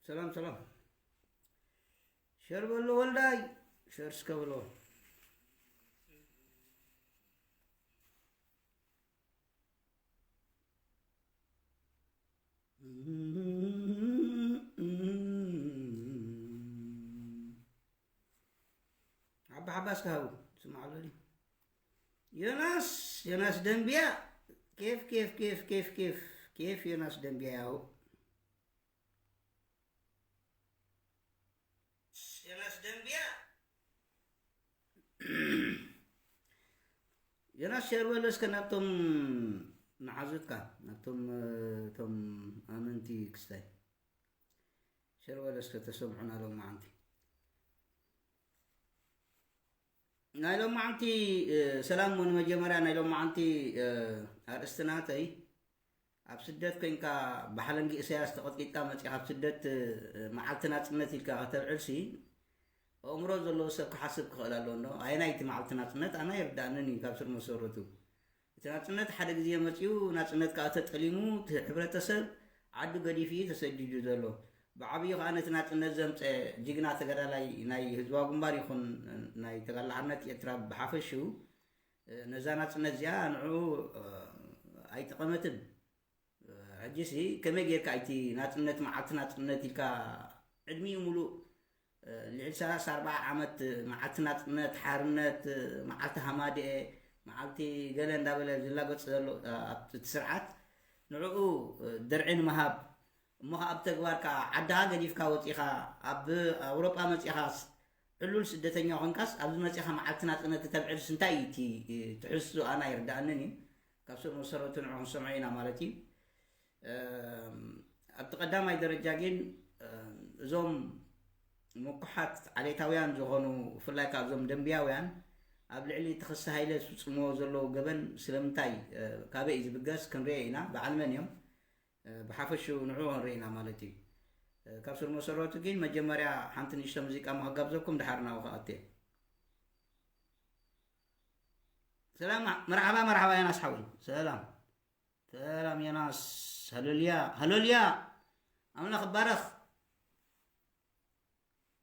ሰላም ሰላም። ሸር በሎ ወልዳይ፣ ሸር እስከ በሎ። ሓባ ሓባ እስከ ሃቡ፣ ስማዕ ኣሎ ድዩ? ዮናስ፣ ዮናስ ደንቢያ፣ ኬፍ፣ ኬፍ፣ ኬፍ፣ ኬፍ፣ ኬፍ፣ ኬፍ ዮናስ ደንቢያ ያው። ዮናስ ደንቢያ። ዮናስ ሸር በሎ እስከ ናብቶም መሓዙትካ፣ ናብቶም፣ እ፣ እቶም ኣመንቲ ክስታይ። ሸር በሎ እስከ ተሰምዑና ሎም መዓንቲ። ናይ ሎም መዓንቲ፣ እ፣ ሰላም ውን መጀመርያ ናይ ሎም መዓንቲ፣ እ፣ ኣርእስቲ ናተይ፣ ኣብ ስደት ኮይንካ ብሓለንጊ ኢሳያስ ተቐጥቂጥካ መጺኻ ኣብ ስደት፣ እ፣ መዓልቲ ናጽነት ኢልካ ከተብዕልሲ፣ ኣእምሮ ዘለዎ ሰብ ክሓስብ ክኽእል ኣለዎ እንዶ። ኣየናይ እቲ መዓልቲ ናጽነት ኣነ ኣይርድኣንን እዩ ካብ ስር መሰረቱ። እቲ ናጽነት ሓደ ግዜ መጺኡ፣ ናጽነት ከኣ ተጠሊሙ፣ እቲ ሕብረተሰብ ዓዱ ገዲፉ እዩ ተሰዲዱ ዘሎ። ብዓብዩ ከኣ ነቲ ናጽነት ዘምጸ ጅግና ተጋዳላይ ናይ ህዝባዊ ግንባር ይኹን ናይ ተጋድሎ ሓርነት ኤርትራ ብሓፈሽኡ፣ ነዛ ናጽነት እዚኣ ንዕኡ፣ እ፣ ኣይጠቐመትን። እ፣ ሕጂሲ ከመይ ጌርካ እቲ ናጽነት፣ መዓልቲ ናጽነት ኢልካ ዕድሚኡ ሙሉእ፣ እ፣ ልዕሊ ሰላሳ ኣርባዓ ዓመት መዓልቲ ናጽነት፣ ሓርነት፣ እ፣ መዓልቲ ሃማደኤ፣ መዓልቲ ገለ እንዳበለ ዝላገጽ ዘሎ፣ እ፣ ኣብቲ ስርዓት ንዕኡ፣ እ፣ ደርዒ ንምሃብ፣ እሞ ኸዓ ኣብ ተግባር ከኣ ዓድኻ ገዲፍካ ወጺኻ ኣብ ኣውሮጳ መጺኻስ ዕሉል ስደተኛ ኾንካስ ኣብዚ መጺኻ መዓልቲ ናጽነት ክተብዕልስ እንታይ እዩ እቲ፣ እ፣ ትሕዝቶ ኣና ኣይርድኣንን እዩ። ካብ ስር መሰረቱ ንዑ ክንሰምዖ ኢና ማለት እዩ። እም፣ ኣብቲ ቀዳማይ ደረጃ ግን፣ እም፣ እዞም ምኩሓት ዓሌታውያን ዝኾኑ ብፍላይ ካብ እዞም ደንብያውያን ኣብ ልዕሊ እቲ ክሲ ሃይለ ዝፍጽምዎ ዘለዉ ገበን ስለምንታይ፣ እ፣ ካበይ እዩ ዝብገስ ክንሪኦ ኢና። በዓል መን እዮም? እ፣ ብሓፈሽኡ ንዕኡ ክንርኢ ኢና ማለት እዩ። እ፣ ካብ ስር መሰረቱ ግን መጀመርያ ሓንቲ ንእሽቶ ሙዚቃ እሞ ክጋብዘኩም፣ ድሓር ናብኡ ክኣቱ እየ። ሰላም፣ መርሓባ፣ መርሓባ ዮናስ ሓወይ። ሰላም፣ ሰላም ዮናስ። ሃሌሉያ፣ ሃሌሉያ። ኣምላኽ ይባረኽ።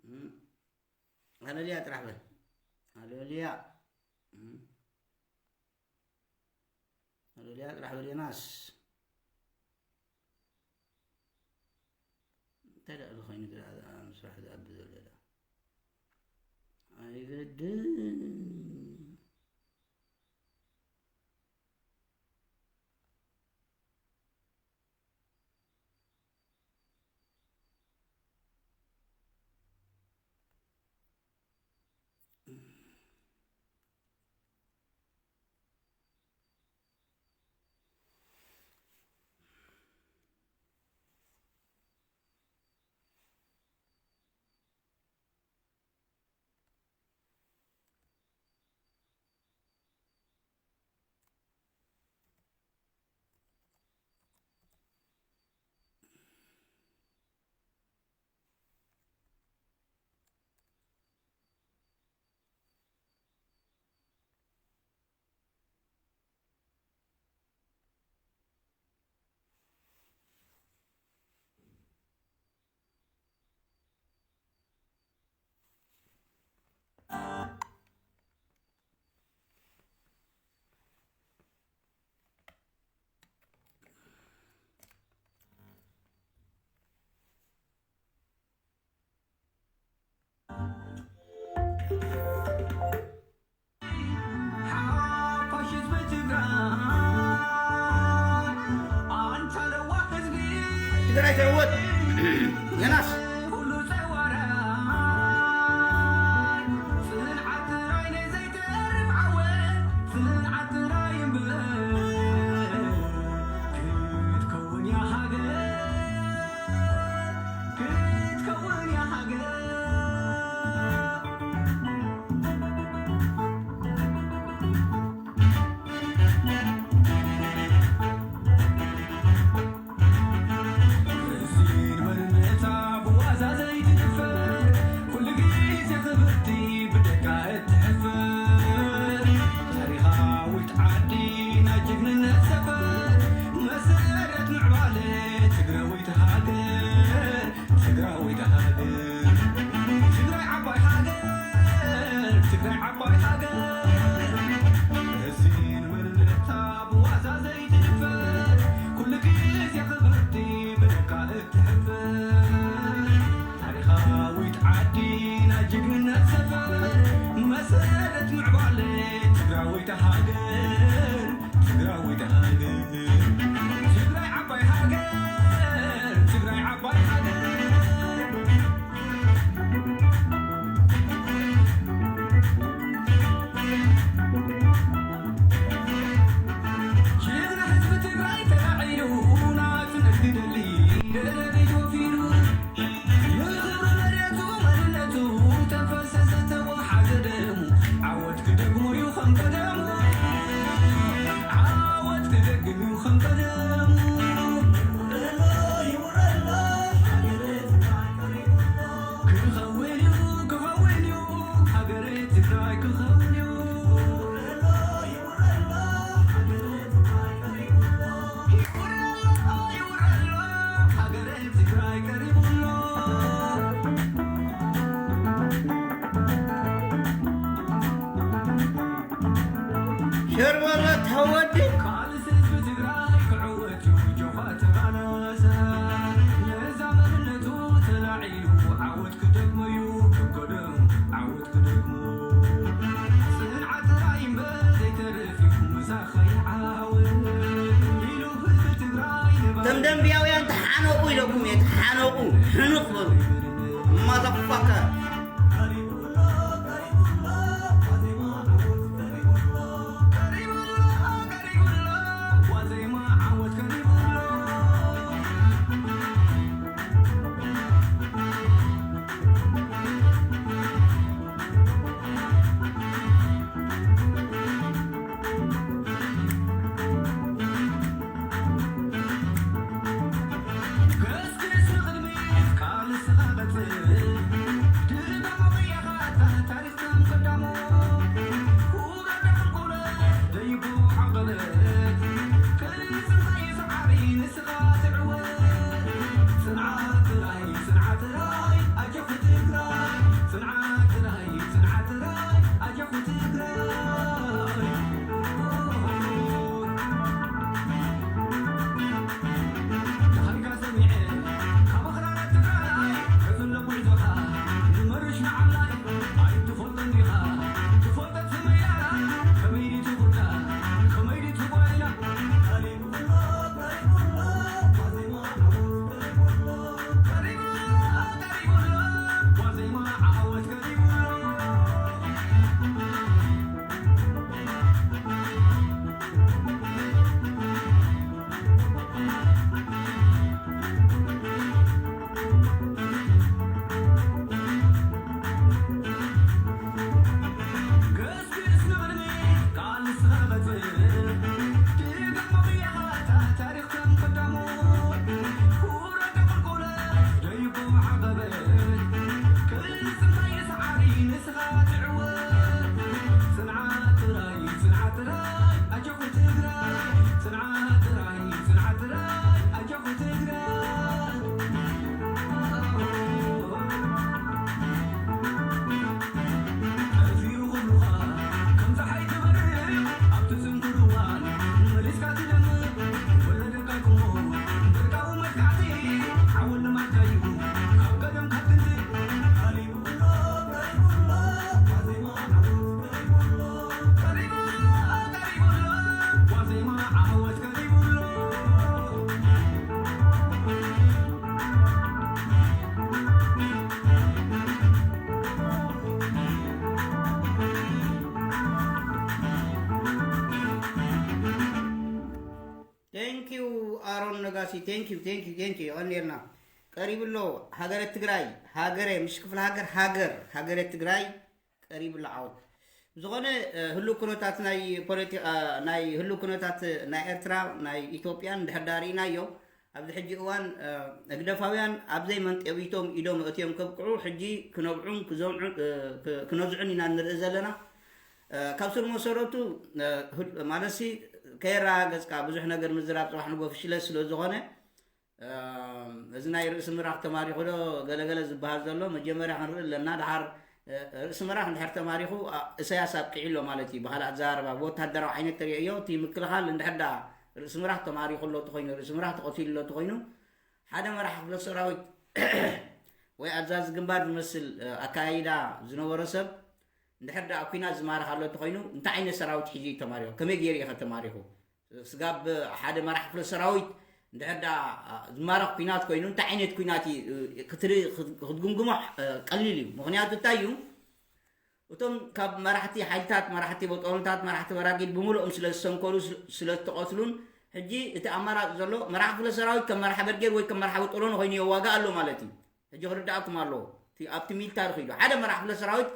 እም፣ ሃሌሉያ ጥራሕ በል። ሃሌሉያ። እም። ሃሌሉያ ጥራሕ በል ዮናስ። እንታይ ደኣ እዚ ኮይኑ ግዳ ኣብ ስራሕ ዝኣቢ ዘሎ ደኣ? ኣይግድን። ትግራይ ትዕወት። የናስ ትግራይ ዓባይ ሃገር፣ ትግራይ ዓባይ ሃገር፣ እዚን መንነታ ብዋዛ ዘይትድፈር፣ ኩሉ ግዜ ክብርቲ ብደቃ እትሕፈር፣ ታሪኻዊት ዓዲ ናይ ጅግንነት ሰፈር፣ መሰረት ምዕባለ ትግራዊት ሃገር፣ ትግራዊት ሃገር፣ ትግራይ ዓባይ ሃገር፣ ትግራይ ዓባይ ሃገር። ጅግና ህዝቢ ትግራይ ተላዒሉ ናጽነት ክደሊ ደደቢት ወፊሩ ንኽብሪ መሬቱ መንነቱ ተንፈሰ ዝተወሓዘ ደሙ ዓወት ክደግሞ እዩ ከም ቀደሙ ዓወት ክደግም እዩ ከም ቀደሙ። ክኸውን እዩ ክኸውን እዩ ሃገረ ትግራይ ክኸውን እዩ። ሸርበሎ ተወዲ ከም ደንብያውያን ተሓነቑ ኢለኩም እየ፣ ተሓነቑ፣ ሕኑቕ በሉ። ማዛፋካ። Thank you ኣሮን ነጋሲ። Thank you, thank you, thank you። የቐንየልና። ቀሪቡ ኣሎ። ሃገረ ትግራይ ሃገረ፣ ምሽ ክፍለ ሃገር ሃገር፣ ሃገረ ትግራይ ቀሪቡ ኣሎ ዓወት። ብዝኾነ ህሉው ኩነታት ናይ ፖለቲካ፣ ናይ ህሉው ኩነታት ናይ ኤርትራ፣ ናይ ኢትዮጵያን ድሕር ዳርኢናዮ ኣብዚ ሕጂ እዋን ህግደፋውያን ኣብዘይ መንጠቢቶም ኢዶም ኣእትዮም ከብቅዑ ሕጂ ክነብዑን ክዘምዑን ክነዝዑን ኢና ንርኢ ዘለና። ካብ ስር መሰረቱ ማለትሲ ከየረጋገፅካ ብዙሕ ነገር ምዝራብ ፅባሕ ንጎ ፍሽለት ስለ ዝኾነ እዚ ናይ ርእሲ ምራኽ ተማሪኹ ዶ ገለገለ ዝበሃል ዘሎ መጀመርያ ክንርኢ ኣለና። ድሓር ርእሲ ምራኽ እንድሕር ተማሪኹ እሰያስ ኣብቂዑ ኣሎ ማለት እዩ። ብካልእ ኣዘራርባ ብወታደራዊ ዓይነት ተሪእዮ እቲ ምክልኻል እንድሕር ዳ ርእሲ ምራኽ ተማሪኹ ኣሎ ተኮይኑ፣ ርእሲ ምራኽ ተቐቲሉ ኣሎ ተኮይኑ፣ ሓደ መራሒ ክፍለ ሰራዊት ወይ ኣዛዚ ግንባር ዝመስል ኣካያይዳ ዝነበሮ ሰብ እንድሕር ዳ ኣብ ኲናት ዝማረኽ ኣሎ ተኮይኑ እንታይ ዓይነት ሰራዊት ሒዙ እዩ ተማሪኹ? ከመይ ገይሩ እዩ ተማሪኹ? ስጋብ ሓደ መራሕ ክፍለ ሰራዊት እንድሕር ደኣ ዝማረኽ ኲናት ኮይኑ እንታይ ዓይነት ኲናት እዩ ክትርኢ ክትግምግሞ ቀሊል እዩ። ምኽንያቱ እንታይ እዩ? እቶም ካብ መራሕቲ ሓይልታት፣ መራሕቲ በጦሎታት፣ መራሕቲ በራጊድ ብምሉኦም ስለ ዝሰንከሉ ስለ ዝተቐትሉን ሕጂ እቲ ኣማራፂ ዘሎ መራሕ ክፍለ ሰራዊት ከም መራሕ በርጌድ ወይ ከም መራሕ በጦሎን ኮይኑ የዋጋ ኣሎ ማለት እዩ። ሕጂ ክርዳእኩም ኣለዎ። ኣብቲ ሚልታሪ ኪዱ ሓደ መራሕ ክፍለ ሰራዊት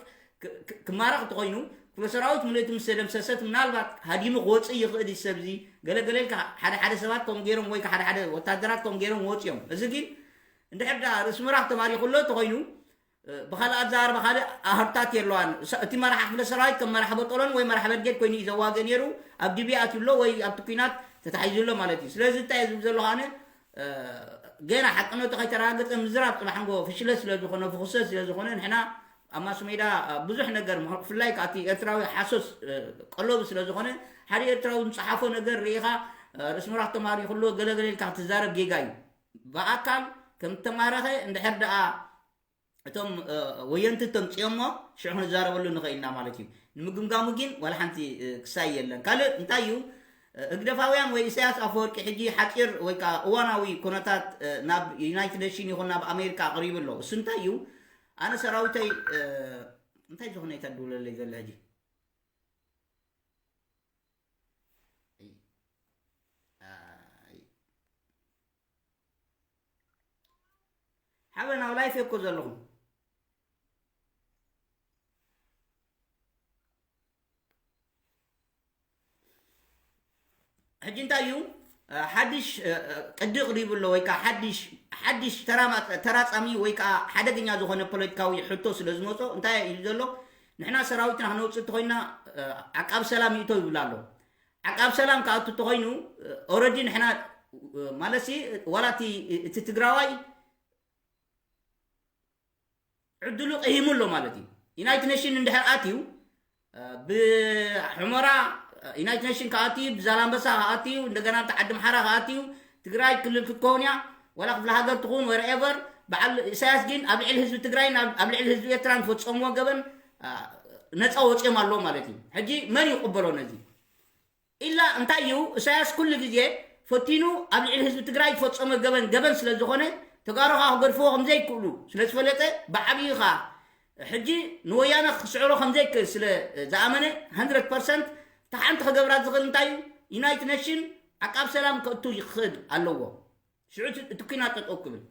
ክማረኽ እንተኮይኑ ክፍለ ሰራዊት ምልእቲ ምስ ተደምሰሰት ምናልባት ሃዲሙ ክወፅእ ይኽእል እዩ። ሰብዚ ገለገለ ኢልካ ሓደ ሓደ ሰባት ከም ገይሮም ወይ ሓደ ሓደ ወታደራት ከም ገይሮም ወፅዮም። እዚ ግን እንድሕር ዳ ርእሲ ምራኽ ተማሪኹ ኣሎ እንተኮይኑ ብካልእ ኣዘራርባ ካልእ ኣህርታት የለዋን። እቲ መራሕ ክፍለ ሰራዊት ከም መራሕ በጦሎን ወይ መራሕ በርጌድ ኮይኑ እዩ ዘዋገ ነይሩ። ኣብ ዲብያ ኣትዩ ኣሎ ወይ ኣብቲ ኲናት ተታሒዙ ኣሎ ማለት እዩ። ስለዚ እንታይ ዝብል ዘለኹ ኣነ ገና ሓቅነቱ ከይተረጋገፀ ምዝራብ ፅባሕ ንጎ ፍሽለት ስለ ዝኾነ ፍኹሰት ስለ ዝኾነ ንሕና ኣብ ማስ ሜዳ ብዙሕ ነገር ብፍላይ ከዓ እቲ ኤርትራዊ ሓሶት ቀለቡ ስለ ዝኾነ ሓደ ኤርትራዊ ዝፀሓፎ ነገር ርኢኻ ርእሲ ምራኽ ተማሪኹ ኣሎ ገለገለ ኢልካ ክትዛረብ ጌጋ እዩ። ብኣካል ከም ተማረኸ እንድሕር ደኣ እቶም ወየንቲ ተምፅኦሞ ሽዑ ክንዛረበሉ ንኽእል ኢና ማለት እዩ። ንምግምጋሙ ግን ዋላ ሓንቲ ክሳይ የለን። ካልእ እንታይ እዩ? ህግደፋውያን ወይ ኢሳያስ ኣፈወርቂ ሕጂ ሓፂር ወይ ከዓ እዋናዊ ኩነታት ናብ ዩናይትድ ኔሽን ይኹን ናብ ኣሜሪካ ኣቕሪቡ ኣሎ። እሱ እንታይ እዩ? ኣነ ሰራዊተይ እንታይ ዝኾነ እታ ድውለለይ ዘለ ሕጂ ሓበን ኣብ ላይፍ እኮ ዘለኹም ሕጂ እንታይ እዩ ሓድሽ ቅዲ ቅሪቡ ኣሎ ወይ ከዓ ሓድሽ ሓድሽ ተራጻሚ ወይ ከዓ ሓደገኛ ዝኾነ ፖለቲካዊ ሕቶ ስለ ዝመፆ እንታይ ኢሉ ዘሎ? ንሕና ሰራዊትና ክነውፅእ እንተኮይና ዓቃብ ሰላም ይእቶ ይብል ኣሎ። ዓቃብ ሰላም ክኣቱ እንተኮይኑ ኦረዲ ንሕና ማለት ዋላ እቲ ትግራዋይ ዕድሉ ቀሂሙ ኣሎ ማለት እዩ። ዩናይትድ ኔሽን እንድሕር ኣትዩ ብሑመራ ዩናይትድ ኔሽን ክኣትዩ ብዛላንበሳ ክኣትዩ እንደገና እቲ ዓዲ ምሓራ ክኣትዩ ትግራይ ክልል ክትከውን እያ ዋላ ክፍለ ሃገር ትኹን ወረኤቨር በዓል ኢሳያስ ግን ኣብ ልዕሊ ህዝቢ ትግራይን ኣብ ልዕሊ ህዝቢ ኤርትራን ዝፈፀምዎ ገበን ነፃ ወፂኦም ኣለዎ ማለት እዩ። ሕጂ መን ይቕበሎ ነዚ? ኢላ እንታይ እዩ ኢሳያስ ኩሉ ግዜ ፈቲኑ ኣብ ልዕሊ ህዝቢ ትግራይ ዝፈፀመ ገበን ገበን ስለ ዝኾነ ተጋሩ ከዓ ክገድፍዎ ከም ዘይክእሉ ስለ ዝፈለጠ ብዓብዪ ከዓ ሕጂ ንወያነ ክስዕሮ ከም ዘይክእል ስለ ዝኣመነ hundred percent እታ ሓንቲ ክገብራ ዝኽእል እንታይ እዩ? ዩናይትድ ኔሽን ዓቃብ ሰላም ከእቱ ይኽእል ኣለዎ። ሽዑ እቲ ኩናት ጠጠው ክብል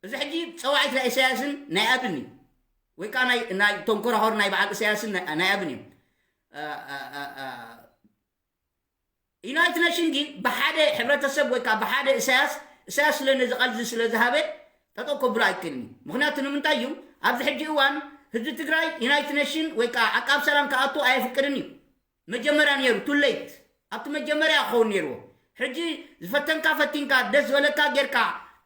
እዚ ሕጂ ፀዋዒት ናይ ኢሳያስን ናይ ኣብን እዩ ወይ ከዓ ናይ ቶም ኮራኾር ናይ በዓል ኢሳያስን ናይ ኣብን እዮም። ዩናይትድ ኔሽን ግን ብሓደ ሕብረተሰብ ወይ ከዓ ብሓደ እሳያስ እሳያስ ስለ ነዚ ቃልዚ ስለ ዝሃበ ጠጠው ከብሎ ኣይክእልን እዩ። ምክንያቱ ንምንታይ እዩ ኣብዚ ሕጂ እዋን ህዝቢ ትግራይ ዩናይትድ ኔሽን ወይ ከዓ ዓቃብ ሰላም ክኣቱ ኣየፍቅድን እዩ። መጀመርያ ነይሩ ቱሌት ኣብቲ መጀመርያ ክኸውን ነይርዎ። ሕጂ ዝፈተንካ ፈቲንካ ደስ ዝበለካ ጌርካ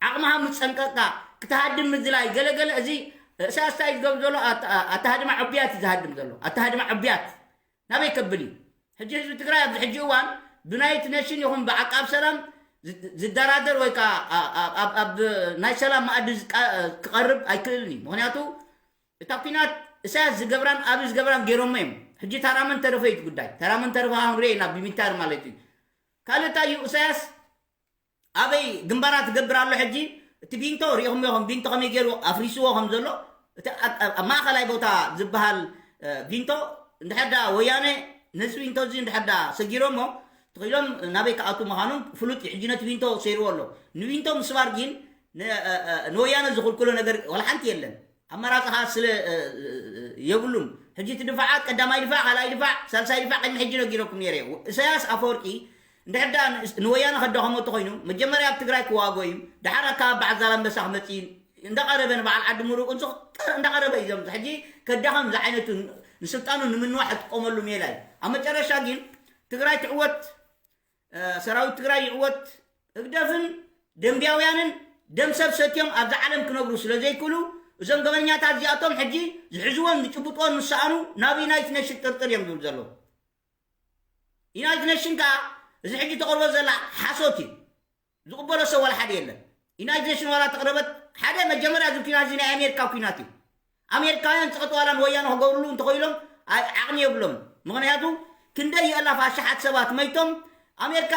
ዓቕምኻ ምፀንቀቕካ ክትሃድም ምድላይ ገለገለ እዚ እሳያስ እንታይ ዝገብር ዘሎ ኣተሃድማ ዕብያት እዩ ዝሃድም ዘሎ ኣተሃድማ ዕብያት ናበይ ከብል እዩ? ሕጂ ህዝቢ ትግራይ ኣብዚ ሕጂ እዋን ብናይት ኔሽን ይኹን ብዓቃብ ሰላም ዝደራደር ወይ ከዓ ኣብ ናይ ሰላም መኣዲ ክቐርብ ኣይክእልን እዩ። ምክንያቱ እታ ኩናት እሳያስ ዝገብራን ኣብ ዝገብራን ገይሮሞ እዮም። ሕጂ ተራመን ተረፈ እዩ ጉዳይ ተራመን ተረፈ ክንሪኦ ኢና ብሚታር ማለት እዩ። ካልእ እንታይ እዩ እሳያስ ኣበይ ግንባራት ትገብር ኣሎ ሕጂ እቲ ቢንቶ ሪኢኹም ኢኹም ቢንቶ ከመይ ገይሩ ኣፍሪስዎ ከም ዘሎ እቲ ኣብ ማእኸላይ ቦታ ዝበሃል ቢንቶ እንድሕር ዳ ወያነ ነዚ ቢንቶ እዚ እንድሕር ዳ ሰጊሮሞ ትኽኢሎም ናበይ ክኣቱ ምዃኑ ፍሉጥ እዩ። ሕጂ ነቲ ቢንቶ ሰይርዎ ኣሎ። ንቢንቶ ምስባር ግን ንወያነ ዝኽልክሎ ነገር ዋላ ሓንቲ የለን። ኣመራፅኻ ስለ የብሉን። ሕጂ እቲ ድፋዓት ቀዳማይ ድፋዕ ካልኣይ ድፋዕ ሳልሳይ ድፋዕ ቅድሚ ሕጂ ነጊረኩም ነይረ። እሳያስ ኣፈወርቂ እንድሕር ደኣ ንወያነ ከዳኸሞ እንተኮይኑ መጀመርያ ኣብ ትግራይ ክዋጎ እዩ። ደሓር ኣካባቢ በዓል ዛላንበሳ ክመፅእ እዩ። እንዳቀረበ ንበዓል ዓዲ ምሩቅ እንሱ እንዳቀረበ እዩ ዘምፅእ። ሕጂ ከዳኸም ዝዓይነቱ ንስልጣኑ ንምንዋሕ እጥቀመሉ ሜላ እዩ። ኣብ መጨረሻ ግን ትግራይ ትዕወት፣ ሰራዊት ትግራይ ይዕወት፣ ህግደፍን ደንብያውያንን ደም ሰብ ሰትዮም ኣብዛ ዓለም ክነብሩ ስለ ዘይክእሉ፣ እዞም ገበነኛታት እዚኣቶም ሕጂ ዝሕዝዎን ዝጭብጥዎን ምስ ሰኣኑ ናብ ዩናይትድ ኔሽን ጥርጥር እዮም ዝብሉ ዘለዉ። ዩናይትድ ኔሽን ከኣ እዚ ሕጂ ተቕርቦ ዘላ ሓሶት እዩ። ዝቕበሎ ሰብ ዋላ ሓደ የለን። ዩናይትድ ኔሽን ዋላ ተቕረበት ሓደ መጀመርያ እዚ ኲናት እዚ ናይ ኣሜሪካ ኲናት እዩ። ኣሜሪካውያን ጸቕጢ ዋላ ንወያነ ክገብርሉ እንተኾይሎም ኣይ- ዓቕሚ የብሎም። ምኽንያቱ ክንደይ የእላፍ ኣሽሓት ሰባት መይቶም ኣሜሪካ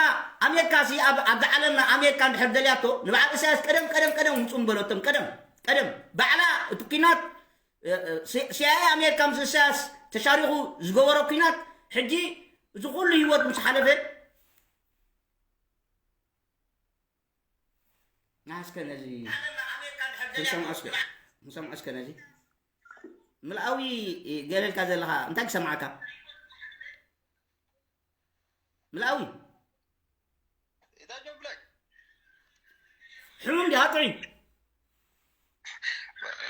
ኣሜሪካ ሲ ኣብ ኣብዛ ዓለምና ኣሜሪካ እንድሕር ደልያቶ ንበዓል እሳያስ ቀደም ቀደም ቀደም ውጹ ምበለቶም ቀደም ቀደም ባዕላ እቲ ኲናት ሲኣይኤ ኣሜሪካ ምስ እሳያስ ተሻሪኹ ዝገበሮ ኲናት ሕጂ እዚ ኩሉ ህይወት ምስ ሓለፈ ንሓስከ ነዚ ክንሰምዖ እስከ ክንሰምዖ እስከ ነዚ ምልኣዊ ገለልካ ዘለኻ እንታይ ክሰምዓካ ምልኣዊ ኢታ ጆን ብላክ ሕሙም ዲኻ ጥዑይ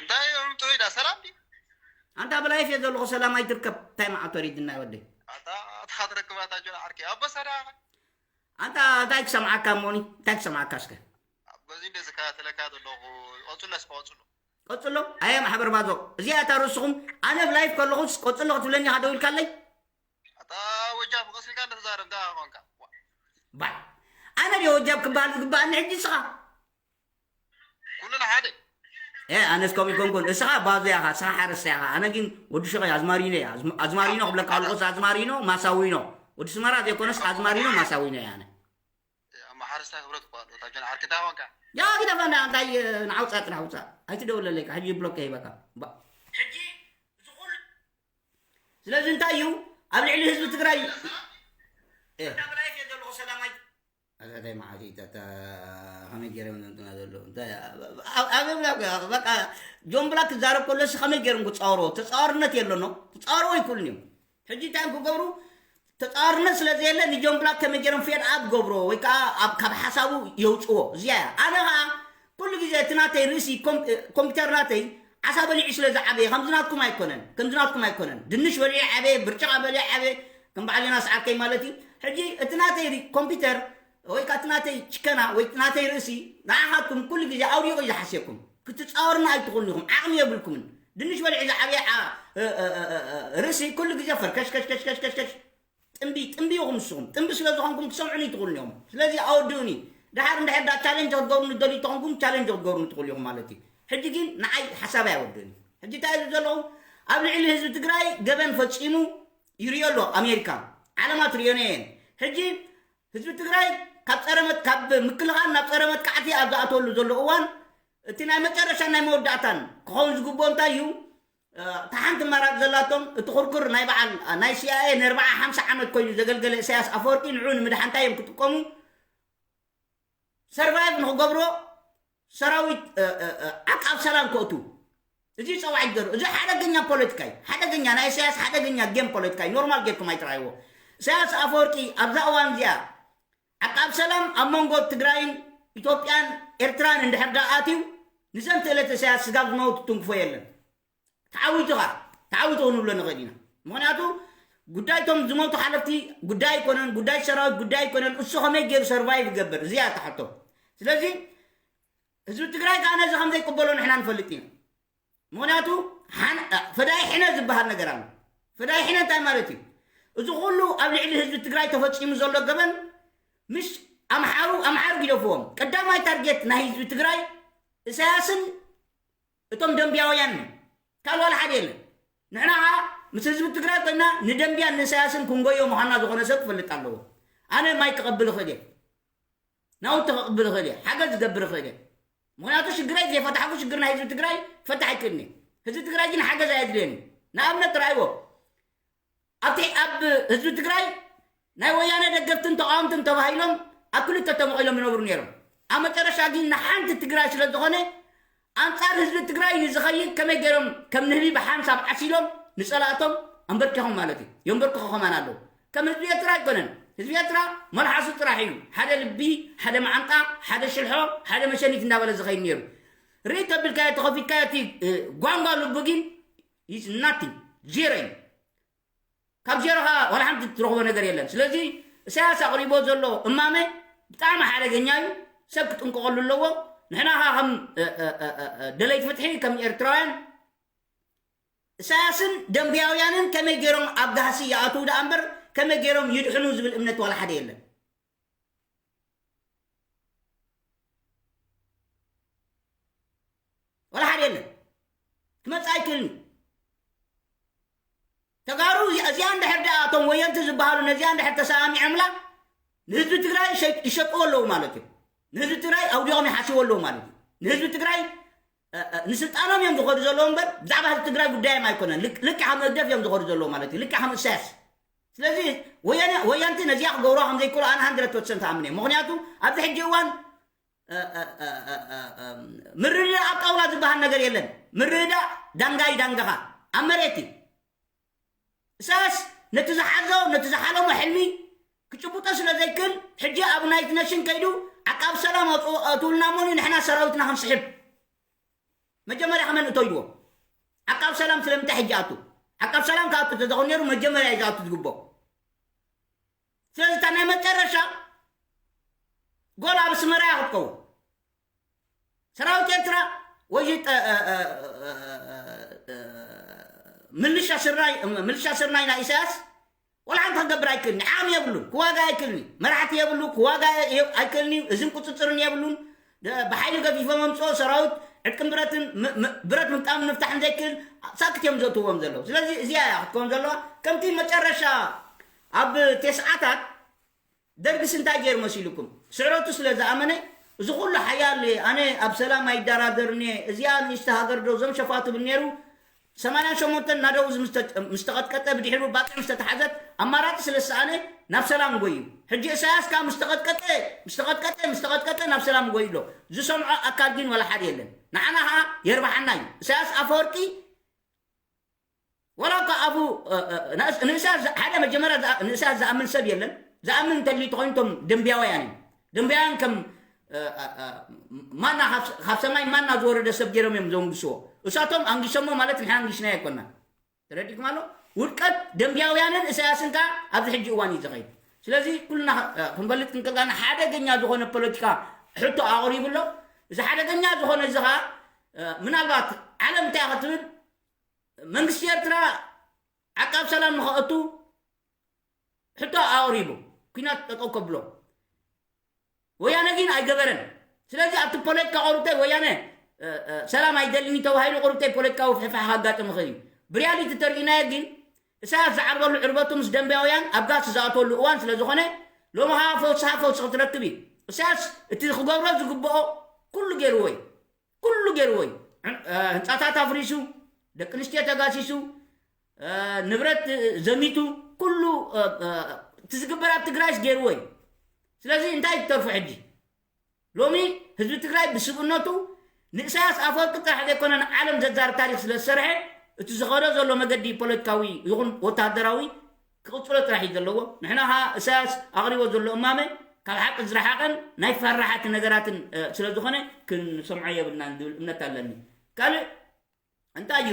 እንታይ እዮም ጥዑይ ዳ ሰላም ዲ ኣንታ ብላይፍ እየ ዘለኹ ሰላም ኣይትርከብ እንታይ መዓልቶ ሪድና ወደይ ኣታ ኣታ ትረክባ ኣታ ጆን ዓርኪ ኣቦ ሰዳ ኣንታ እንታይ ክሰምዓካ እሞኒ እንታይ ክሰምዓካ እስከ በዚ እንደ ዝከታተለካ ዘለኹ ቀጽሎ እስከ ቀጽሎ ቀጽሎ ኣየ ማሕበር ባዞ እዚኣ እታ ርእስኹም ኣነ ብላይፍ ከለኹስ ቀጽሎ ክትብለኒ ኢኻ ደው ኢልካለይ ኣታ ወጃብ ቀሲልካ እንደ ተዛረብ እንታይ ኾንካ ባዕ ኣነ ድየ ወጃብ ክበሃል ዝግበኣኒ ሕጂ እስኻ ኩልና ሓደ ኤ ኣነስ ከምኡ ይኮንኩን እስኻ ባዞ ያኻ እስኻ ሓረስታ ያኻ ኣነ ግን ወዲ ሸቐ ኣዝማሪኖ እያ ኣዝማሪኖ ክብለካ ኣለኹስ ኣዝማሪኖ ማሳዊኖ ወዲ ስመራ ዘይኮነስ ኣዝማሪኖ ማሳዊኖ እያ ኣነ ኣማ ሓረስታ ክብረት እኮ ኣሎ ታጆን ዓርክታ ኾንካ ያ ግደፈና እንታይ ንዓውፃ ጥራሕ ውፃ ኣይትደውለለይ ሕጂ ብሎክ ከይበካ ባ ሕጂ እዚ ኩሉ ስለዚ እንታይ እዩ ኣብ ልዕሊ ህዝቢ ትግራይ እ ኣታ ብላይፍ እየ ዘለኹ ሰላማይ ኣታ እንታይ መዓት እዩ ኣታ ከመይ ገይሮም ዘምጡና ዘለዉ እንታይ ኣብ- ኣብ- ኣብ- በቃ ጆን ብላክ ክዛረብ ከሎ ሲ ከመይ ገይሮም ክፃወርዎ ተፃዋርነት የለኖ ክፃወርዎ ይክእሉን እዮም ሕጂ እንታይ እዮም ክገብሩ ተፃዋርነት ስለ ዘየለ ንጆን ብላክ ከመይ ገይሮም ፌድ ኣፕ ገብርዎ ወይ ከዓ ኣብ ካብ ሓሳቡ የውፅዎ እዚያ እያ ኣነ ከዓ ኩሉ ግዜ እቲ ናተይ ርእሲ ኮምፒተር ናተይ ዓሳ በሊዑ ስለ ዝዓበየ ከምዚ ናትኩም ኣይኮነን ከምዚ ናትኩም ኣይኮነን ድንሽ በሊዑ ዓበየ ብርጭቕ በሊዑ ዓበየ ከም በዓል ዮናስ ዓርከይ ማለት እዩ ሕጂ እቲ ናተይ ኮምፒተር ወይ ከዓ እቲ ናተይ ችከና ወይ ናተይ ርእሲ ንዓኻትኩም ኩሉ ግዜ ኣውዲቑ እዩ ዝሓስየኩም ክትፃወርና ኣይትኽእሉን ኢኹም ዓቕሚ የብልኩምን ድንሽ በሊዑ ዝዓበየ ርእሲ ኩሉ ግዜ ፈርከሽከሽከሽከሽከሽ ጥንቢ ጥንቢ ኢኹም ንስኹም ጥንቢ ስለ ዝኾንኩም ክሰምዑኒ ይትኽእሉን እዮም ስለዚ ኣወድኡኒ ደሓር እንድሕር ዳ ቻሌንጅ ክትገብሩኒ ደልዩ ተኾንኩም ቻሌንጅ ክትገብሩኒ ትኽእሉ ኢኹም ማለት እዩ ሕጂ ግን ንዓይ ሓሳብ ኣይወድእን ሕጂ እንታይ ኢሉ ዘለኹ ኣብ ልዕሊ ህዝቢ ትግራይ ገበን ፈፂሙ ይሪኦ ኣሎ ኣሜሪካ ዓለማ ትሪኦነ እየን ሕጂ ህዝቢ ትግራይ ካብ ፀረ ካብ ምክልኻል ናብ ፀረ መጥቃዕቲ ኣብ ዝኣተወሉ ዘሎ እዋን እቲ ናይ መጨረሻ ናይ መወዳእታን ክኸውን ዝግብኦ እንታይ እዩ እታ ሓንቲ ኣማራፂ ዘላቶም እቲ ኩርኩር ናይ በዓል ናይ ሲኣይኤ ንኣርባዓ ሓምሳ ዓመት ኮይኑ ዘገልገለ እሳያስ ኣፈወርቂ ንዑ ንምድሓንታይ እዮም ክጥቀሙ ሰርቫይቭ ንክገብሮ ሰራዊት ዓቃብ ሰላም ከእቱ እዚ ፀዋዒት ገሩ እዚ ሓደገኛ ፖለቲካ እዩ ሓደገኛ ናይ እሳያስ ሓደገኛ ጌም ፖለቲካ እዩ ኖርማል ጌርኩም ኣይትረኣይዎ እሳያስ ኣፈወርቂ ኣብዛ እዋን እዚኣ ዓቃብ ሰላም ኣብ መንጎ ትግራይን ኢትዮጵያን ኤርትራን እንድሕር ዳ ኣትዩ ንዘን ትእለት እሳያስ ስጋብ ዝመውት ትንክፎ የለን ተዓዊቱ ኻ ተዓዊቱ ክንብሎ ንኽእል ኢና ምኽንያቱ ጉዳይ ቶም ዝሞቱ ሓለፍቲ ጉዳይ ኣይኮነን ጉዳይ ሰራዊት ጉዳይ ኣይኮነን እሱ ከመይ ገይሩ ሰርቫይቭ ይገብር እዚያ እታ ሕቶ ስለዚ ህዝቢ ትግራይ ከዓ ነዚ ከም ዘይቅበሎ ንሕና ንፈልጥ ኢና ምኽንያቱ ፈዳይ ሕነ ዝበሃል ነገር ኣሎ ፈዳይ ሕነ እንታይ ማለት እዩ እዚ ኩሉ ኣብ ልዕሊ ህዝቢ ትግራይ ተፈፂሙ ዘሎ ገበን ምሽ ኣምሓሩ ኣምሓሩ ግደፍዎም ቀዳማይ ታርጌት ናይ ህዝቢ ትግራይ እሳያስን እቶም ደንቢያውያን ካልእ ዋላ ሓደ የለን ንሕና ከዓ ምስ ህዝቢ ትግራይ ኮይና ንደንቢያን ንእሳያስን ክንጎዮ ምዃንና ዝኾነ ሰብ ክፈልጥ ኣለዎ ኣነ ማይ ክቐብል ይኽእል እየ ናውቲ ክቕብል ይኽእል እየ ሓገዝ ዝገብር ይኽእል እየ ምኽንያቱ ሽግረይ ዘይፈታሕኩ ሽግር ናይ ህዝቢ ትግራይ ፈታሕ ኣይክእልኒ ህዝቢ ትግራይ ግን ሓገዝ ኣየድልየኒ ንኣብነት ርኣይዎ ኣብቲ ኣብ ህዝቢ ትግራይ ናይ ወያነ ደገፍትን ተቃወምትን ተባሂሎም ኣብ ክልተ ተመቒሎም ይነብሩ ነይሮም ኣብ መጨረሻ ግን ንሓንቲ ትግራይ ስለ ዝኾነ ኣንፃር ህዝቢ ትግራይ ንዝኸይድ ከመይ ገይሮም ከም ንህቢ ብሓንሳብ ዓሲሎም ንፀላእቶም ኣንበርኪኾም ማለት እዩ የንበርክኾ ከማን ኣለዉ ከም ህዝቢ ኤርትራ ኣይኮነን ህዝቢ ኤርትራ መልሓሱ ጥራሕ እዩ ሓደ ልቢ ሓደ መዓንጣ ሓደ ሽልሖ ሓደ መሸኒት እንዳበለ ዝኸይድ ነይሩ ርኢ ተቢልካዮ ተኸፊትካዮ እቲ ጓንጓ ልቡ ግን is nothing ዜሮ እዩ ካብ ዜሮ ከዓ ዋላ ሓንቲ ትረኽቦ ነገር የለን ስለዚ እሳያስ ኣቕሪቦ ዘሎ እማመ ብጣዕሚ ሓደገኛ እዩ ሰብ ክጥንቀቐሉ ኣለዎ። ንሕና ኸዓ ከም ደለይቲ ፍትሒ፣ ከም ኤርትራውያን፣ እሳያስን ደንብያውያንን ከመይ ገይሮም ኣብ ጋህሲ ይኣትዉ ደኣ እምበር ከመይ ገይሮም ይድሕኑ ዝብል እምነት ዋላ ሓደ የለን። ዋላ ሓደ የለን። ክመጽእ ኣይክእልን። ተጋሩ እዚኣ እንድሕር ደኣ እቶም ወየንቲ ዝበሃሉ ነዚኣ እንድሕር ተሰማሚዖምላ ንህዝቢ ትግራይ ይሸጥዎ ኣለዉ ማለት እዩ። ንህዝቢ ትግራይ ኣውዲቖም ይሓስዎ ኣለዉ ማለት እዩ። ንህዝቢ ትግራይ ንስልጣኖም እዮም ዝኸዱ ዘለዉ እምበር ብዛዕባ ህዝቢ ትግራይ ጉዳዮም ኣይኮነን። ልክዕ ከም ህግደፍ እዮም ዝኸዱ ዘለዉ ማለት እዩ። ልክዕ ከም እሳያስ። ስለዚ ወያንቲ ነዚኣ ክገብሮ ከም ዘይክእሉ ኣነ ሃንድረድ ፐርሰንት ኣምን እየ። ምክንያቱ ኣብዚ ሕጂ እዋን ምርድዳእ ኣብ ጣውላ ዝበሃል ነገር የለን። ምርድዳእ ዳንጋይ ዳንጋኻ ኣብ መሬት እዩ። እሳያስ ነቲ ዝሓዞ ነቲ ዝሓለሞ ሕልሚ ክጭብጦ ስለ ዘይክእል ሕጂ ኣብ ናይት ነሽን ከይዱ ዓቃብ ሰላም ኣውፅኡ ኣእትውልና እሞኒ ንሕና ሰራዊትና ክንስሕብ መጀመርያ ከመን እቶ ኢልዎ። ዓቃብ ሰላም ስለምንታይ ሕጂ ኣቱ? ዓቃብ ሰላም ክኣቱ ተዘኾን ነይሩ መጀመርያ እዩ ዝኣቱ ዝግቦ። ስለዚ እታ ናይ መጨረሻ ጎል ኣብ ኣስመራ እያ ክትከውን። ሰራዊት ኤርትራ ወይ ምልሻ ስርናይ ምልሻ ስርናይ ናይ ኢሳያስ ወላ ሓንቲ ክገብር ኣይክእልን። ዓቕሚ የብሉን፣ ክዋጋ ኣይክእልን። መራሕቲ የብሉ፣ ክዋጋ ኣይክእልን። እዝን ቁፅፅርን የብሉን። ብሓይሊ ገፊፎም ኣምፅኦ ሰራዊት ዕጥቅን ብረትን ብረት ምግጣምን ምፍታሕን ዘይክእል ሳክት እዮም ዘእትዎም ዘለዉ። ስለዚ እዚኣ እያ ክትከውን ዘለዋ። ከምቲ መጨረሻ ኣብ ቴስዓታት ደርግስ እንታይ ገይሩ መሲልኩም? ስዕረቱ ስለ ዝኣመነ እዚ ኩሉ ሓያል ኣነ ኣብ ሰላም ኣይደራደርን እየ፣ እዚኣ ንእሽቲ ሃገር ዶ እዞም ሸፋቱ ብል ነይሩ። ሰማንያን ሸሞንተን ናደው ምስ ተቀጥቀጠ ብድሕሪኡ ባጽዕ ምስ ተተሓዘት ኣማራጺ ስለ ዝሰኣነ ናብ ሰላም ጎዩ። ሕጂ እሳያስ ከኣ ምስ ተቀጥቀጠ ምስ ተቀጥቀጠ ምስ ተቀጥቀጠ ናብ ሰላም ጎዩ ኣሎ። ዝሰምዖ ኣካል ግን ወላ ሓደ የለን። ንዓና ከኣ የርባሓና እዩ። እሳያስ ኣፈወርቂ ወላ እኳ ኣፉ ንእስያስ ሓደ መጀመርያ ንእስያስ ዝኣምን ሰብ የለን። ዝኣምን እንተልዩ ተኮይኑ እቶም ደንብያውያን እዮም። ደንብያውያን ከም ማና ካብ ሰማይ ማና ዝወረደ ሰብ ገይሮም እዮም ዘንግስዎ። እሳቶም ኣንጊሶሞ ማለት ንሕና ኣንጊስናዮ ኣይኮናን። ተረዲእኩም ኣሎ? ውድቀት ደንብያውያንን እሳያስን ከኣ ኣብዚ ሕጂ እዋን እዩ ዝኸይድ። ስለዚ ኩልና ክንፈልጥ ክንቀልቃና ሓደገኛ ዝኾነ ፖለቲካ ሕቶ ኣቕሪቡ ኣሎ። እዚ ሓደገኛ ዝኾነ እዚ ከኣ ምናልባት ዓለም እንታይ ክትብል መንግስቲ ኤርትራ ዓቃብ ሰላም ንኸእቱ ሕቶ ኣቕሪቡ ኲናት ጠጠው ከብሎ ወያነ ግን ኣይገበረን። ስለዚ ኣብቲ ፖለቲካ ቁሩብተይ ወያነ ሰላም ኣይደልን እዩ ተባሂሉ ቁሩብተይ ፖለቲካዊ ፍሕፋሕ ካጋጥም ይኽእል እዩ። ብሪያሊቲ ተርኢናዮ ግን እሳያስ ዝዓርበሉ ዕርበቱ ምስ ደንብያውያን ኣብ ጋስ ዝኣተወሉ እዋን ስለ ዝኾነ ሎሚ ኸዓ ፈውስኻ ፈውሲ ክትረክብ እዩ። እሳያስ እቲ ክገብሮ ዝግብኦ ኩሉ ገይርዎ እዩ። ኩሉ ገይርዎ እዩ። ህንፃታት ኣፍሪሱ፣ ደቂ ኣንስትዮ ተጋሲሱ፣ ንብረት ዘሚቱ፣ ኩሉ እቲ ዝግበር ኣብ ትግራይስ ገይርዎ እዩ። ስለዚ እንታይ ትተርፉ ሕጂ? ሎሚ ህዝቢ ትግራይ ብስብእነቱ ንእሳያስ ኣፈወርቂ ጥራሕ ዘይኮነ ንዓለም ዘዛርብ ታሪክ ስለ ዝሰርሐ እቲ ዝኸዶ ዘሎ መገዲ ፖለቲካዊ ይኹን ወታደራዊ ክቕፅሎ ጥራሕ እዩ ዘለዎ። ንሕና ኸዓ እሳያስ ኣቕሪቦ ዘሎ እማመ ካብ ሓቂ ዝረሓቐን ናይ ፈራሓቲ ነገራትን ስለ ዝኾነ ክንሰምዖ የብልናን ዝብል እምነት ኣለኒ። ካልእ እንታይ እዩ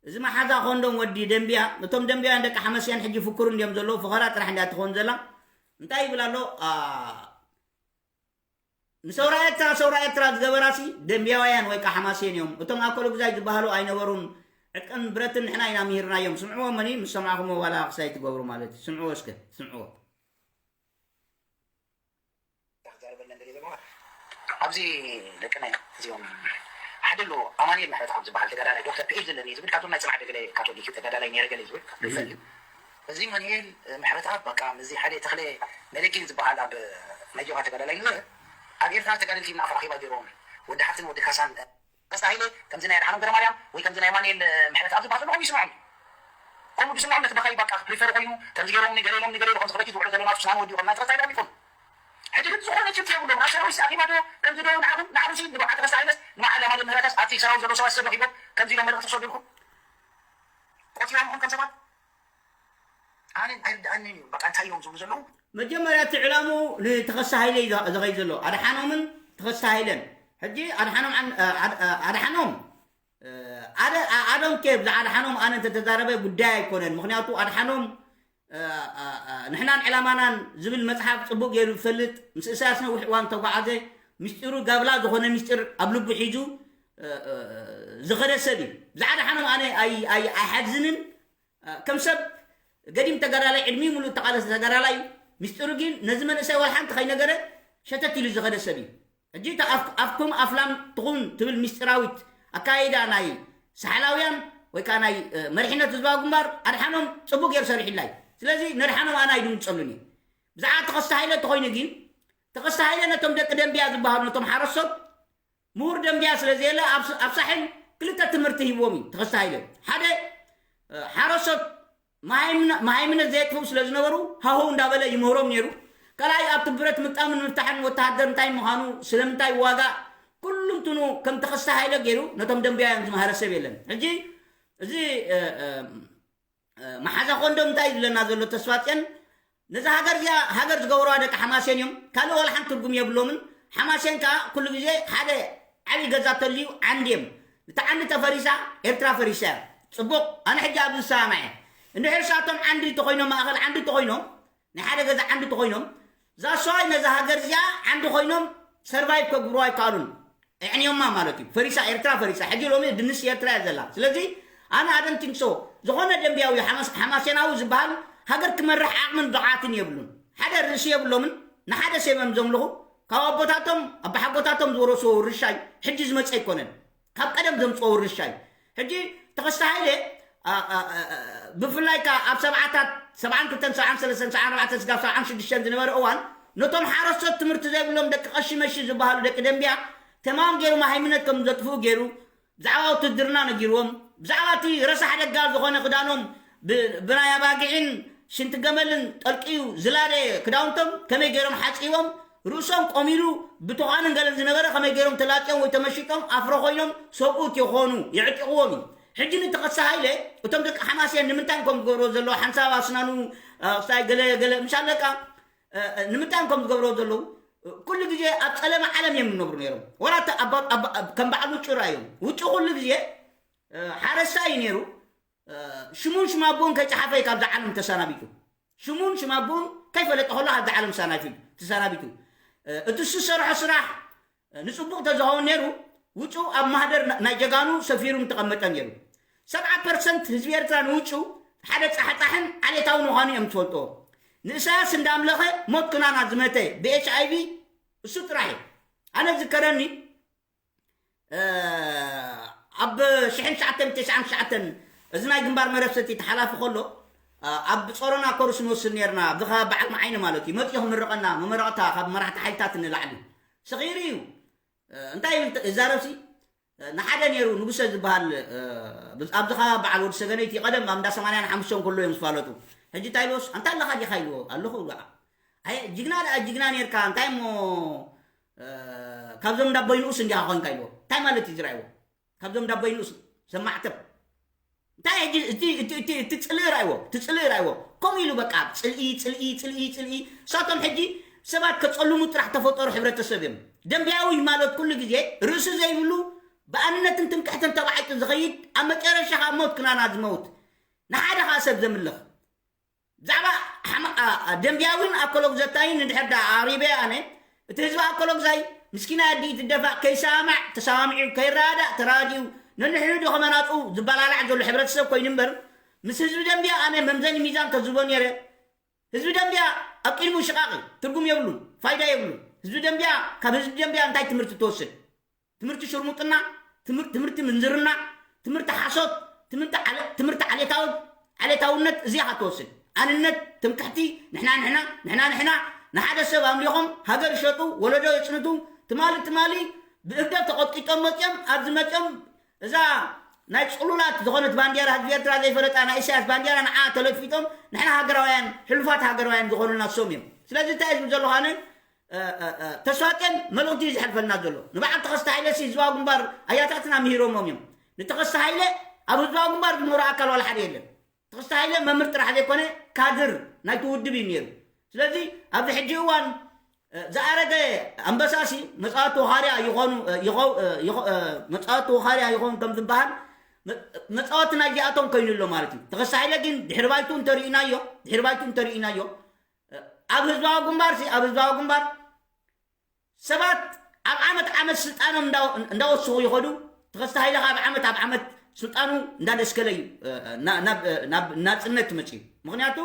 እዚ መሓዛ ኮንዶም ወዲ ደንብያ? እቶም ደንብያውያን ደቂ ሓመስያን ሕጂ ፍክሩ እንዲዮም ዘለዉ፣ ፈኸራ ጥራሕ እንዲያ ትኸውን ዘላ። እንታይ ይብል ኣሎ? ንሰውራ ኤርትራ ሰውራ ኤርትራ ዝገበራሲ ደንብያውያን ወይ ከዓ ሓማሴን እዮም። እቶም ኣኮሎጉዛይ ዝበሃሉ ኣይነበሩን። ዕጥቅን ብረትን ንሕና ኢና ምሂርናዮም። ስምዕዎ መኒ ምስ ሰማዕኹምዎ ዋላ ክሳይ ትገብሩ ማለት እዩ። ስምዕዎ እስከ ስምዕዎ። ኣብዚ ደቅነ እዚኦም ሓደ ኣሎ ኣማኑኤል ምሕረተኣብ ዝበሃል ተጋዳላይ ዶክተር ፒኤች ዘለኒ ዝብል ካብቶም ናይ ፅባሕ ደገለ ካቶሊክ እዩ ተጋዳላይ ነይረ ገለ ዝብል ይፈል እዩ። እዚ ማኑኤል ምሕረተኣብ በቃ ምስዚ ሓደ ተኽለ መለኪን ዝበሃል ኣብ ናይ ጆሃ ተጋዳላይ ንዘ ኣብ ኤርትራ ተጋደልቲ እናኣፋ ኣኼባ ገይሮም ወዲ ሓፍትን ወዲ ካሳን ተኸስተ ሃይለ ከምዚ ናይ ኣድሓኖም ገረማርያም ወይ ከምዚ ናይ ኣማኑኤል ምሕረተኣብ ዝበሃል ዘሎ ከምኡ ይስምዖም እዩ። ከምኡ ዝስምዖም ነቲ በኻይ በቃ ፕሪፈር ኮይኑ ከምዚ ገይሮምኒ ገለ ኢሎምኒ ገለ ኢሉ ከምዚ ክበኪ ዝውዕሉ ዘሎ ናቱ ስናን ወዲኡ ከም ናይ ተኸስተ ሃይለ ይኮኑ። ሕጂ ግን ዝኾነ ጭብጢ የብሎም። ናብ ሰራዊት ኣኺባ ዶ ከምዚ ዶ ንዓኹም ንዓኹም ሲ ንበዓል ተኸስተ ሃይለስ ንበዓል ኣማኑኤል ምህረተስ ኣብቲ ሰራዊት ዘሎ ሰባት ሰብ ረኺቦም ከምዚ ኢሎም መልእኽቲ ክሰዱልኩም ቆፂሮም ኢኹም ከም ሰባት ኣነ ኣይርድኣንን እዩ። በቃ እንታይ እዮም ዝብሉ ዘለዉ? መጀመርያ እቲ ዕላምኡ ንተኸስተ ሃይለ እዩ ዘኸይድ ዘሎ። ኣድሓኖምን ተኸስተ ሃይለን። ሕጂ ኣድሓኖም ኣን- ኣድ- ኣድሓኖም ኣደ ኣዶም ኬር ብዛዕባ ኣድሓኖም ኣነ እንተተዛረበ ጉዳይ ኣይኮነን። ምክንያቱ ኣድሓኖም ንሕናን ዕላማናን ዝብል መፅሓፍ ፅቡቅ ገይሩ ዝፈልጥ ምስ እሳያስ ነዊሕ እዋን ተጓዓዘ ምስጢሩ ጋብላ ዝኾነ ምስጢር ኣብ ልቡ ሒዙ ዝኸደ ሰብ እዩ። ብዛዕባ ሓኖም ኣነ ኣይሓዝንን። ከም ሰብ ገዲም ተጋዳላይ ዕድሚኡ ሙሉእ ተቓለሰ ተጋዳላይ እዩ። ምስጢሩ ግን ነዚ መንእሰይ ዋላ ሓንቲ ከይነገረ ሸተት ኢሉ ዝኸደ ሰብ እዩ። ሕጂ ኣፍኩም ኣፍላም ትኹን ትብል ምስጢራዊት ኣካይዳ ናይ ሳሕላውያን ወይ ከዓ ናይ መሪሕነት ህዝባዊ ግንባር ኣድሓኖም ፅቡቅ ገይሩ ሰሪሕላ እዩ። ስለዚ ነድሓኖም ኣነ ኣይድምፀሉን እዩ። ብዛዕባ ተኸስተ ሃይለ እንተኮይኑ ግን ተኸስተ ሃይለ ነቶም ደቂ ደንቢያ ዝበሃሉ ነቶም ሓረሶት ምሁር ደንቢያ ስለ ዘየለ ኣብ ሳሕል ክልተ ትምህርቲ ሂብዎም እዩ ተኸስተ ሃይለ። ሓደ ሓረሶት መሃይምነት ዘየጥፍኡ ስለ ዝነበሩ ሃሁ እንዳበለ ይምህሮም ነይሩ። ካልኣይ ኣብቲ ብረት ምጣምን ምፍታሕን ወተሃደር እንታይ ምዃኑ ስለምንታይ ዋጋ ኩሉ እንትኑ ከም ተኸስተ ሃይለ ገይሩ ነቶም ደንቢያ እዮም ዝመሃረ ሰብ የለን። ሕጂ እዚ መሓዛ ኮንዶም እንታይ ዝብለና ዘሎ ተስፋፅዮን ነዚ ሃገር እዚኣ ሃገር ዝገበሩዋ ደቂ ሓማሴን እዮም። ካልእ ዋላ ሓንቲ ትርጉም የብሎምን። ሓማሴን ከዓ ኩሉ ግዜ ሓደ ዓብዪ ገዛ ተልዩ ዓንዲ እዮም። እቲ ዓንዲ ተፈሪሳ ኤርትራ ፈሪሳ እያ። ፅቡቕ ኣነ ሕጂ ኣብዚ ዝሰማማዕ እየ። እንድሕር ሳቶም ዓንዲ ተኮይኖም ማእኸል ዓንዲ ተኮይኖም ናይ ሓደ ገዛ ዓንዲ ተኮይኖም ዛሰዋይ ነዚ ሃገር እዚኣ ዓንዲ ኮይኖም ሰርቫይቭ ከግብሩ ኣይከኣሉን። ኣዕንዮማ ማለት እዩ። ፈሪሳ ኤርትራ ፈሪሳ። ሕጂ ሎሚ ድንስ ኤርትራ እያ ዘላ። ስለዚ ኣነ ኣደንቲንሶ ዝኾነ ደንቢያዊ ሓማሴናዊ ዝበሃል ሃገር ክመርሕ ዓቕምን ብቕዓትን የብሉን። ሓደ ርእሲ የብሎምን። ንሓደ ሴመም ዘምልኹ ካብ ኣቦታቶም ኣባሓጎታቶም ዝወረስዎ ውርሻይ ሕጂ ዝመፀ ኣይኮነን። ካብ ቀደም ዘምፅኦ ውርሻይ ሕጂ ተኸስተ ሃይለ ብፍላይ ከ ኣብ ሰብዓታት ሰብዓን ክልተን ሰብዓን ሰለስተን ሰብዓን ኣርባዕተን ስጋብ ሰብዓን ሽዱሽተን ዝነበረ እዋን ነቶም ሓረስቶት ትምህርቲ ዘይብሎም ደቂ ቀሺ መሺ ዝበሃሉ ደቂ ደንቢያ ተማም ገይሩ መሃይምነት ከም ዘጥፍኡ ገይሩ ብዛዕባ ውትድርና ነጊርዎም ብዛዕባ እቲ ረሳሕ ደጋል ዝኾነ ክዳኖም ብናይ ኣባጊዕን ሽንቲ ገመልን ጠልቅዩ ዝላደ ክዳውንቶም ከመይ ገይሮም ሓፂቦም ርእሶም ቆሚሉ ብትዃንን ገለን ዝነበረ ከመይ ገይሮም ተላፅዮም ወይ ተመሽጦም ኣፍሮ ኮይኖም ሰብኡት ይኾኑ የዕጢቕዎም እዩ። ሕጂ ንተኸሳ ሃይለ እቶም ደቂ ሓማሴን ንምንታይ ከም ዝገብሮ ዘለዎ ሓንሳብ ኣስናኑ ክሳይ ገለ ገለ ምሽ ኣለካ ንምንታይ ከም ዝገብሮ ዘለዉ ኩሉ ግዜ ኣብ ፀለመ ዓለም እዮም ዝነብሩ ነይሮም። ወላ ከም በዓል ውጩ ራእዮም ውጩ ኩሉ ግዜ ሓረስታይ እዩ ነይሩ። ሽሙን ሽማቦን ከይፀሓፈ ካብዛ ዓለም ተሰናቢቱ ሽሙን ሽማቦን ከይፈለጠ ከሎ ካብዛ ዓለም ተሰናቢቱ እቲ ዝሰርሖ ስራሕ ንፅቡቅ ተዝኸውን ነይሩ ውጩ ኣብ ማህደር ናይ ጀጋኑ ሰፊሩ ምተቐመጠ ነይሩ። ሰብዓ ፐርሰንት ህዝቢ ኤርትራ ንውጩ ሓደ ፃሕፃሕን ዓሌታውን ምዃኑ እዮም ዝፈልጥዎ። ንእሳያስ እንዳምለኸ ሞት ክናና ዝመተ ብኤች ኣይቪ እሱ ጥራሕ እዩ። ኣነ ዝከረኒ ኣብ ሽሕን ትሽዓተ ሚእትን ተስዓን ትሽዓተን እዚ ናይ ግንባር መረብ ሰቲት ሓላፊ ከሎ ኣብ ጾሮና ኮርስ ንወስድ ነርና ኣብዚ ከባቢ በዓል መዓይኒ ማለት እዩ መፂኡ ክምርቐና መመረቕታ ካብ መራሕቲ ሓይልታት ንላዕሊ ስኺሩ እዩ እንታይ ይብል ይዛረብሲ ንሓደ ነይሩ ንጉሰ ዝበሃል ኣብዚ ከባቢ በዓል ወዲ ሰገነይቲ ቀደም ኣብ እንዳ ሰማንያን ሓሙሽተን ከሎ እዮም ዝፋለጡ ሕጂ እንታይ ኢልዎስ ኣንታ ኣለኻ ዲኻ ኢልዎ ኣለኹ ኣይ ጅግና ደኣ ጅግና ነርካ እንታይ እሞ ካብዞም እንዳቦይ ንኡስ እንዲኻ ኮንካ ኢልዎ እንታይ ማለት እዩ ዝረኣይዎ ካብዞም እንዳቦይ ንኡስ ሰማዕተብ እንታይ ሕጂ እቲ እቲ እቲ እቲ ጽልኢ ራይዎ እቲ ጽልኢ ራይዎ ከም ኢሉ በቃ ጽልኢ ጽልኢ ጽልኢ ጽልኢ ሳቶም ሕጂ ሰባት ከጸልሙ ጥራሕ ተፈጠሩ ሕብረተሰብ እዮም ደንቢያዊ ማለት ኩሉ ግዜ ርእሲ ዘይብሉ ብኣንነትን ትምክሕትን ተባዒጡ ዝኸይድ ኣብ መጨረሻ ካብ ሞት ክናና ዝመውት ንሓደ ከዓ ሰብ ዘምልኽ ብዛዕባ ደንቢያዊን ኣኮሎግዘታይን እንድሕር ዳ ኣቕሪበ ኣነ እቲ ህዝቢ ኣኮሎግዛይ ምስኪና ኣዲኡ ትደፋእ ከይሰማማዕ ተሰማሚዑ ከይረዳእ ተራዲኡ ነንሕድሕዱ ከመናጡ ዝበላላዕ ዘሎ ሕብረተሰብ ኮይኑ እምበር ምስ ህዝቢ ደንቢያ ኣነ መምዘኒ ሚዛን ከዝቦ ነይረ ህዝቢ ደንቢያ ኣብ ቅድሚኡ ሽቓቕ እዩ ትርጉም የብሉን ፋይዳ የብሉን ህዝቢ ደንቢያ ካብ ህዝቢ ደንቢያ እንታይ ትምህርቲ ትወስድ ትምህርቲ ሽርሙጥና ትምህርቲ ምንዝርና ትምህርቲ ሓሶት ትምህርቲ ዓሌታዊ ዓሌታውነት እዚኣ ትወስድ ኣንነት ትምክሕቲ ንሕና ንሕና ንሕና ንሕና ንሓደ ሰብ ኣምሊኾም ሃገር ይሸጡ ወለዶ የፅንቱ ትማሊ ትማሊ ብእብደት ተቐጥቂጦም መፅኦም ኣብዚ መፅኦም እዛ ናይ ፅሉላት ዝኾነት ባንዲራ ህዝቢ ኤርትራ ዘይፈለጣ ናይ ኢሳያስ ባንዲራ ንዓ ተለፊጦም ንሕና ሃገራውያን ሕሉፋት ሃገራውያን ዝኾኑና ሶም እዮም ስለዚ እንታይ ዝብል ዘለኹ ኣነ ተስፋጤን መልእኽቲ እዩ ዝሕልፈልና ዘሎ ንበዓል ተኸስተ ሃይለ ሲ ህዝባዊ ግንባር ኣያታትና ምሂሮሞም እዮም ንተኸስተ ሃይለ ኣብ ህዝባዊ ግንባር ዝምህሮ ኣካል ዋላ ሓደ የለን ተኸስተ ሃይለ መምህር ጥራሕ ዘይኮነ ካድር ናይቲ ውድብ እዩ ነይሩ ስለዚ ኣብዚ ሕጂ እዋን ዝኣረገ ኣንበሳሲ መፃወቲ ወኻርያ ይኾኑ መፃወቲ ወኻርያ ይኾኑ ከም ዝበሃል መፃወቲ ናይዚኣቶም ኮይኑ ኣሎ ማለት እዩ ተኸስተ ሃይለ ግን ድሕሪ ባይቱ እንተርኢናዮ ድሕሪ ባይቱ እንተርኢናዮ ኣብ ህዝባዊ ግንባር ሲ ኣብ ህዝባዊ ግንባር ሰባት ኣብ ዓመት ዓመት ስልጣኖም እንዳ- እንዳወስኹ ይኸዱ። ተኸስተ ሃይለ ካብ ዓመት ኣብ ዓመት ስልጣኑ እንዳደስከለ እዩ ናብ ናብ ናፅነት ትመፅእ። ምክንያቱ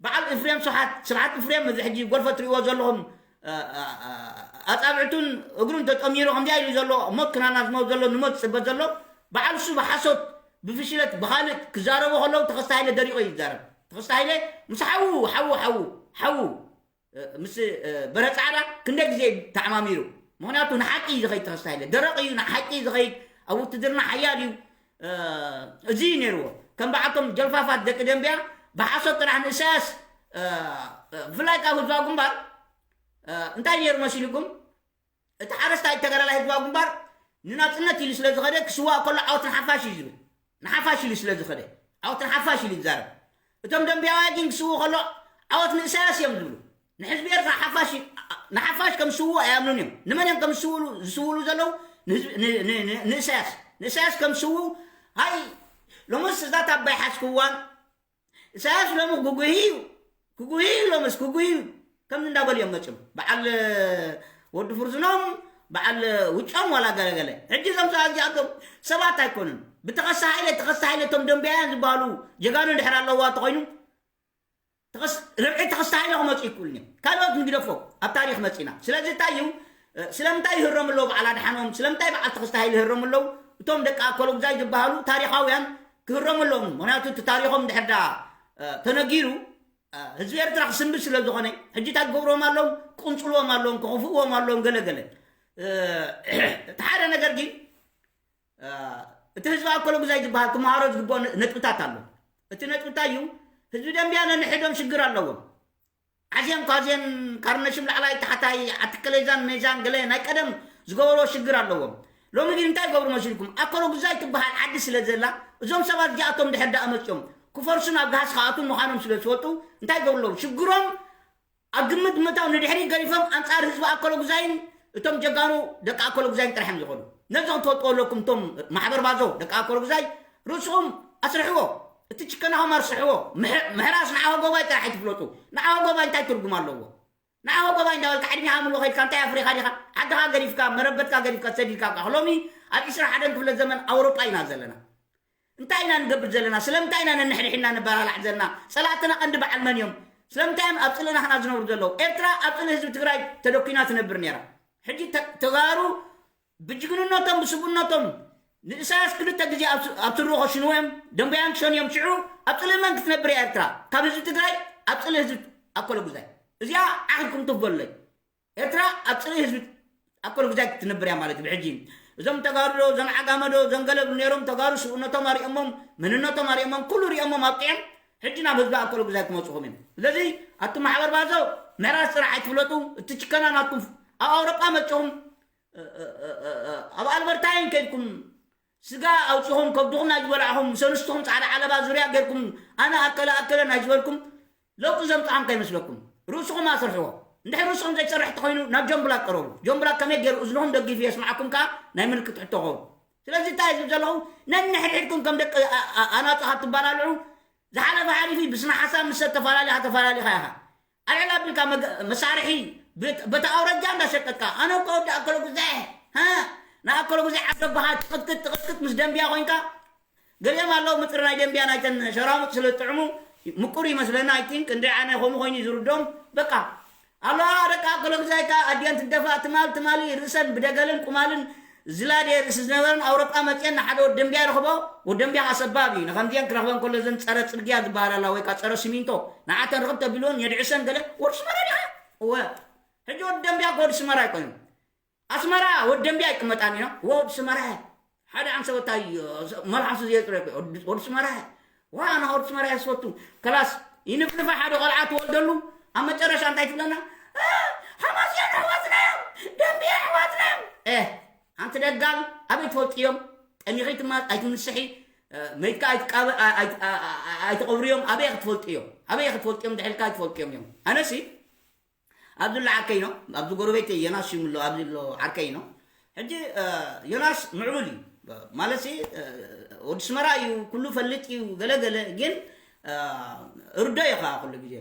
በዓል እፍሬም ስብሓት ስብሓት እፍሬም እዚ ሕጂ ጎልፈ ትሪእዎ ዘለኹም ኣፃብዕቱን እግሩን ተጠሚሩ ከምዚኣ ኢሉ ዘሎ ሞት ክናናዝሞ ዘሎ ንሞት ዝፅበ ዘሎ በዓል እሱ ብሓሶት ብፍሽለት ብካልእ ክዛረቡ ከለዉ ተኸስተ ሃይለ ደሪቆ እዩ ዝዛረብ። ተኸስተ ሃይለ ምስ ሓዉ ሓዉ ሓዉ ሓዉ ምስ በረ ፃዕዳ ክንደይ ግዜ ተዓማሚሩ። ምክንያቱ ንሓቂ እዩ ዝኸይድ ተኸስተ ሃይለ ደረቕ እዩ ንሓቂ እዩ ዝኸይድ። ኣብ ውትድርና ሓያል እዩ። እዚ እዩ ነይርዎ። ከም በዓልቶም ጀልፋፋት ደቂ ደንቢያ ብሓሶት ጥራሕ ንእሳያስ ብፍላይ ካብ ህዝባዊ ግንባር እንታይ ነይሩ መሲልኩም? እቲ ሓረስታይ ተጋዳላይ ህዝባዊ ግንባር ንናፅነት ኢሉ ስለ ዝኸደ ክስዋእ ከሎ ዓወት ንሓፋሽ እዩ ዝብል። ንሓፋሽ ኢሉ ስለ ዝኸደ ዓወት ንሓፋሽ ኢሉ ይዛረብ። እቶም ደንቢያውያ ግን ክስውኡ ከሎ ዓወት ንእሳያስ እዮም ዝብሉ። ንሕዝቢ ኤርትራ ሓፋሽ ንሓፋሽ ከም ዝስውኡ ኣይኣምኑን እዮም። ንመን እዮም ከም ዝስውሉ ዘለዉ? ንእሳያስ ንእሳያስ ከም ዝስውኡ። ሃይ ሎምስ እዛ ታባይ ሓዝክዋን ኢሳያስ ሎሚ ክጉሂ እዩ ክጉሂ እዩ ሎምስ ክጉሂ እዩ ከምዚ እንዳበሉ እዮም መፅም በዓል ወዲ ፍርዝኖም በዓል ውጫም ዋላ ገለገለ። ሕጂ እዞም ሰባት እዚኣቶም ሰባት ኣይኮኑን። ብተኸስተ ሃይለ ተኸስተ ሃይለ እቶም ደንበያውያን ዝበሃሉ ጀጋኑ ድሕር ኣለዋ እንተኮይኑ ርብዒ ተኸስተ ሃይለ ክመፁ ይክእሉን እዮም። ካልኦት ንግደፎ ኣብ ታሪክ መፂና። ስለዚ እንታይ እዩ ስለምንታይ ይህረሙ ኣለዉ በዓል ኣድሓኖም? ስለምንታይ በዓል ተኸስተ ሃይለ ይህረሙ ኣለዉ? እቶም ደቂ ኣኮሎጉዛይ ዝበሃሉ ታሪካውያን ክህረሙ ኣለዎም። ምክንያቱ እቲ ታሪኮም ድሕር ዳ ተነጊሩ ህዝቢ ኤርትራ ክስንብድ ስለ ዝኾነ ሕጂ እንታይ ክገብርዎም ኣለዎም? ክቅንፅልዎም ኣለዎም፣ ክኽፍእዎም ኣለዎም ገለ ገለ። እቲ ሓደ ነገር ግን እቲ ህዝቢ ኣኮሎጉዛይ ዝበሃል ክመሃሮ ዝግብኦ ነጥብታት ኣሎ። እቲ ነጥብታ እዩ ህዝቢ ደንቢያ ነንሕዶም ሽግር ኣለዎም። ዓዜን ኳዜን ካርነሽም ላዕላይ ታሕታይ ዓትከሌዛን ሜዛን ገለ ናይ ቀደም ዝገበርዎ ሽግር ኣለዎም። ሎሚ ግን እንታይ ይገብሩ መሲልኩም? ኣኮሎጉዛይ ትበሃል ዓዲ ስለ ዘላ እዞም ሰባት እዚኣቶም ድሕር ዳኣ መፅኦም ክፈርሱ ናብ ጋህስ ክኣትዉ ምዃኖም ስለ ዝፈልጡ እንታይ ይገብሩ ኣለዉ? ሽግሮም ኣብ ግምት ምእታው ንድሕሪት ገዲፎም ኣንፃር ህዝቢ ኣኮሎጉዛይን እቶም ጀጋኑ ደቂ ኣኮሎጉዛይን ጥራሕ እዮም ዝኸዱ። ነዚ ክትፈልጥዎ ኣለኩም እቶም ማሕበር ባዞ ደቂ ኣኮሎጉዛይ ርእስኹም ኣስርሕዎ። እቲ ጭከናኹም ኣርስሕዎ። ምሕራስ ንዓወ ጎባይ ጥራሕ ኣይትፍለጡ። ንዓወ ጎባይ እንታይ ትርጉም ኣለዎ? ንዓወ ጎባይ እንዳበልካ ዕድሜኻ ምሉእ ከይድካ እንታይ ኣፍሪኻ ዲኻ? ዓድኻ ገዲፍካ መረበትካ ገዲፍካ ሰዲድካ ሎሚ ኣብ ዕስራ ሓደን ክፍለ ዘመን ኣውሮጳ ኢና ዘለና። እንታይ ኢና ንገብር ዘለና? ስለምንታይ ኢና ነንሕድሕድና ንበላላዕ ዘለና? ፀላእትና ቀንዲ በዓል መን እዮም? ስለምንታይ እዮም ኣብ ፅልእና ክና ዝነብሩ ዘለዉ? ኤርትራ ኣብ ፅልእ ህዝቢ ትግራይ ተደኪና ትነብር ነይራ። ሕጂ ተጋሩ ብጅግንነቶም ብስቡነቶም ንእሳያስ ክልተ ግዜ ኣብ ስሩ ከሽንዎ እዮም። ደንበያን ክሸኑ እዮም። ሽዑ ኣብ ፅልእ መን ክትነብር እያ ኤርትራ? ካብ ህዝቢ ትግራይ ኣብ ፅልእ ህዝቢ ኣኮለ ጉዛይ። እዚኣ ዓኽልኩም ትበለይ። ኤርትራ ኣብ ፅልኢ ህዝቢ ኣኮለ ጉዛይ ክትነብር እያ ማለት እዩ። ብሕጂ እዞም ተጋሩ ዶ እዞም ዓጋመ ዶ እዞም ገለ ነይሮም ተጋሩ ስብእነቶም ኣሪኦሞም መንነቶም ኣሪኦሞም ኩሉ ሪኦሞም ኣብቂዕም ሕጂ ናብ ህዝቢ ኣኮለ ጉዛይ ክመፅኹም እዮም። ስለዚ ኣቱም ማሕበር ባዞ ምሕራስ ፅራሕ ኣይትፍለጡ። እቲ ችከና ናትኩም ኣብ ኣውሮጳ መፅኹም ኣብ ኣልበርታይን ከይድኩም ስጋ ኣውፅኹም ከብድኹም ናይ ዝበላዕኹም ምስ ኣንስትኹም ፃዕዳ ዓለባ ዙርያ ገይርኩም ኣነ ኣከለ ኣከለ ናይ ዝበልኩም ለውጢ ዘምፅኣም ከይመስለኩም ርእስኹም ኣስርሕዎ። እንድሕር ርእስኹም ዘይሰርሕ ተኮይኑ ናብ ጆምብላክ ቀረቡ። ጆምብላክ ከመይ ገይሩ እዝንኹም ደጊፉ የስማዕኩም ከዓ ናይ ምልክት ሕቶ ኸውን። ስለዚ እንታይ ዝብ ዘለኹ ነንሕድሕድኩም ከም ደቂ ኣናፁ ካብ ትባላልዑ ዝሓለፈ ሓሊፊ ብስነ ሓሳብ ምስ ሰብ ተፈላለኻ ተፈላለኻ ኢኻ። ኣልዕል ኣቢልካ መሳርሒ በቲ ኣውረጃ እንዳሸቀጥካ ኣነ እኮ ወዲ ኣከለ ጉዛይ ንኣከለ ጉዛይ ዓደባኻ ትቕጥቅጥ ትቕጥቅጥ ምስ ደንብያ ኮይንካ ገሊኦም ኣለዉ ምጥሪ ናይ ደንብያ ናይተን ሸራሙጥ ስለ ዝጥዕሙ ምቁር ይመስለና ኣይቲንክ እንደ ኣነ ከምኡ ኮይኑ ዝርዶም በቃ ኣለዋ ደቂ ኣከለ ጉዛይ ከ ኣዲአን ትደፋ ትማል ትማሊ ርእሰን ብደገልን ቁማልን ዝላድ እየ ርእሲ ዝነበረን ኣውሮጳ መፅአን ንሓደ ወዲ ደንብያ ይረኽቦ። ወዲ ደንብያ ከዓ ሰባብ እዩ። ንከምዚአን ክረኽበን ከሎ እዘን ፀረ ፅርግያ ዝበሃላ ኣላ ወይ ከዓ ፀረ ሲሚንቶ ንዓተን ርኽብ ተቢልወን የድዕሰን ገለ። ወዲ ስመራ ዲኻ? እወ። ሕጂ ወዲ ደንብያ ከ ወዲ ስመራ ኣይኮይኑ ኣስመራ ወዲ ደንብያ ኣይቅመጣን ኢና። ወዲ ስመራ ሓደ ኣንሰበታይ መልሓሱ ዘየፅረ ወዲ ስመራ ዋና ወዲ ስመራ የስፈቱ ከላስ ይንፍንፋ ሓደ ቆልዓ ትወልደሉ ኣብ መጨረሻ እንታይ ትብለና ሓማስያን ኣሕዋትና እዮም ደንብያ ኣሕዋትና እዮም። ኣንቲ ደጋል ኣበይ ትፈልጥዮም? ጠሚኺ ትማ ኣይትንስሒ መይትካ ኣይትቀብርዮም ኣበይ ክትፈልጥዮም ኣበይ ክትፈልጥዮም ድሕልካ ኣይትፈልጥዮም እዮም። ኣነሲ ኣብዚ ኣሎ ዓርከይ ነው ኣብዚ ጎረቤት ዮናስ ሽምሎ ኣብዚ ኣሎ ዓርከይ ነው። ሕጂ ዮናስ ምዕቡል እዩ ማለት ወዲ ስመራ እዩ ኩሉ ፈልጥ እዩ ገለገለ ግን እርዶ እዩ ከዓ ኩሉ ግዜ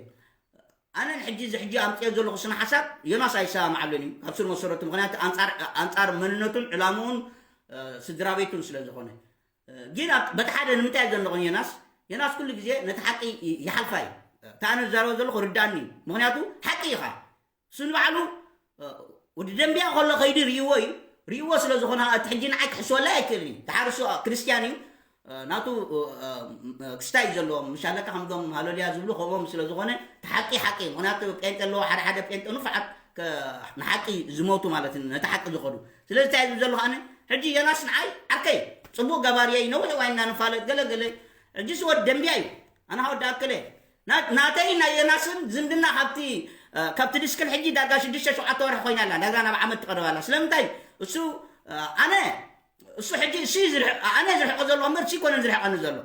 ኣነ ንሕጂ እዚ ሕጂ ኣምፅኦ ዘለኹ ስነ ሓሳብ ዮናስ ኣይሰማማዓሉን እዩ ካብ ስር መሰረቱ። ምክንያቱ ኣንፃር ኣንፃር መንነቱን ዕላምኡን ስድራ ቤቱን ስለ ዝኾነ። ግን በቲ ሓደ ንምንታይ ዘንቕ ዮናስ? ዮናስ ኩሉ ግዜ ነቲ ሓቂ ይሓልፋ እዩ። እታ ኣነ ዝዛረበ ዘለኹ ርዳኒ። ምክንያቱ ሓቂ ኢኻ። እሱ ንባዕሉ ወዲ ደንቢያ ከሎ ከይዲ ርእይዎ እዩ። ርእይዎ ስለ ዝኾነ እቲ ሕጂ ንዓይ ክሕስወላ ኣይክእልን እዩ። ተሓርሱ ክርስትያን እዩ። ናቱ ክስታይ እዩ ዘለዎ። ምሻለካ ከምዞም ሃለሉያ ዝብሉ ከምኦም ስለ ዝኾነ፣ እቲ ሓቂ ሓቂ። ምክንያቱ ጴንጤ ኣለዎ፣ ሓደ ሓደ ጴንጤ ንፉዓት ንሓቂ ዝሞቱ ማለት እዩ፣ ነቲ ሓቂ ዝኸዱ። ስለዚ እንታይ ዝብል ዘለኹ ኣነ፣ ሕጂ ዮናስ ንዓይ ዓርከይ፣ ፅቡቅ ገባሪ እየ፣ ነዊሕ ዋይና ንፋለጥ ገለ ገለ። ሕጂ ስወድ ደንቢያ እዩ። ኣነ ሃወዲ ኣከለ ናተይ ናይ ዮናስን ዝምድና ካብቲ ካብቲ ድስክል ሕጂ ዳርጋ ሽዱሽተ ሸውዓተ ወርሒ ኮይና ኣላ። ዳርጋ ናብ ዓመት ትቐርብ ኣላ። ስለምንታይ? እሱ ኣነ እሱ ሕጂ እሱ ኣነ ዝርሕቆ ዘሎ እምበር እሱ ይኮነን ዝርሕቀኒ ዘሎ።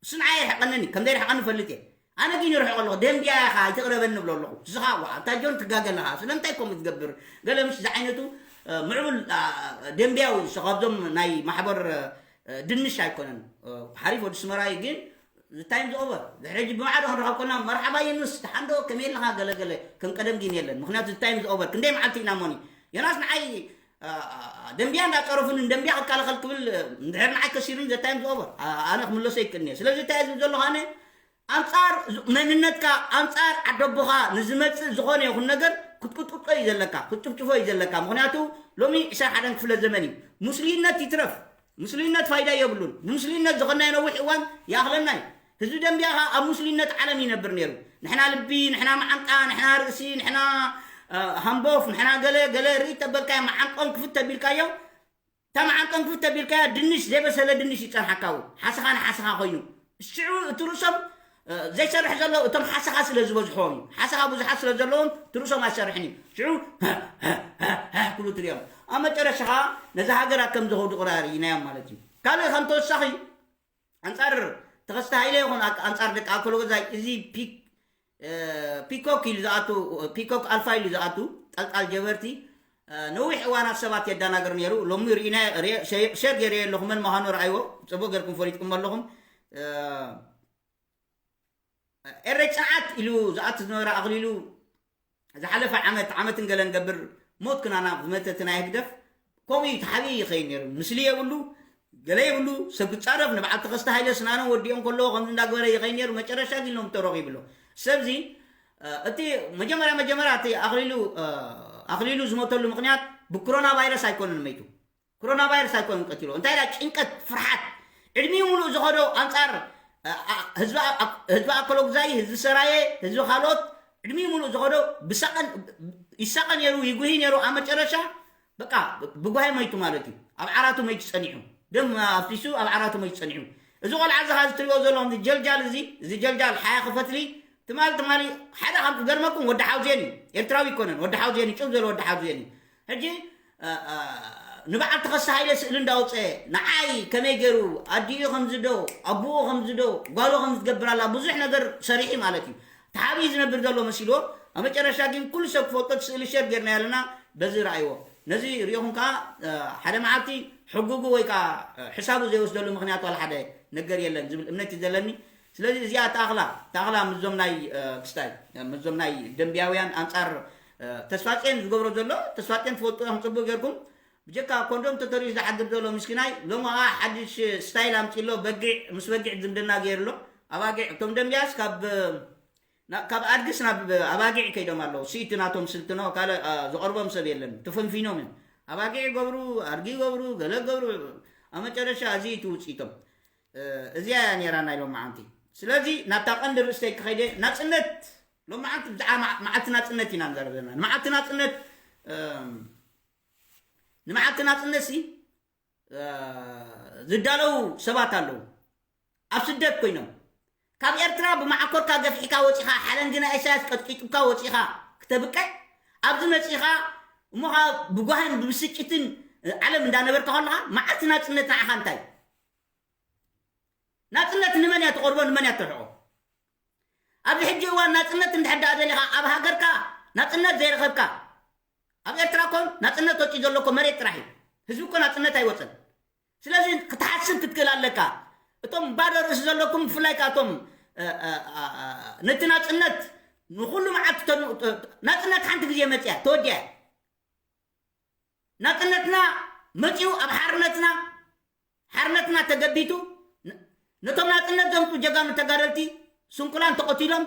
እሱ ንዓይ ይርሕቀኒ፣ ከም ዘይርሕቀኒ ፈልጥ እየ። ኣነ ግን ይርሕቆ ኣለኹ። ደንቢያ ኢኻ ኣይትቕረበኒ ንብሎ ኣለኹ። ንስኻ ዋ ኣታ ጆን ትጋገ ኣለኻ። ስለምንታይ ከምኡ ትገብር? ገለ ምስ ዝዓይነቱ ምዕቡል ደንቢያዊ ንሱ ካብዞም ናይ ማሕበር ድንሽ ኣይኮነን። ሓሪፍ ወዲ ስመራዊ ግን time is over። ድሕሪ ሕጂ ብማዕዶ ክንረኸብ ኮና መርሓባ ዮኑስ ተሓንዶ ከመይ ኣለኻ ገለገለ ከም ቀደም ግን የለን። ምክንያቱ time is over። ክንደይ መዓልቲ ኢና ሞኒ ዮናስ ንዓይ ደንቢያ እንዳፀረፉን ደንቢያ ክከላኸል ክብል እንድሕር ንዓይ ከሲሩን time is over። ኣነ ክምለሶ ይክእልኒ። ስለዚ እንታይ ዝብል ዘለኹ ኣነ ኣንጻር መንነትካ ኣንጻር ዓደቦኻ ንዝመፅእ ዝኾነ ይኹን ነገር ክትቅጥቅጦ እዩ ዘለካ፣ ክትጭፍጭፎ እዩ ዘለካ። ምክንያቱ ሎሚ ዕስራን ሓደን ክፍለ ዘመን እዩ። ሙስሊምነት ይትረፍ፣ ሙስሊምነት ፋይዳ የብሉን። ብሙስሊምነት ዝኸናዮ ነዊሕ እዋን ይኣኽለና እዩ። ህዝቢ ደንቢያ ኸዓ ኣብ ሙስሊምነት ዓለም ይነብር ነይሩ። ንሕና ልቢ፣ ንሕና መዓንጣ፣ ንሕና ርእሲ፣ ንሕና ሃምቦፍ፣ ንሕና ገለ ገለ ርኢ ተበልካዮ መዓንጦም ክፍት ተቢልካዮ እታ መዓንጠን ክፍት ተቢልካያ ድንሽ ዘይበሰለ ድንሽ ይፀንሓካ እውን ሓሰኻ ንሓሰኻ ኮይኑ ሽዑ እቲ ርእሶም ዘይሰርሕ ዘሎ እቶም ሓሰኻ ስለ ዝበዝሖም እዩ። ሓሰኻ ብዙሓት ስለ ዘለዎም እቲ ርእሶም ኣይሰርሕን እዩ። ሽዑ ክብሉ ትሪኦም ኣብ መጨረሻ ከዓ ነዛ ሃገር ከም ዘኸዱ ቅራር ኢናዮም ማለት እዩ። ካልእ ከም ተወሳኺ ኣንፃር ተኸስተ ሃይለ ይኹን ኣንፃር ደቂ ኣከሎ ገዛይ እዚ ፒክ ፒኮክ ኢሉ ዝኣቱ ፒኮክ ኣልፋ ኢሉ ዝኣቱ ጠልጣል ጀበርቲ ነዊሕ እዋናት ሰባት የዳናገር ነይሩ። ሎሚ ርኢና ሸር ገይረ ኣለኹ። መን ምዃኑ ረኣይዎ። ፅቡቅ ገርኩም ፈሊጥኩም ኣለኹም። ኤረይ ፅንዓት ኢሉ ዝኣቱ ዝነበረ ኣኽሊሉ ዝሓለፈ ዓመት ዓመትን ገለን ገብር ሞት ክናና ዝመተቲ ናይ ህግደፍ ከምኡ እዩ ተሓቢኡ ይኸይድ ነይሩ። ምስሊ የብሉ ገለ የብሉ ሰብ ክፃረፍ ንበዓል ተኸስተ ሃይለ ስናኖ ወዲኦም ከለዎ ከምዚ እንዳገበረ ይኸይድ ነይሩ። መጨረሻ ግን ሎም ተረኺቡ ኣሎ። ሰብዚ እቲ መጀመርያ መጀመርያ እቲ ኣኽሊሉ ኣኽሊሉ ዝሞተሉ ምክንያት ብኮሮና ቫይረስ ኣይኮነን መይቱ። ኮሮና ቫይረስ ኣይኮነን ቀትሎ እንታይ ዳ ጭንቀት ፍርሓት ዕድሚኡ ሙሉእ ዝኸዶ ኣንፃር ህዝቢ ኣከሎ ግዛይ ህዝቢ ሰራየ ህዝቢ ካልኦት ዕድሚኡ ሙሉእ ዝኸዶ ብሳቐን ይሳቐ ነይሩ ይጉሂ ነይሩ ኣብ መጨረሻ በቃ ብጓሂ መይቱ ማለት እዩ። ኣብ ዓራቱ መይቱ ጸኒሑ ደም ኣፍሲሱ ኣብ ዓራቱ መይቱ ጸኒሑ። እዚ ቆልዓ እዚ ኻዚ ትሪኦ ዘለኹም እዚ ጀልጃል እዚ እዚ ጀልጃል ሓያ ክፈትሊ ትማሊ ትማሊ ሓደ ካብ ዝገርመኩም ወዲ ሓውዜን እዩ። ኤርትራዊ ይኮነን ወዲ ሓውዜን እዩ። ጭው ዘሎ ወዲ ሓውዜን እዩ። ሕጂ ንበዓል ተኸስተ ሃይለ ስእሊ እንዳውፀ ንዓይ ከመይ ገይሩ ኣዲኡ ከምዚ ዶ ኣቦኡ ከምዚ ዶ ጓሉ ከምዚ ትገብር ኣላ ብዙሕ ነገር ሰሪሒ ማለት እዩ። ተሓቢኡ ዝነብር ዘሎ መሲልዎ ኣብ መጨረሻ ግን ኩሉ ሰብ ክፈልጦ እቲ ስእሊ ሸር ጌርና ያለና በዚ ረኣይዎ። ነዚ ሪኢኹም ከዓ ሓደ መዓልቲ ሕጉጉ ወይ ከዓ ሕሳቡ ዘይወስደሉ ምክንያት ዋላ ሓደ ነገር የለን ዝብል እምነት እዩ ዘለኒ። ስለዚ እዚኣ ተኣኽላ ተኣኽላ ምስዞም ናይ ክስታይ ምስዞም ናይ ደንቢያውያን ኣንፃር ተስፋፅዮን ዝገብሮ ዘሎ ተስፋፅዮን ትፈልጡ ኢኹም ፅቡቅ ጌርኩም። ብጀካ ኮንዶም ተተሪኡ ዝሓድር ዘሎ ምስኪናይ ሎሚ ከዓ ሓድሽ ስታይል ኣምፂሎ በጊዕ ምስ በጊዕ ዝምድና ገይርሎ። ኣባጊዕ እቶም ደንቢያስ ካብ ካብ ኣድግስ ናብ ኣባጊዕ ከይዶም ኣለዉ። ስኢቲ ናቶም ስልትኖ ካልእ ዝቐርቦም ሰብ የለን። ተፈንፊኖም እዮም። ኣባጊዕ ይገብሩ፣ ኣድጊ ይገብሩ፣ ገለ ይገብሩ። ኣብ መጨረሻ እዚ እቲ ውፅኢቶም። እዚኣ እያ ነይራ ናይ ሎመዓንቲ። ስለዚ ናብታ ቀንዲ ርእስተይ ክኸይደ ናፅነት ሎመዓንቲ ብዛዕባ መዓልቲ ናፅነት ኢና ንዛረብ ዘለና። ንመዓልቲ ናፅነት ንመዓልቲ ናፅነት ሲ ዝዳለዉ ሰባት ኣለዉ ኣብ ስደት ኮይኖም ካብ ኤርትራ ብመዓኮርካ ገፊሕካ ወፂኻ ሓለንግና ኢሳያስ ቀጥቂጡካ ወፂኻ ክተብቅዕ ኣብዚ መፂኻ እሞ ብጓህን ብብስጭትን ዓለም እንዳነበርካ ከለኻ መዓልቲ ናፅነት ንዓኻ እንታይ ናፅነት ንመን እያ ትቐርቦ ንመን እያ ትርሕቆ ኣብዚ ሕጂ እዋን ናፅነት እንድሕር ደኣ ደሊኻ ኣብ ሃገርካ ናፅነት ዘይረኸብካ ኣብ ኤርትራ ኮን ናፅነት ወፂ ዘሎ እኮ መሬት ጥራሕ እዩ ህዝቢ እኮ ናፅነት ኣይወፀን ስለዚ ክትሓስብ ክትክእል ኣለካ እቶም ባዶ ርእሲ ዘለኩም ብፍላይ ካቶም ነቲ ናፅነት ንኹሉ መዓልቲ ተኑ-፣ ተ-፣ ናጽነት ሓንቲ ግዜ መጽያ፣ ተወዲኣ። ናጽነትና መጺኡ ኣብ ሓርነትና፣ ሓርነትና ተገቢቱ፣ ነ-፣ ነቶም ናጽነት ዘምጹ ጀጋኑ ተጋደልቲ ስንኩላን ተቐቲሎም፣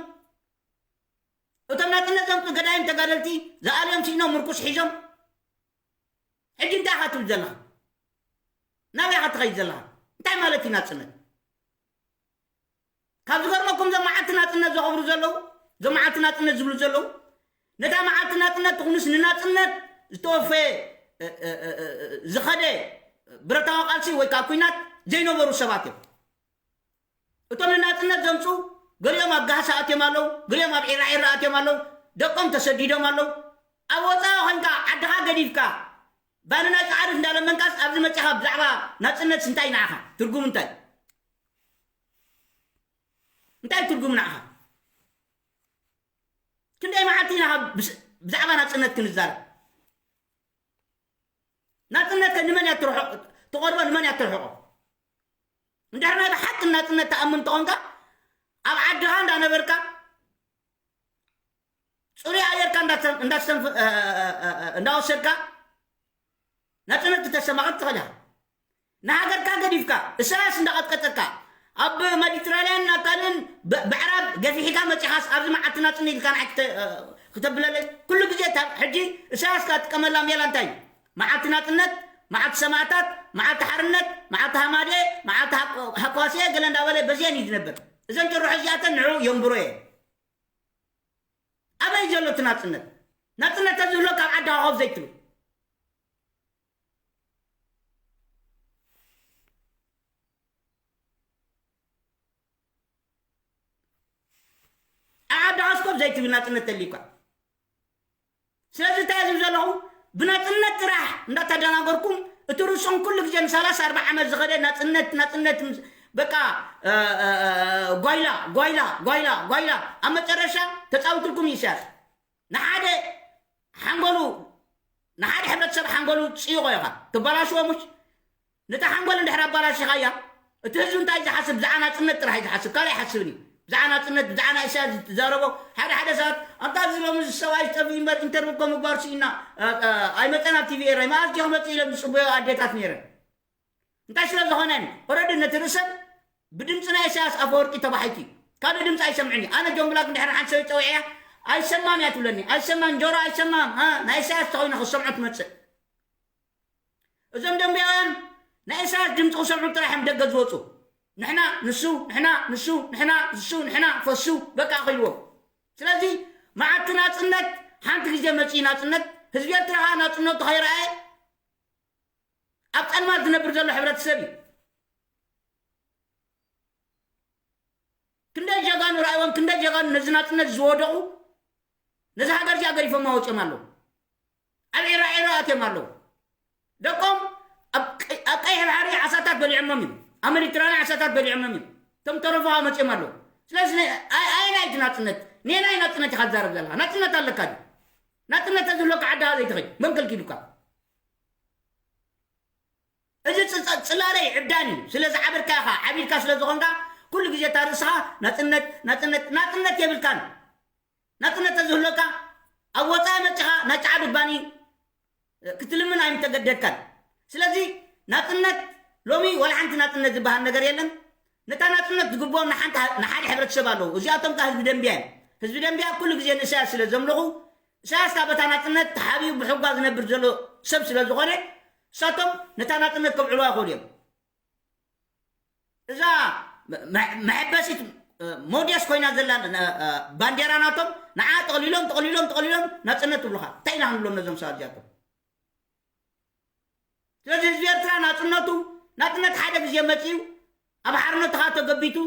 እቶም ናጽነት ዘምጹ ገዳይም ተጋደልቲ ዝኣልዮም ስኢኖም ምርኩስ ሒዞም፣ ሕጂ እንታይ ኢኻ ትብል ዘለኻ? ናበይ ኢኻ ትኸይድ ዘለኻ? እንታይ ማለት እዩ ናጽነት? ካብ ዝገርመኩም፣ እዞም መዓልቲ ናጽነት ዘኸብሩ ዘለዉ፣ እዞም መዓልቲ ናጽነት ዝብሉ ዘለዉ፣ ነታ መዓልቲ ናጽነት ትኹንስ ንናጽነት ዝተወፈየ፣ እ፣ እ፣ እ፣ እ፣ ዝኸደ ብረታዊ ቃልሲ ወይ ከዓ ኲናት ዘይነበሩ ሰባት እዮም። እቶም ንናጽነት ዘምጹ፣ ገሊኦም ኣብ ጋህሳ ኣትዮም ኣለዉ፣ ገሊኦም ኣብ ዒራዒራ ኣትዮም ኣለዉ፣ ደቆም ተሰዲዶም ኣለዉ። ኣብ ወጻኢ ኾይንካ፣ ዓድኻ ገዲፍካ፣ ባኒ ናይ ጻዕሪፍ እንዳለመንካስ ኣብዚ መጺኻ ብዛዕባ ናጽነት እንታይ ንዓኻ? ትርጉም እንታይ? እንታይ ትርጉም ንዓኻ? ክንደይ መዓልቲ ኢና ካብ ብስ-፣ ብዛዕባ ናጽነት ክንዛረብ? ናጽነት ከ ንመን እያ ትርሕቕ-፣ ትቐርቦ፣ ንመን እያ ትርሕቖ? እንድሕር ናይ ብሓቂ ናጽነት ትኣምን እንተኾንካ፣ ኣብ ዓድኻ እንዳነበርካ፣ ጽሩይ ኣየርካ እንዳተ-፣ እንዳስተንፍ-፣ እ፣ እ፣ እ፣ እ፣ እንዳወሰድካ፣ ናጽነት ክተሰማቕር ትኽእል ኢኻ። ንሃገርካ ገዲፍካ፣ እሳያስ እንዳቐጥቀጠካ፣ ኣብ መዲትራንያን ኣብ ካልእን ብ-፣ ብዕራብ ገፊሕካ መጺኻስ፣ ኣብዚ መዓልቲ ናጽነት ኢልካ ንዓይ ክተ-፣ እ፣ ክተብለለይ? ኩሉ ግዜ እታ ሕጂ እሳያስ እትጥቀመላ ሜላ እንታይ እዩ? መዓልቲ ናጽነት፣ መዓልቲ ሰማእታት፣ መዓልቲ ሓርነት፣ መዓልቲ ሃማዴ፣ መዓልቲ ሃኮ-፣ ሃኮዋስየ ገለ እንዳበለ በዚአን እዩ ዝነብር። እዘን ጭርሖ እዚኣተን ንዕኡ የንብሮ እየን። ኣበይ ዘሎ እቲ ናጽነት? ናጽነት ተዝህሎ ካብ ዓድኻ ኮፍ ዘይትብል። ኣብ ዓድኻ ኮፍ ዘይትብል ናጽነት ተልዩካ። ስለዚ እንታይ ዝብል ዘለኹ፣ ብናጽነት ጥራሕ እንዳተደናገርኩም፣ እቲ ርእስኹም ኩሉ ግዜ ንሰላሳ ኣርባዓ ዓመት ዝኸደ ናጽነት፣ ናጽነት ምስ-፣ በቃ፣ እ፣ እ፣ እ፣ ጓይላ፣ ጓይላ፣ ጓይላ፣ ጓይላ፣ ኣብ መጨረሻ ተጻዊትልኩም እዩ ኢሳያስ። ንሓደ ሓንጎሉ፣ ንሓደ ሕብረተሰብ ሓንጎሉ ጽይቖ ኢኻ። ትበላሽዎ ምሽ? ነታ ሓንጎል እንድሕር ኣባላሺኻያ፣ እቲ ህዝቢ እንታይ ዝሓስብ? ብዛዕባ ናጽነት ጥራሕ እዩ ዝሓስብ፣ ካልእ ኣይሓስብን እዩ። ብዛዕባ ናጽነት፣ ብዛዕባ ናይ ኢሳያስ ዝዛረቦ፣ ሓደ ሓደ ሰባት፣ "ኣንታ እዚ ሎሚ እዚ ሰብኣይ ዝጠፍእ እምበር ኢንተርቪው እኮ ምግባር ስኢና፣ እ፣ እ፣ ኣይመጸን ኣብ ቲቪ ኤረይ፣ መኣዝ ድዩ ክመጽእ?" ኢለን ዝጽበዮ ኣዴታት ነይረን። እንታይ ስለ ዝኾነ? ኦረዲ ነቲ ርእሰን ብድምፂ ናይ ኢሳያስ ኣፈወርቂ ተባሒቱ እዩ። ካልእ ድምፂ ኣይሰምዕን እዩ። ኣነ ጆን ብላክ እንድሕር ሓንቲ ሰብ ፀዊዐያ፣ "ኣይሰማም" እያ ትብለኒ። "ኣይሰማም ጆሮ፣ ኣይሰማም፣ እ፣ ናይ ኢሳያስ ተኾይኑ ክሰምዖ ትመጽእ." እዞም ደንበያውያን ናይ ኢሳያስ ድምፂ ክሰምዑ ጥራሕ እዮም ደገ ዝወፁ። ንሕና ንሱ፣ ንሕና ንሱ፣ ንሕና ንሱ፣ ንሕና ፈሱ፣ በቃ ኣኺልዎም። ስለዚ መዓልቲ ናፅነት ሓንቲ ግዜ መፂኡ ናፅነት፣ ህዝቢ ኤርትራ ከዓ ናፅነቱ ከይረኣየ ኣብ ጸልማት ዝነብር ዘሎ ሕብረተሰብ እዩ። ክንደይ ጀጋኑ ረኣይዎም፣ ክንደይ ጀጋኑ ነዚ ናጽነት ዝወደቑ፣ ነዚ ሃገር እዚኣ ገዲፎማ ወጺኦም ኣለዉ። ኣብ ዒራ ዒራ ኣትዮም ኣለዉ። ደቆም ኣብ ቀ-፣ ኣብ ቀይሕ ባሕሪ ዓሳታት በሊዖሞም እዮም። ኣብ ሜዲትራንያን ዓሳታት በሊዖሞም እዮም። እቶም ተረፉ ከዓ መጺኦም ኣለዉ። ስለዚ ነ-፣ ኣይ-፣ ኣየናይ እቲ ናጽነት? ነየናይ ናጽነት ኢኻ ትዛረብ ዘለኻ? ናጽነት ኣለካ ድዩ? ናጽነት ተዝህልወካ ዓድኻ ዘይትኸይድ? መን ከልኪሉካ? እዚ ጽ-፣ ጽ-፣ ጽላለ ይዕብዳን እዩ። ስለ ዝዓበድካ ኢኻ፣ ዓቢድካ ስለ ዝኾንካ፣ ኩሉ ግዜ እታ ርእስኻ ናጽነት፣ ናጽነት፣ ናጽነት የብልካን። ናጽነት ተዝህልወካ፣ ኣብ ወጻኢ መጺኻ ናይ ጸዓዱ ባኒ ክትልምን ኣይምተገደድካን። ስለዚ ናጽነት፣ ሎሚ ዋላ ሓንቲ ናጽነት ዝበሃል ነገር የለን። ነታ ናጽነት ዝግብኦም ንሓንቲ ሃ-፣ ንሓደ ሕብረተሰብ ኣለዉ። እዚኣቶም ከኣ ህዝቢ ደምብያ እዮም። ህዝቢ ደምብያ ኩሉ ግዜ ንእሳያስ ስለ ዘምልኹ፣ ኢሳያስ ከኣ በታ ናጽነት ተሓቢኡ ብሕጓ ዝነብር ዘሎ ሰብ ስለ ዝኾነ፣ ንሳቶም ነታ ናጽነት ከብዕልዋ ይኽእሉ እዮም። እዛ መ-፣ መ-፣ መሐበሲት፣ እ፣ ሞዴስ ኮይና ዘላ፣ እ፣ እ፣ ባንዴራ ናቶም፣ ንዓ ጠቕሊሎም፣ ጠቕሊሎም፣ ጠቕሊሎም ናጽነት ትብሉኻ። እንታይ ኢና ክንብሎም ነዞም ሰባት እዚኣቶም? ስለዚ ህዝቢ ኤርትራ ናጽነቱ፣ ናጽነት ሓደ ግዜ መጺኡ፣ ኣብ ሓርነቱ ተኻቶ ገቢቱ፣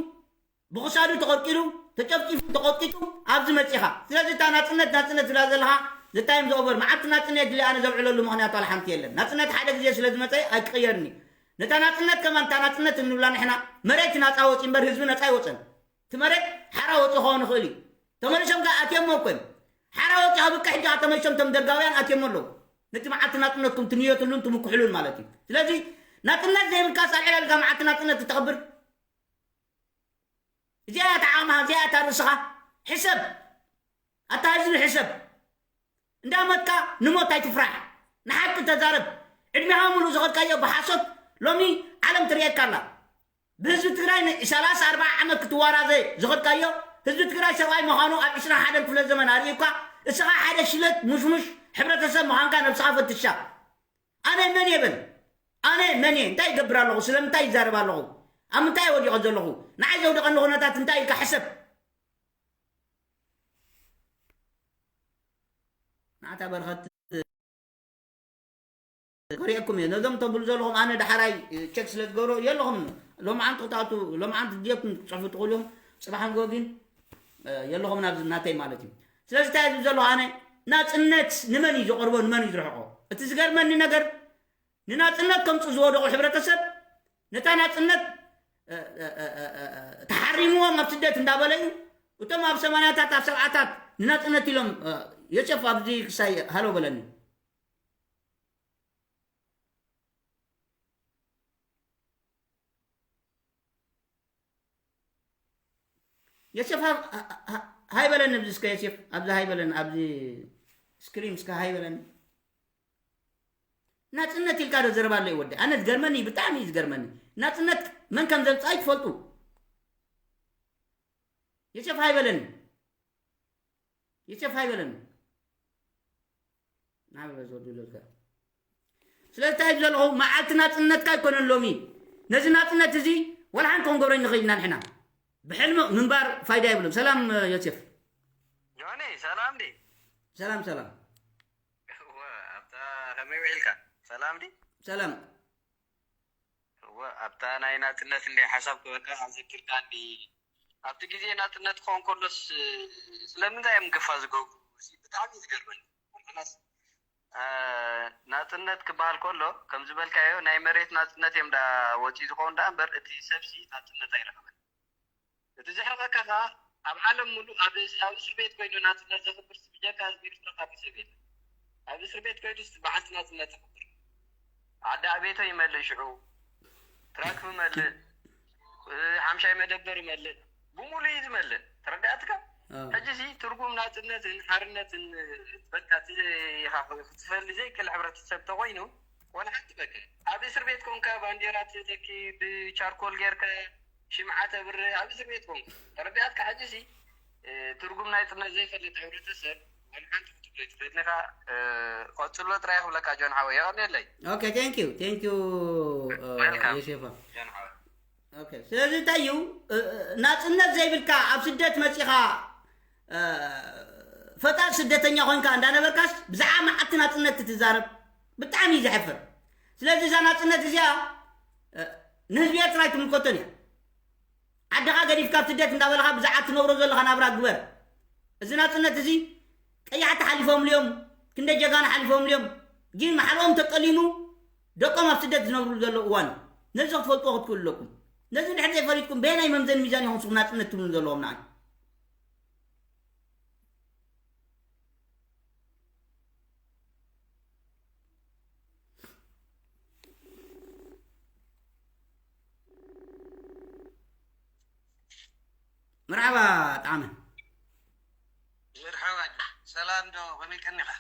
ብኽሳዱ ተቐርቂሩ፣ ተጨፍጪፉ፣ ተቐጥቂጡ፣ ኣብዚ መጺኻ። ስለዚ እታ ናጽነት፣ ናጽነት ትብላ ዘለኻ፣ the time is over። መዓልቲ ናጽነት ድሊ ኣነ ዘብዕለሉ ምኽንያት ዋላ ሓንቲ የለን። ናጽነት ሓደ ግዜ ስለ ዝመጸ ኣይክቕየርን እዩ። ነታ ናጽነት ከማን፣ እታ ናጽነት እንብላ ንሕና፣ መሬት ናጻ ወጺ እምበር ህዝቢ ነጻ ኣይወጸን። እቲ መሬት ሓራ ወጺ ክኸውን ይኽእል እዩ። ተመሊሶም ከኣ ኣትዮሞ እኮ እዮም። ሓራ ወጺ ኣብ ብቂ ሕጂ ከኣ ተመሊሶም እቶም ደርጋውያን ኣትዮሞ ኣለዉ። ነቲ መዓልቲ ናጽነትኩም ትንየትሉን ትምክሕሉን ማለት እዩ። ስለዚ ናጽነት ዘይብልካስ ኣልዒላ ኢልካ መዓልቲ ናጽነት እተኽብር? እዚኣ እያ እታ ዓቕምኻ፣ እዚኣ እያ እታ ርእስኻ። ሕሰብ። ኣታ ህዝቢ ሕሰብ። እንዳመትካ ንሞት ኣይትፍራሕ። ንሓቂ ተዛረብ። ዕድሜኻ ሙሉእ ዝኸድካዮ ብሓሶት ሎሚ ዓለም ትርእየካ ኣላ። ብህዝቢ ትግራይ ን ሰላሳ ኣርባዓ ዓመት ክትዋራዘ ዝኸድካዮ ህዝቢ ትግራይ ሰብኣይ ምዃኑ ኣብ ዕስራን ሓደን ክፍለ ዘመን ኣርእዩካ። እስኻ ሓደ ሽለት ሙሽሙሽ ሕብረተሰብ ምዃንካ ነብስኻ ፈትሻ። ኣነ መን እየ በል? ኣነ መን እየ? እንታይ ይገብር ኣለኹ? ስለምንታይ ይዛረብ ኣለኹ? ኣብ ምንታይ እየ ወዲቐ ዘለኹ? ንዓይ ዘውደቐኒ ኩነታት እንታይ ኢልካ ሕሰብ። ንዓታ በረኸት ከሪአኩም እየ። ነዞም ተብሉ ዘለኹም ኣነ ዳሕራይ ቸክ ስለ ዝገብሮ የለኹም። ሎማዓንቲ ክትኣቱ፣ ሎማዓንቲ ድየኩም ክትፅሕፉ ትኽእሉ እዮም። ፅባሕ ንጎ ግን የለኹም ናብዚ ናተይ ማለት እዩ። ስለዚ እንታይ ዝብል ዘለኹ ኣነ፣ ናፅነት ንመን እዩ ዘቐርቦ፣ ንመን እዩ ዝርሕቆ? እቲ ዝገርመኒ ነገር ንናፅነት ከምፁ ዝወደቑ ሕብረተሰብ ነታ ናፅነት ተሓሪምዎም ኣብ ስደት እንዳበለዩ እቶም ኣብ ሰማንያታት ኣብ ሰብዓታት ንናፅነት ኢሎም ዮሴፍ ኣብዚ ክሳይ ሃሎ በለኒ። ዮሴፍ ሃ- ሃ- ሃ- ሃይ በለኒ ኣብዚ እስከ ዮሴፍ ኣብዚ ሃይ በለኒ ኣብዚ ስክሪን እስከ ሃይ በለኒ። ናፅነት ኢልካ ዶ ዘረባ ኣሎ ይወዲ ኣነ ዝገርመኒ ብጣዕሚ እዩ ዝገርመኒ። ናፅነት መን ከም ዘምፃ ይትፈልጡ። ዮሴፍ ሃይ በለኒ። ዮሴፍ ሃይ በለኒ። ናበለ ዝወዱ ለካ ስለዚ እንታይ ዘለኹ መዓልቲ ናፅነትካ ኣይኮነን ሎሚ። ነዚ ናፅነት እዚ ወላ ሓንቲ ክንገብሮ ንኽእል ኢና ንሕና። ብሕልሚ ምንባር ፋይዳ የብሉን። ሰላም ዮሴፍ። ጆኒ ሰላም ዲ? ሰላም ሰላም። እወ ኣብታ ከመይ ውዒልካ? ሰላም ዲ? ሰላም። እወ ኣብታ ናይ ናፅነት እንደ ሓሳብ ክበካ ኣዘኪርካ እንዲ ኣብቲ ግዜ ናፅነት ክኸውን ከሎስ ስለምንታይ እዮም ግፋ ዝገብሩ? እዚ ብጣዕሚ እዩ ዝገርመኒ። ምክንያት ናፅነት ክበሃል ከሎ ከም ዝበልካዮ ናይ መሬት ናፅነት እዮም ዳ ወፂኡ ዝኸውን ዳ እምበር እቲ ሰብሲ ናፅነት ኣይረኸበን። እቲ ዘሕርቐካ ከዓ ኣብ ዓለም ሙሉእ ኣብ ኣብ እስር ቤት ኮይኑ ናፅነት ዘኽብር ብጀካ ህዝቢ ኤርትራ ካልእ ሰብ የለን። ኣብ እስር ቤት ኮይኑስ በዓልቲ ናፅነት ዘኽብር ዓዲ ኣቤቶ ይመልእ ሽዑ ትራክ ይመልእ ሓምሻይ መደበር ይመልእ ብሙሉ እዩ ዝመልእ ተረዳእትካ። ሕጂ ሲ ትርጉም ናፅነትን ሓርነትን በቃ ኢኻ ክትፈሊ ዘይክእል ሕብረተሰብ ተኮይኑ ወላ ሓንቲ በቃ ኣብ እስር ቤት ኮንካ ባንዴራ ትተኪ ብቻርኮል ጌርካ ሽምዓ ተብርህ ኣብ እስር ቤት ኮንካ ተረዳእትካ። ሕጂ ሲ ትርጉም ናይ ፅነት ዘይፈልጥ ሕብረተሰብ ወላ ሓንቲ ክትብሎ ኣይትኽእልን ኢኻ። ቀፅሎ ጥራይ ክብለካ ጆን ሓወይ የቐንየለይ። Okay, thank you, thank you. Welcome. ዮሴፋ። ጆን ሓወይ። Okay, ስለዚ እንታይ እዩ ናፅነት ዘይብልካ ኣብ ስደት መፂኻ ፈጣር ስደተኛ ኮይንካ እንዳነበርካስ ብዛዕባ መዓልቲ ናፅነት ትዛረብ ብጣዕሚ እዩ ዘሕፍር። ስለዚ እዛ ናፅነት እዚኣ ንህዝቢ ኤርትራ ኣይትምልከቶን እያ። ዓድኻ ገዲፍካ ኣብ ስደት እንዳበልኻ ብዛዕባ ትነብሮ ዘለኻ ናብራ ግበር። እዚ ናፅነት እዚ ቀያሕቲ ሓሊፎምሉ እዮም፣ ክንደይ ጀጋኑ ሓሊፎምሉ እዮም። ግን ማሕልኦም ተጠሊሙ ደቆም ኣብ ስደት ዝነብርሉ ዘለዉ እዋን እዩ። ነዚ ክትፈልጥዎ ክትክእሉ ኣለኩም። ነዚ እንድሕር ዘይፈሊጥኩም በየናይ መምዘኒ ሚዛን ኢኹም ንስኹም ናፅነት ትብሉ ዘለኹም ንዓይ? መርሓባ ጣዕመ። መርሓባ። ሰላም ዶ ከመይ ቀኒኻ?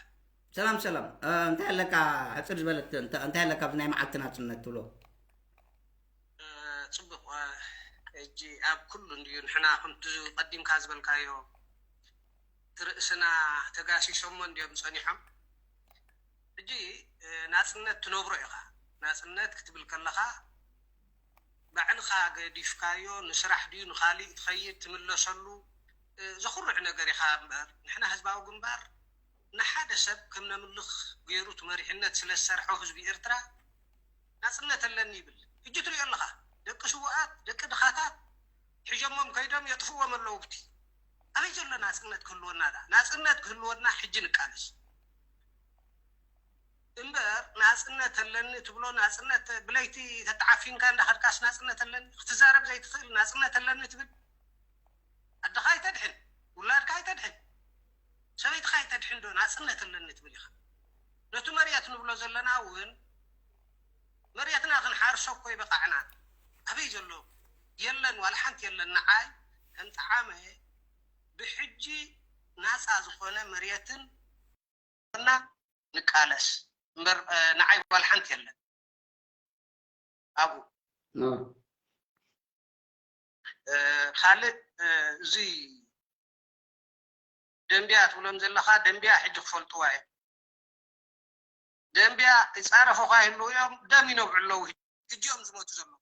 ሰላም ሰላም። እንታይ ኣለካ? ሕፅር ዝበለት እንታይ ኣለካ? ኣብዚ ናይ መዓልቲ ናፅነት ትብሎ? ፅቡቕ። ሕጂ ኣብ ኩሉ እንድዩ ንሕና ከምቲ ቀዲምካ ዝበልካዮ ትርእስና ተጋሲሶሞ እንድዮም ፀኒሖም። ሕጂ ናፅነት ትነብሮ ኢኻ። ናፅነት ክትብል ከለኻ ባዕልኻ ገዲፍካዮ ንስራሕ ድዩ ንኻሊእ ትኸይድ ትምለሰሉ ዘኹርዕ ነገር ኢኻ እምበር ንሕና ህዝባዊ ግንባር ንሓደ ሰብ ከም ነምልኽ ገይሩ እቲ መሪሕነት ስለ ዝሰርሖ ህዝቢ ኤርትራ ናፅነት ኣለኒ ይብል። ሕጂ ትሪኦ ኣለኻ ደቂ ስውኣት ደቂ ድኻታት ሒዞሞም ከይዶም የጥፍዎም ኣለዉ ብቲ ኣበይ ዘሎ ናፅነት ክህልወና ዳ ናፅነት ክህልወና ሕጂ ንቃለስ እምበር ናፅነት ኣለኒ ትብሎ ናፅነት ብለይቲ ተተዓፊንካ እንዳኸድካስ ናፅነት ኣለኒ ክትዛረብ ዘይትኽእል ናፅነት ኣለኒ ትብል ኣድኻ ኣይተድሕን ውላድካ ኣይተድሕን ሰበይትኻ ኣይተድሕን ዶ ናፅነት ኣለኒ ትብል ኢኻ ነቲ መሬት ንብሎ ዘለና እውን መሬትና ክንሓርሶ እኮ ይበቃዕና ኣበይ ዘሎ የለን ዋላ ሓንቲ የለን ንዓይ ከም ጠዓመ ብሕጂ ናፃ ዝኾነ መሬትን እና ንቃለስ እምበር፣ እ፣ ንዓይ ጓል ሓንቲ የለን ኣብኡ። ኖ። እ፣ ካልእ፣ እ፣ እዚ ደንቢያ ትብሎም ዘለኻ፣ ደንቢያ ሕጂ ክፈልጥዋ እዮም። ደንቢያ ይፃረፉኻ ይህልው እዮም፣ ደም ይነብዑ ኣለዉ። ሕጂ እዮም ዝሞቱ ዘለዉ።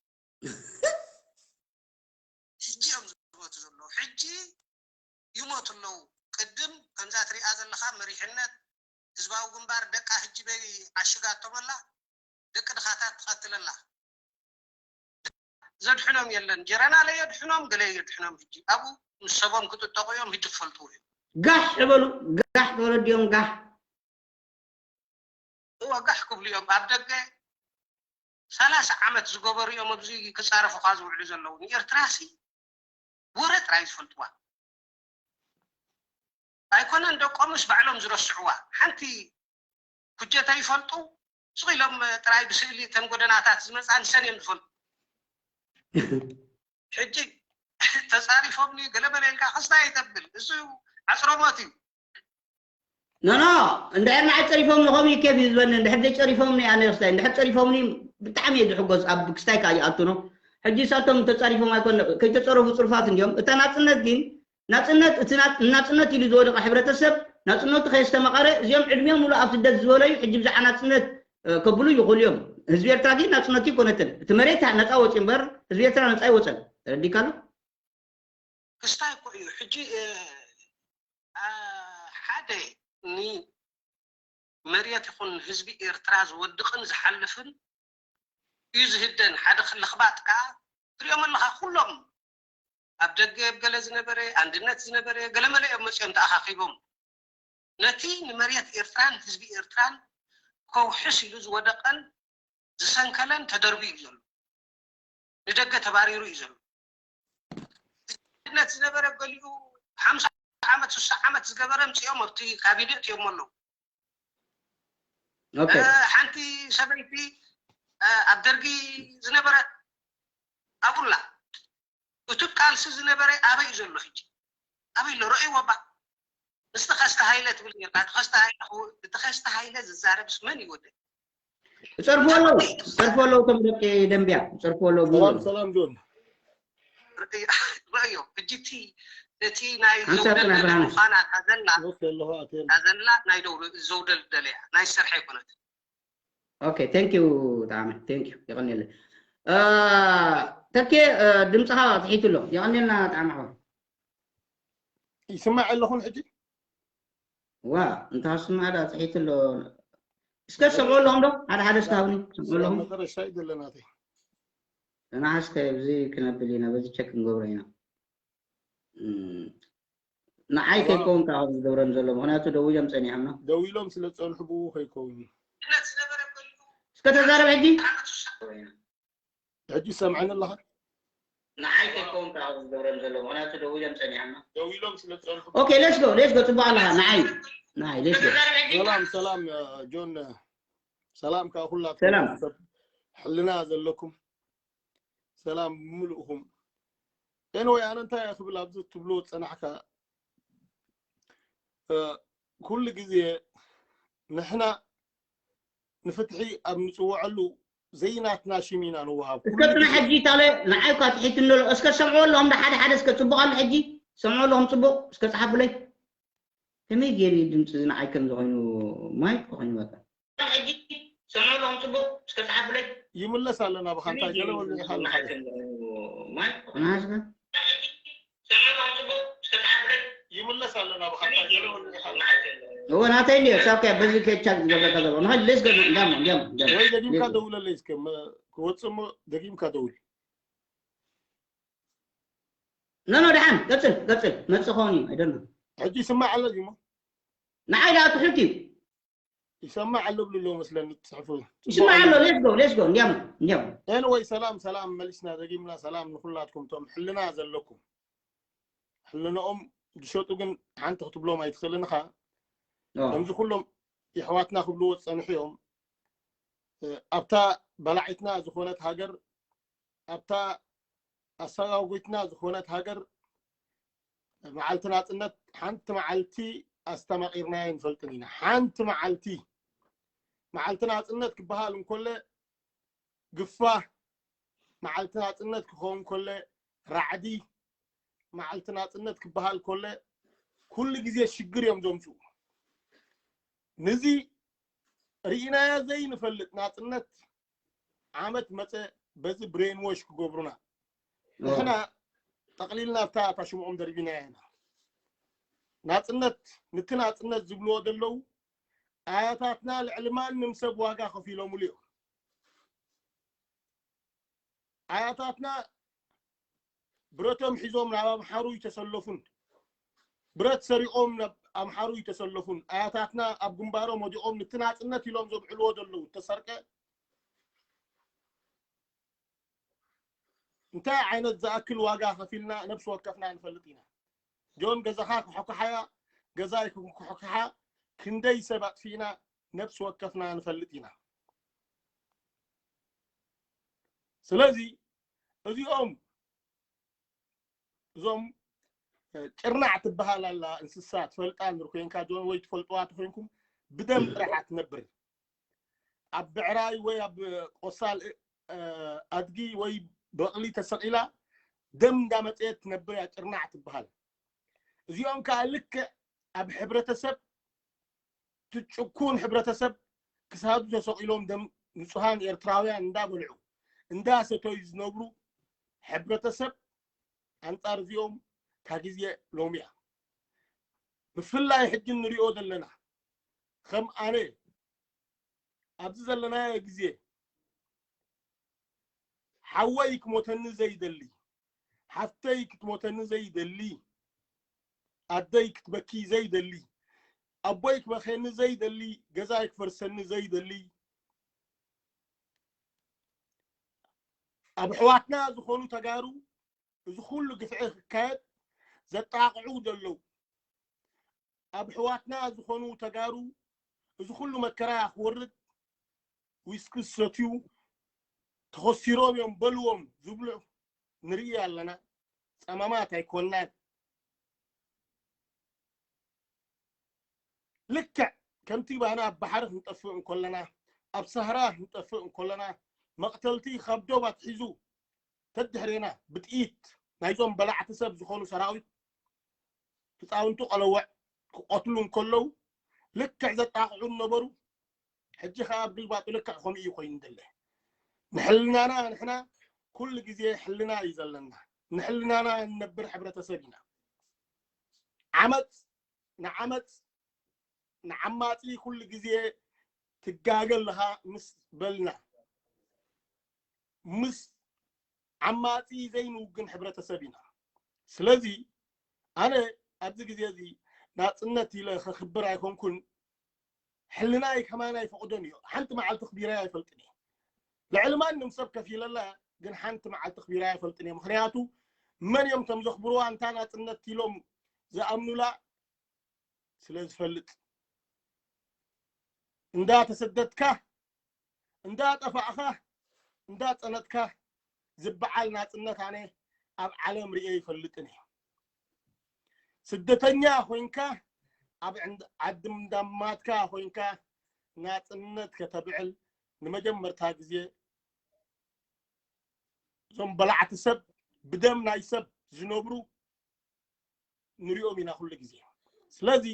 ሕጂ እዮም ዝሞቱ ዘለዉ። ሕጂ ይሞቱ ኣለዉ። ቅድም ከምዛ ትሪኣ ዘለኻ መሪሕነት ህዝባዊ ግንባር ደቃ ሕጂ በይ ዓሽጋቶም ኣላ። ደቂ ድኻታት ትቐትል ኣላ። ዘድሕኖም የለን። ጀረናለ የድሕኖም፣ ገለ የድሕኖም። ሕጂ ኣብኡ ምስ ሰቦም ክጥጠቑ እዮም። ሕጂ ክፈልጥዎ እዮም። ጋሕ በሉ፣ ጋሕ ተወለዲኦም ጋሕ። እወ፣ ጋሕ ክብሉ እዮም። ኣብ ደገ ሰላሳ ዓመት ዝገበሩ እዮም ኣብዚ ክፃረፉኻ ዝውዕሉ ዘለዉ። ንኤርትራሲ ወረ ጥራይ ዝፈልጥዋ ኣይኮነን፣ ደቆምስ ባዕሎም ዝረስዕዋ። ሓንቲ ኩጀታ ይፈልጡ፣ ስቕ ኢሎም ጥራይ ብስእሊ እተን ጎደናታት ዝመፃ ንሰን እዮም ዝፈልጡ። ሕጂ ተፃሪፎምኒ ገለ መለ ኢልካ ክስታይ ኣይተብል። እሱ ዓፅረሞት እዩ። ኖ ኖ፣ እንድሕር ንዓይ ፀሪፎምኒ ከምኡ እዩ ኬፍ እዩ ዝበኒ። እንድሕር ዘይፀሪፎምኒ ኣነ ክስታይ፣ እንድሕር ፀሪፎምኒ ብጣዕሚ እየ ዝሕጎስ። ኣብ ክስታይ ከዓ ይኣቱ ነው። ሕጂ ሳቶም ተፃሪፎም ኣይኮነ፣ ከይተፀረፉ ፅሩፋት እንዲዮም። እታ ናፅነት ግን ናፅነት፣ እቲ ና- ናፅነት ኢሉ ዝወደቐ ሕብረተሰብ ናፅነቱ ከየስተማቐረ እዚኦም ዕድሚኦም ሙሉ ኣብ ስደት ዝበለዩ ሕጂ ብዛዕባ ናፅነት እ፣ ከብሉ ይኽእሉ እዮም። ህዝቢ ኤርትራ ግን ናፅነቱ ይኮነትን። እቲ መሬት ነፃ ወፂ እምበር ህዝቢ ኤርትራ ነፃ ኣይወፀን። ተረዲካ ኣሎ? ክስታይ እኮ እዩ። ሕጂ፣ እ፣ አ፣ ሓደ ንመሬት ይኹን ህዝቢ ኤርትራ ዝወድቕን ዝሓልፍን እዩ ዝህደን። ሓደ ለኽባጥ ከዓ ትሪኦም ኣለኻ። ኩሎም ኣብ ደገ ኣብ ገለ ዝነበረ፣ ኣንድነት ዝነበረ፣ ገለመለ እዮም መፂኦም ተኣኻኺቦም። ነቲ ንመሬት ኤርትራን ህዝቢ ኤርትራን ከውሕስ ኢሉ ዝወደቐን ዝሰንከለን ተደርብዩ እዩ ዘሎ። ንደገ ተባሪሩ እዩ ዘሎ። ድነት ዝነበረ ገሊኡ ሓምሳ ዓመት፣ ስሳ ዓመት ዝገበረ ምፅኦም ኣብቲ ካቢነ እትዮም ኣለዉ። ኦኬ። እ፣ ሓንቲ ሰበይቲ፣ እ፣ ኣብ ደርጊ ዝነበረት ኣብኡላ። እቲ ቃልሲ ዝነበረ ኣበይ እዩ ዘሎ ሕጂ? ኣበይ ኣሎ? ረእይዎ እባ። ምስ ተኸስተ ሃይለ ትብል ኔርካ። ተኸስተ ሃይለ ክው-፣ ተኸስተ ሃይለ ዝዛረብስ መን እዩ ወደ? ይፀርፉ ኣለዉ፣ ይፀርፉ ኣለዉ፣ እቶም ደቂ ደንቢያ ይፀርፉ ኣለዉ። ሰላም ሰላም ጆን። ረእዮ፣ ሕጂ እቲ፣ እቲ ናይ ሓንሳብ ጥና ዘውደልደለ ብርሃነ። ምዃና እታ ዘላ፣ ወስ ኣለኹ ኣቴን። እታ ዘላ ናይ ደው-፣ ዘውደልደለ እያ። ናይ ዝሰርሐ ኣይኮነት። ኦኬ፣ thank you ጣዕመ፣ thank you፣ የቐንየለይ። እ፣ ተኬ፣ እ፣ ድምፅኻ ትሒቱ ኣሎ። የቐንየልና ጣዕመ ሓወይ። ይስማዕ ኣለኹን ሕጂ? ዋ፣ እንታ ስማዕ ዳ ትሒቱ ኣሎ። እስከ ሰምዑ ኣለኹም ዶ? ሓደ ሓደ እስከ ሃብኒ፣ ሰምዑ ኣለኹም። መጨረሻ እዩ ዘለናተይ። ንሓስከ እዚ ክነብል ኢና፣ በዚ ቸክ ክንገብሮ ኢና። እም፣ ንዓይ ሰላም። ከይከውን ካብ ዝገብረን ዘሎ፣ ምኽንያቱ ደው ኢሎም ጸኒሖም ነው። ደው ኢሎም ስለ ዝጸንሑ ብኡ ከይከውን እዩ። እስከ ተዛረብ ሕጂ። ሕጂ ሰምዐን ኣለኻ? ንዓይ ከይከውን ካብ ዝገብረን ዘሎ፣ ምኽንያቱ ደው ኢሎም ጸኒሖም ነው። ደው ኢሎም ስለ ዝጸንሑ ኦኬ፣ let's go፣ let's go። ጽቡቕ ኣለኻ። ንዓይ፣ ንዓይ፣ let's go። ሰላም ሰላም እ፣ ጆን፣ ሰላም ካብ ኩላትኩም ሰላም። ሰብ ሕልና ዘለኩም፣ ሰላም ብምልእኹም። ኤንወይ፣ ኣነ እንታይ እየ ክብል ኣብዚ ትብሎ ዝጸናሕካ፣ እ፣ ኩሉ ግዜ ንሕና ንፍትሒ ኣብ ንጽውዐሉ ዘይናትና ሽም ኢና ንወሃብ። ኩሉ እስከ ጽና ግዜ ሕጂ ታለ ንዓይ እኳ ትሒትኒ ኣሎ። እስከ ሰምዑ ኣለኹም ዶ ሓደ ሓደ፣ እስከ ጽቡቕ ኣሎ ሕጂ። ሰምዑ ኣለኹም ጽቡቕ፣ እስከ ጸሓፉለይ። ከመይ ገይሩ እዩ ድምፂ እዚ ንዓይ ከም ዝኾይኑ ማይክ ኮይኑ በቃ። ሕጂ ሰምዑ ኣለኹም ጽቡቕ፣ እስከ ጸሓፉለይ። ይምለስ ኣለና ብኻ እንታይ ገለ ወሊዕኻ ኣለኻ። ናስከ ይምለስ ኣለና ብኻ እንታይ ገለ ወሊዕኻ ኣለኻ። እወ ናተይ እንዲዮ ሳብ ከያ በዚ ከቻ ዝገብረካ ዘሎ ንኸ ሌስ ገ እንዲያሞ እንዲያሞ እንዲያሞ ወይ ደጊምካ ደውለለይ እስከ መ- ክወፅእ እሞ ደጊምካ ደውል። ኖ ኖ ደሓን ቀፅል ቀፅል መፅእ ከውን እዩ ኣይደሎ ሕጂ ይስማዕ ኣሎ ድሞ ንዓይ ደኣ ትሑት እዩ ይሰማዕ ኣሎ ብሉ ኣለዎ መስለኒ ትፅሕፉ ይስማዕ ኣሎ ሌስ ጎ ሌስ ጎ እንዲያሞ እንዲያሞ ኤንወይ ሰላም ሰላም መሊስና ደጊምና ሰላም ንኩላትኩም እቶም ሕልና ዘለኩም ሕልንኦም ዝሸጡ ግን ሓንቲ ክትብሎም ኣይትኽእልን ኢኻ ኦ፣ ከምዚ ኩሎም የሕዋትና ክብልዎ ዝፀንሑ እዮም እ፣ ኣብታ በላዒትና ዝኾነት ሃገር ኣብታ ኣሰጋጉትና ዝኾነት ሃገር መዓልቲ ናፅነት ሓንቲ መዓልቲ ኣስተማቒርናዮ ንፈልጥን ኢና። ሓንቲ መዓልቲ፣ መዓልቲ ናፅነት ክበሃል እንኮለ ግፋ፣ መዓልቲ ናፅነት ክኸውን ኮለ ራዕዲ፣ መዓልቲ ናፅነት ክበሃል ኮለ ኩሉ ግዜ ሽግር እዮም ዘምፅኡ። ንዚ ርኢናዮ ዘይንፈልጥ ናፅነት ዓመት መፀ በዚ ብሬን ዎሽ ክገብሩና። ንሕና ጠቕሊልና ኣብታ እታ ሽምኦም ደርቢናያ ኢና። ናፅነት፣ ንቲ ናፅነት ዝብልዎ ዘለዉ ኣያታትና ልዕሊ ማንም ሰብ ዋጋ ከፊሎምሉ እዮም። ኣያታትና ብረቶም ሒዞም ናብ ኣምሓሩ ይተሰለፉን፣ ብረት ሰሪቖም ናብ ኣምሓሩ ይተሰለፉን፣ ኣያታትና ኣብ ግንባሮም ወዲቖም ንቲ ናፅነት ኢሎም ዘብዕልዎ ዘለዉ ተሰርቀ እንታይ ዓይነት ዝኣክል ዋጋ ከፊልና ነብሲ ወከፍና ንፈልጥ ኢና። ጆን ገዛኻ ክሕኩሓያ፣ ገዛይ ክሕኩሓ፣ ክንደይ ሰብ ኣጥፊእና ነብሲ ወከፍና ንፈልጥ ኢና። ስለዚ እዚኦም እዞም ጭርናዕ ትበሃል ኣላ እንስሳ ትፈልጣ እንድር ኮይንካ ጆን ወይ ትፈልጥዋ ተኮይንኩም ብደም ጥራሕ ትነብር። ኣብ ብዕራይ ወይ ኣብ ቆሳል ኣድጊ ወይ በቕሊ ተሰቒላ ደም እንዳመፀየት ትነብር እያ ጭርናዕ ትበሃል። እዚኦም ከዓ ልክዕ ኣብ ሕብረተሰብ ትጭኩን ሕብረተሰብ ክሳዱ ተሰቒሎም ደም ንጹሃን ኤርትራውያን እንዳበልዑ እንዳሰተዩ ዝነብሩ ሕብረተሰብ ኣንጻር እዚኦም እታ ግዜ ሎሚ እያ። ብፍላይ ሕጂ ንሪኦ ዘለና ከም ኣነ ኣብዚ ዘለናዮ ግዜ ሓወይ ክሞተኒ ዘይደሊ፣ ሓፍተይ ክትሞተኒ ዘይደሊ፣ ኣደይ ክትበኪ ዘይደሊ፣ ኣቦይ ክበኸኒ ዘይደሊ፣ ገዛይ ክፈርሰኒ ዘይደሊ፣ ኣብ ኣሕዋትና ዝኾኑ ተጋሩ እዚ ኩሉ ግፍዒ ክካየድ ዘጣቕዑ ዘለዉ ኣብ ኣሕዋትና ዝኾኑ ተጋሩ እዚ ኩሉ መከራ ክወርድ ዊስኪ ዝሰትዩ ተኸሲሮም እዮም በልዎም ዝብሉ ንርኢ ኣለና። ጸማማት ኣይኮናን። ልክዕ ከምቲ ባና ኣብ ባሕሪ ክንጠፍእ እንከለና ኣብ ሳህራ ክንጠፍእ እንከለና መቕተልቲ ካብ ዶብ ኣትሒዙ ተድሕሬና ብጥይት ናይዞም በላዕቲ ሰብ ዝኾኑ ሰራዊት ህፃውንቲ ቆለወዕ ክቐትሉ እንከለዉ ልክዕ ዘጣቕዑ ነበሩ። ሕጂ ከዓ ኣብ ግልባጡ ልክዕ ከምኡ እዩ ኮይኑ ደለ። ንሕልናና ንሕና ኩሉ ግዜ ሕልና እዩ ዘለና። ንሕልናና እንነብር ሕብረተሰብ ኢና። ዓመፅ ንዓመፅ ንዓማፂ ኩሉ ግዜ ትጋገ ኣለኻ ምስ በልና ምስ ዓማፂ ዘይንውግን ሕብረተሰብ ኢና። ስለዚ ኣነ ኣብዚ ግዜ እዚ ናፅነት ኢለ ከኽብር ኣይኮንኩን። ሕልናይ ከማን ኣይፈቕዶን እዩ። ሓንቲ መዓልቲ ክቢራይ ኣይፈልጥን እየ። ልዕሊ ማንም ሰብ ከፊለላ ግን ሓንቲ መዓልቲ ክቢራይ ኣይፈልጥን እየ። ምክንያቱ መን እዮም እቶም ዘኽብርዋ እንታ ናፅነት ኢሎም ዝኣምኑላ ስለ ዝፈልጥ እንዳተሰደድካ እንዳጠፋእኻ እንዳፀነትካ ዝበዓል ናፅነት ኣነ ኣብ ዓለም ርኤ ይፈልጥን እየ። ስደተኛ ኮይንካ ኣብ ዓዲ እንዳማትካ ኮይንካ ናፅነት ከተብዕል ንመጀመርታ ግዜ እዞም በላዕቲ ሰብ ብደም ናይ ሰብ ዝነብሩ ንሪኦም ኢና ኩሉ ግዜ። ስለዚ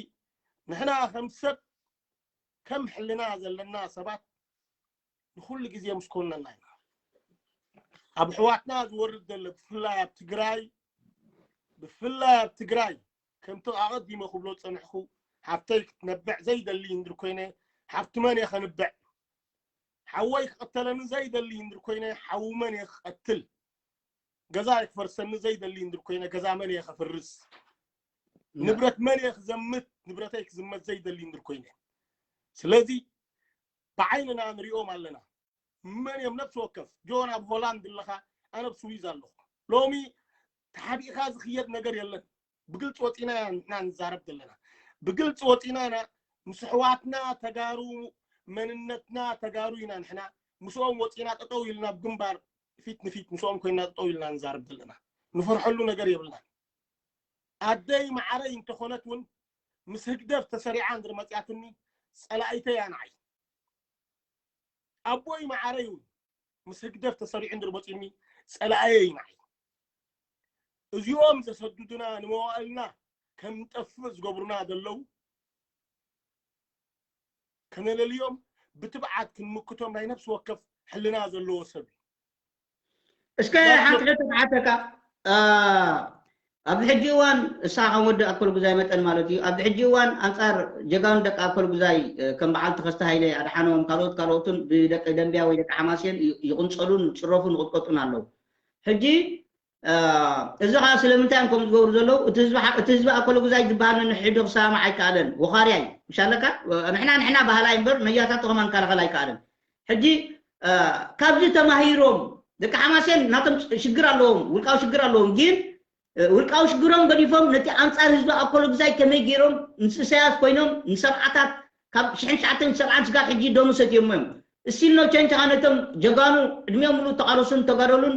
ንሕና ከም ሰብ ከም ሕልና ዘለና ሰባት ንኩሉ ግዜ ምስ ኮነና ኢና። ኣብ ኣሕዋትና ዝወርድ ዘሎ ብፍላይ ኣብ ትግራይ ብፍላይ ኣብ ትግራይ ከምቲ ኣቐዲመ ክብሎ ዝፀንሕኩ ሓፍተይ ክትነብዕ ዘይደሊ እንድር ኮይነ ሓፍቲ መን እየ ከንብዕ ሓወይ ክቐተለኒ ዘይደሊ እንድር ኮይነ ሓዊ መን እየ ክቐትል ገዛ ክፈርሰኒ ዘይደሊ እንድር ኮይነ ገዛ መን እየ ከፍርስ ንብረት መን እየ ክዘምት ንብረተይ ክዝመት ዘይደሊ እንድር ኮይነ ስለዚ ብዓይንና ንሪኦም ኣለና መን እዮም ነብሲ ወከፍ ጆን ኣብ ሆላንድ ኣለኻ ኣነ ኣብ ስዊዝ ኣለኹ ሎሚ ተሓቢእካ ዝኽየድ ነገር የለን ብግልፂ ወፂና ኢና ንዛረብ ዘለና ብግልፂ ወፂና ኢና ምስ ኣሕዋትና ተጋሩ መንነትና ተጋሩ ኢና ንሕና ምስኦም ወፂና ጠጠው ኢልና ኣብ ግንባር ፊት ንፊት ምስኦም ኮይና ጠጠው ኢልና ንዛረብ ዘለና ንፈርሐሉ ነገር የብልና ኣደይ መዓረይ እንተኾነት እውን ምስ ህግደፍ ተሰሪዓ እንድር መፅያትኒ ፀላኢተይ እያ ንዓይ። ኣቦይ መዓረይ እውን ምስ ህግደፍ ተሰሪዑ እንድር መፅዩኒ ፀላእየ እዩ ንዓይ። እዚኦም ዘሰድዱና ንመዋእልና ከም ንጠፍእ ዝገብሩና ዘለዉ ከነለልዮም ብትብዓት ክንምክቶም ናይ ነፍሲ ወከፍ ሕልና ዘለዎ ሰብ እዩ። እስከ ሓንቲ ሕቶ ክሓተካ ኣብዚ ሕጂ እዋን እሳ ከም ወዲ ኣኮል ጉዛይ መጠን ማለት እዩ ኣብዚ ሕጂ እዋን ኣንፃር ጀጋኑ ደቂ ኣኮል ጉዛይ ከም በዓል ተኸስተ ሃይለ ኣድሓኖም ካልኦት ካልኦትን ብደቂ ደንቢያ ወይ ደቂ ሓማሴን ይቕንፀሉን ይፅረፉን ይቕጥቀጡን ኣለዉ ሕጂ እዚ ከዓ ስለምንታይ እዮም ከም ዝገብሩ ዘለዉ እቲ ህዝቢ ኣኮል ጉዛይ ዝበሃል ንሕዶ ክሰማማዕ ኣይከኣለን ወኻርያ እዩ ምሻለካ ንሕና ንሕና ባህላይ እምበር ነያታቱ ከማን ከላኸል ኣይከኣለን ሕጂ ካብዚ ተማሂሮም ደቂ ሓማሴን ናቶም ሽግር ኣለዎም ውልቃዊ ሽግር ኣለዎም ግን ውልቃዊ ሽግሮም ገዲፎም ነቲ ኣንፃር ህዝቢ ኣኮሎ ግዛይ ከመይ ገይሮም ምስ እሰያስ ኮይኖም ንሰብዓታት ካብ ሽሕን ትሽዓተን ሰብዓን ስጋብ ሕጂ ደሙ ሰትዮሞ እዮም እስቲል ኖ ቸንጅ ከዓ ነቶም ጀጋኑ ዕድሚኦም ሙሉ ተቃለሱን ተጋደሉን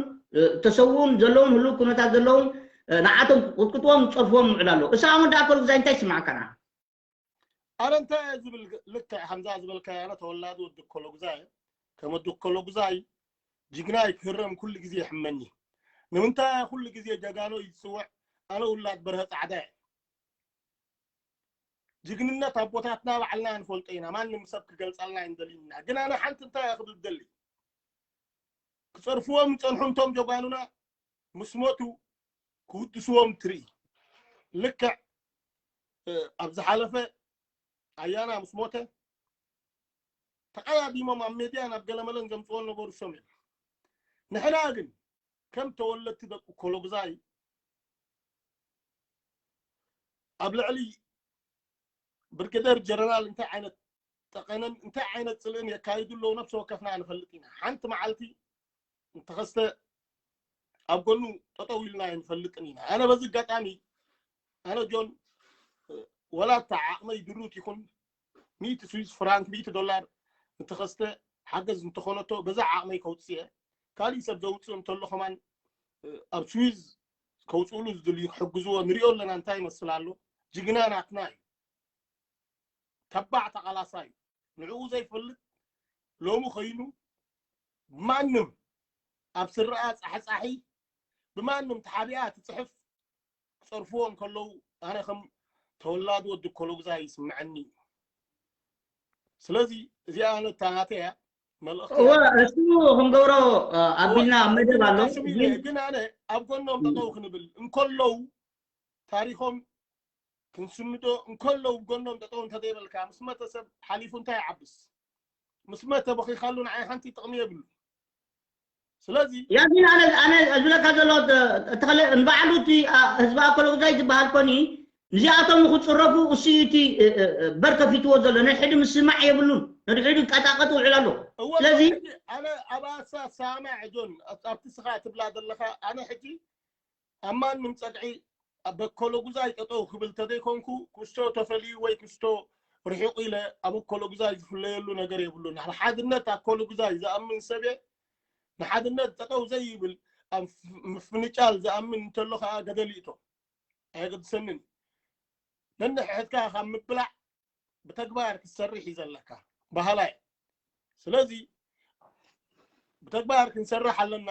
ተሰውኡን ዘለውን ህሉው ኩነታት ዘለውን ንዓቶም ቁጥቁጥዎም ፀርፍዎም ምዕል ኣሎ እሳ ወዲ ኣኮሎ ግዛይ እንታይ ይስማዕካና ኣነ እንታይ እየ ዝብል ልክዕ ከምዛ ዝበልካዮ ኣነ ተወላዲ ወዲ ኮሎጉዛይ እየ። ከም ወዲ ኮሎጉዛይ ጅግናይ ክህረም ኩሉ ግዜ ይሕመኒ። ንምንታይ ኩሉ ግዜ ጀጋኑ እዩ ዝፅውዕ? ኣነ ውላድ በርሀ ፃዕዳ እየ። ጅግንነት ኣቦታትና ባዕልና ንፈልጦ ኢና። ማንም ሰብ ክገልፀልና ኣይንደልይና። ግን ኣነ ሓንቲ እንታይ እየ ክብል ደሊ ክፀርፍዎም ይፀንሑ እንቶም ጀጋኑና ምስ ሞቱ ክውድስዎም ትርኢ። ልክዕ ኣብ ዝሓለፈ ኣያና ምስ ሞተ ተቐዳዲሞም ኣብ ሜድያ ናብ ገለመለን ዘምፅዎ ነበሩ ሰሚዕ። ንሕና ግን ከም ተወለድቲ ደቂ ኮሎግዛይ ኣብ ልዕሊ ብርጌደር ጀነራል እንታይ ዓይነት ጠቐነን እንታይ ዓይነት ፅልእን የካይዱ ኣለዉ ነብሲ ወከፍና ንፈልጥ ኢና። ሓንቲ መዓልቲ እንተኸስተ ኣብ ጎኑ ጠጠው ኢልና ኣይንፈልጥን ኢና። ኣነ በዚ ኣጋጣሚ ኣነ ጆን ወላ እታ ዓቕመይ ድሩት ይኹን ሚእቲ ስዊዝ ፍራንክ ሚእቲ ዶላር እንተኸስተ ሓገዝ እንተኾነቶ በዛ ዓቕመይ ከውፅእ እየ። ካሊእ ሰብ ዘውፅእ እንተሎ ከማን ኣብ ስዊዝ ከውፅእሉ ዝድልዩ ክሕግዝዎ ንሪኦ ኣለና እንታይ ይመስል ኣሎ። ጅግና ናትና እዩ። ተባዕ ተቓላሳይ እዩ። ንዕኡ ዘይፈልጥ ሎሚ ኮይኑ ብማንም ኣብ ስረኣ ፃሕፃሒ ብማንም ተሓቢኣ ትፅሕፍ ክፀርፍዎ እንከለዉ ኣነ ከም ተወላዲ ወዲ ኮሎግዛ ይስምዐኒ እዩ። ስለዚ እዚኣ ኣነ እታ ናተይ እያ መልእኽቲ እወ እሱ ክንገብሮ ኣቢልና ኣብ መደብ ኣሎ። ግን ኣነ ኣብ ጎኖም ጠጠው ክንብል እንከለዉ ታሪኾም ክንስንዶ እንከለዉ ጎኖም ጠጠው እንተዘይበልካ ምስ መተ ሰብ ሓሊፉ እንታይ ይዓብስ? ምስ መተ በኺኻሉ ንዓይ ሓንቲ ጥቕሚ የብሉ። ስለዚ ያዚን ኣነ ኣነ ዝብለካ ዘሎ ተኸለ ንባዕሉ እቲ ህዝቢ ኣኮሎ ጉዛይ ዝበሃል ኮኒ ንዚኣቶም ንክፅረፉ እሱ እዩ እቲ በር ከፊትዎ ዘሎ ነድሕዲ ምስማዕ የብሉን ነድሕዲ ቀጣቀጥ ውዕል ኣሎ ስለዚ ኣነ ኣብ ኣሳ ሳማዕ ጆን ኣብቲ ስኻ ትብላ ዘለኻ ኣነ ሕጂ ኣብ ማንም ፀግዒ ኣብ በኮሎጉዛይ ጠጠው ክብል ተዘይኮንኩ ክስቶ ተፈልዩ ወይ ክስቶ ርሒቑ ኢለ ኣብ ኮሎጉዛይ ዝፍለየሉ ነገር የብሉን። ኣብ ሓድነት ኣብ ኮሎጉዛይ ዝኣምን ሰብ እየ። ንሓድነት ጠጠው ዘይብል ኣብ ምፍንጫል ዝኣምን እንተሎ ከዓ ገደል ይእቶ። ኣየገድሰንን እዩ። ነንሕድሕድካ ካብ ምብላዕ ብተግባር ክትሰርሕ እዩ ዘለካ ባህላ እዩ። ስለዚ ብተግባር ክንሰርሕ ኣለና።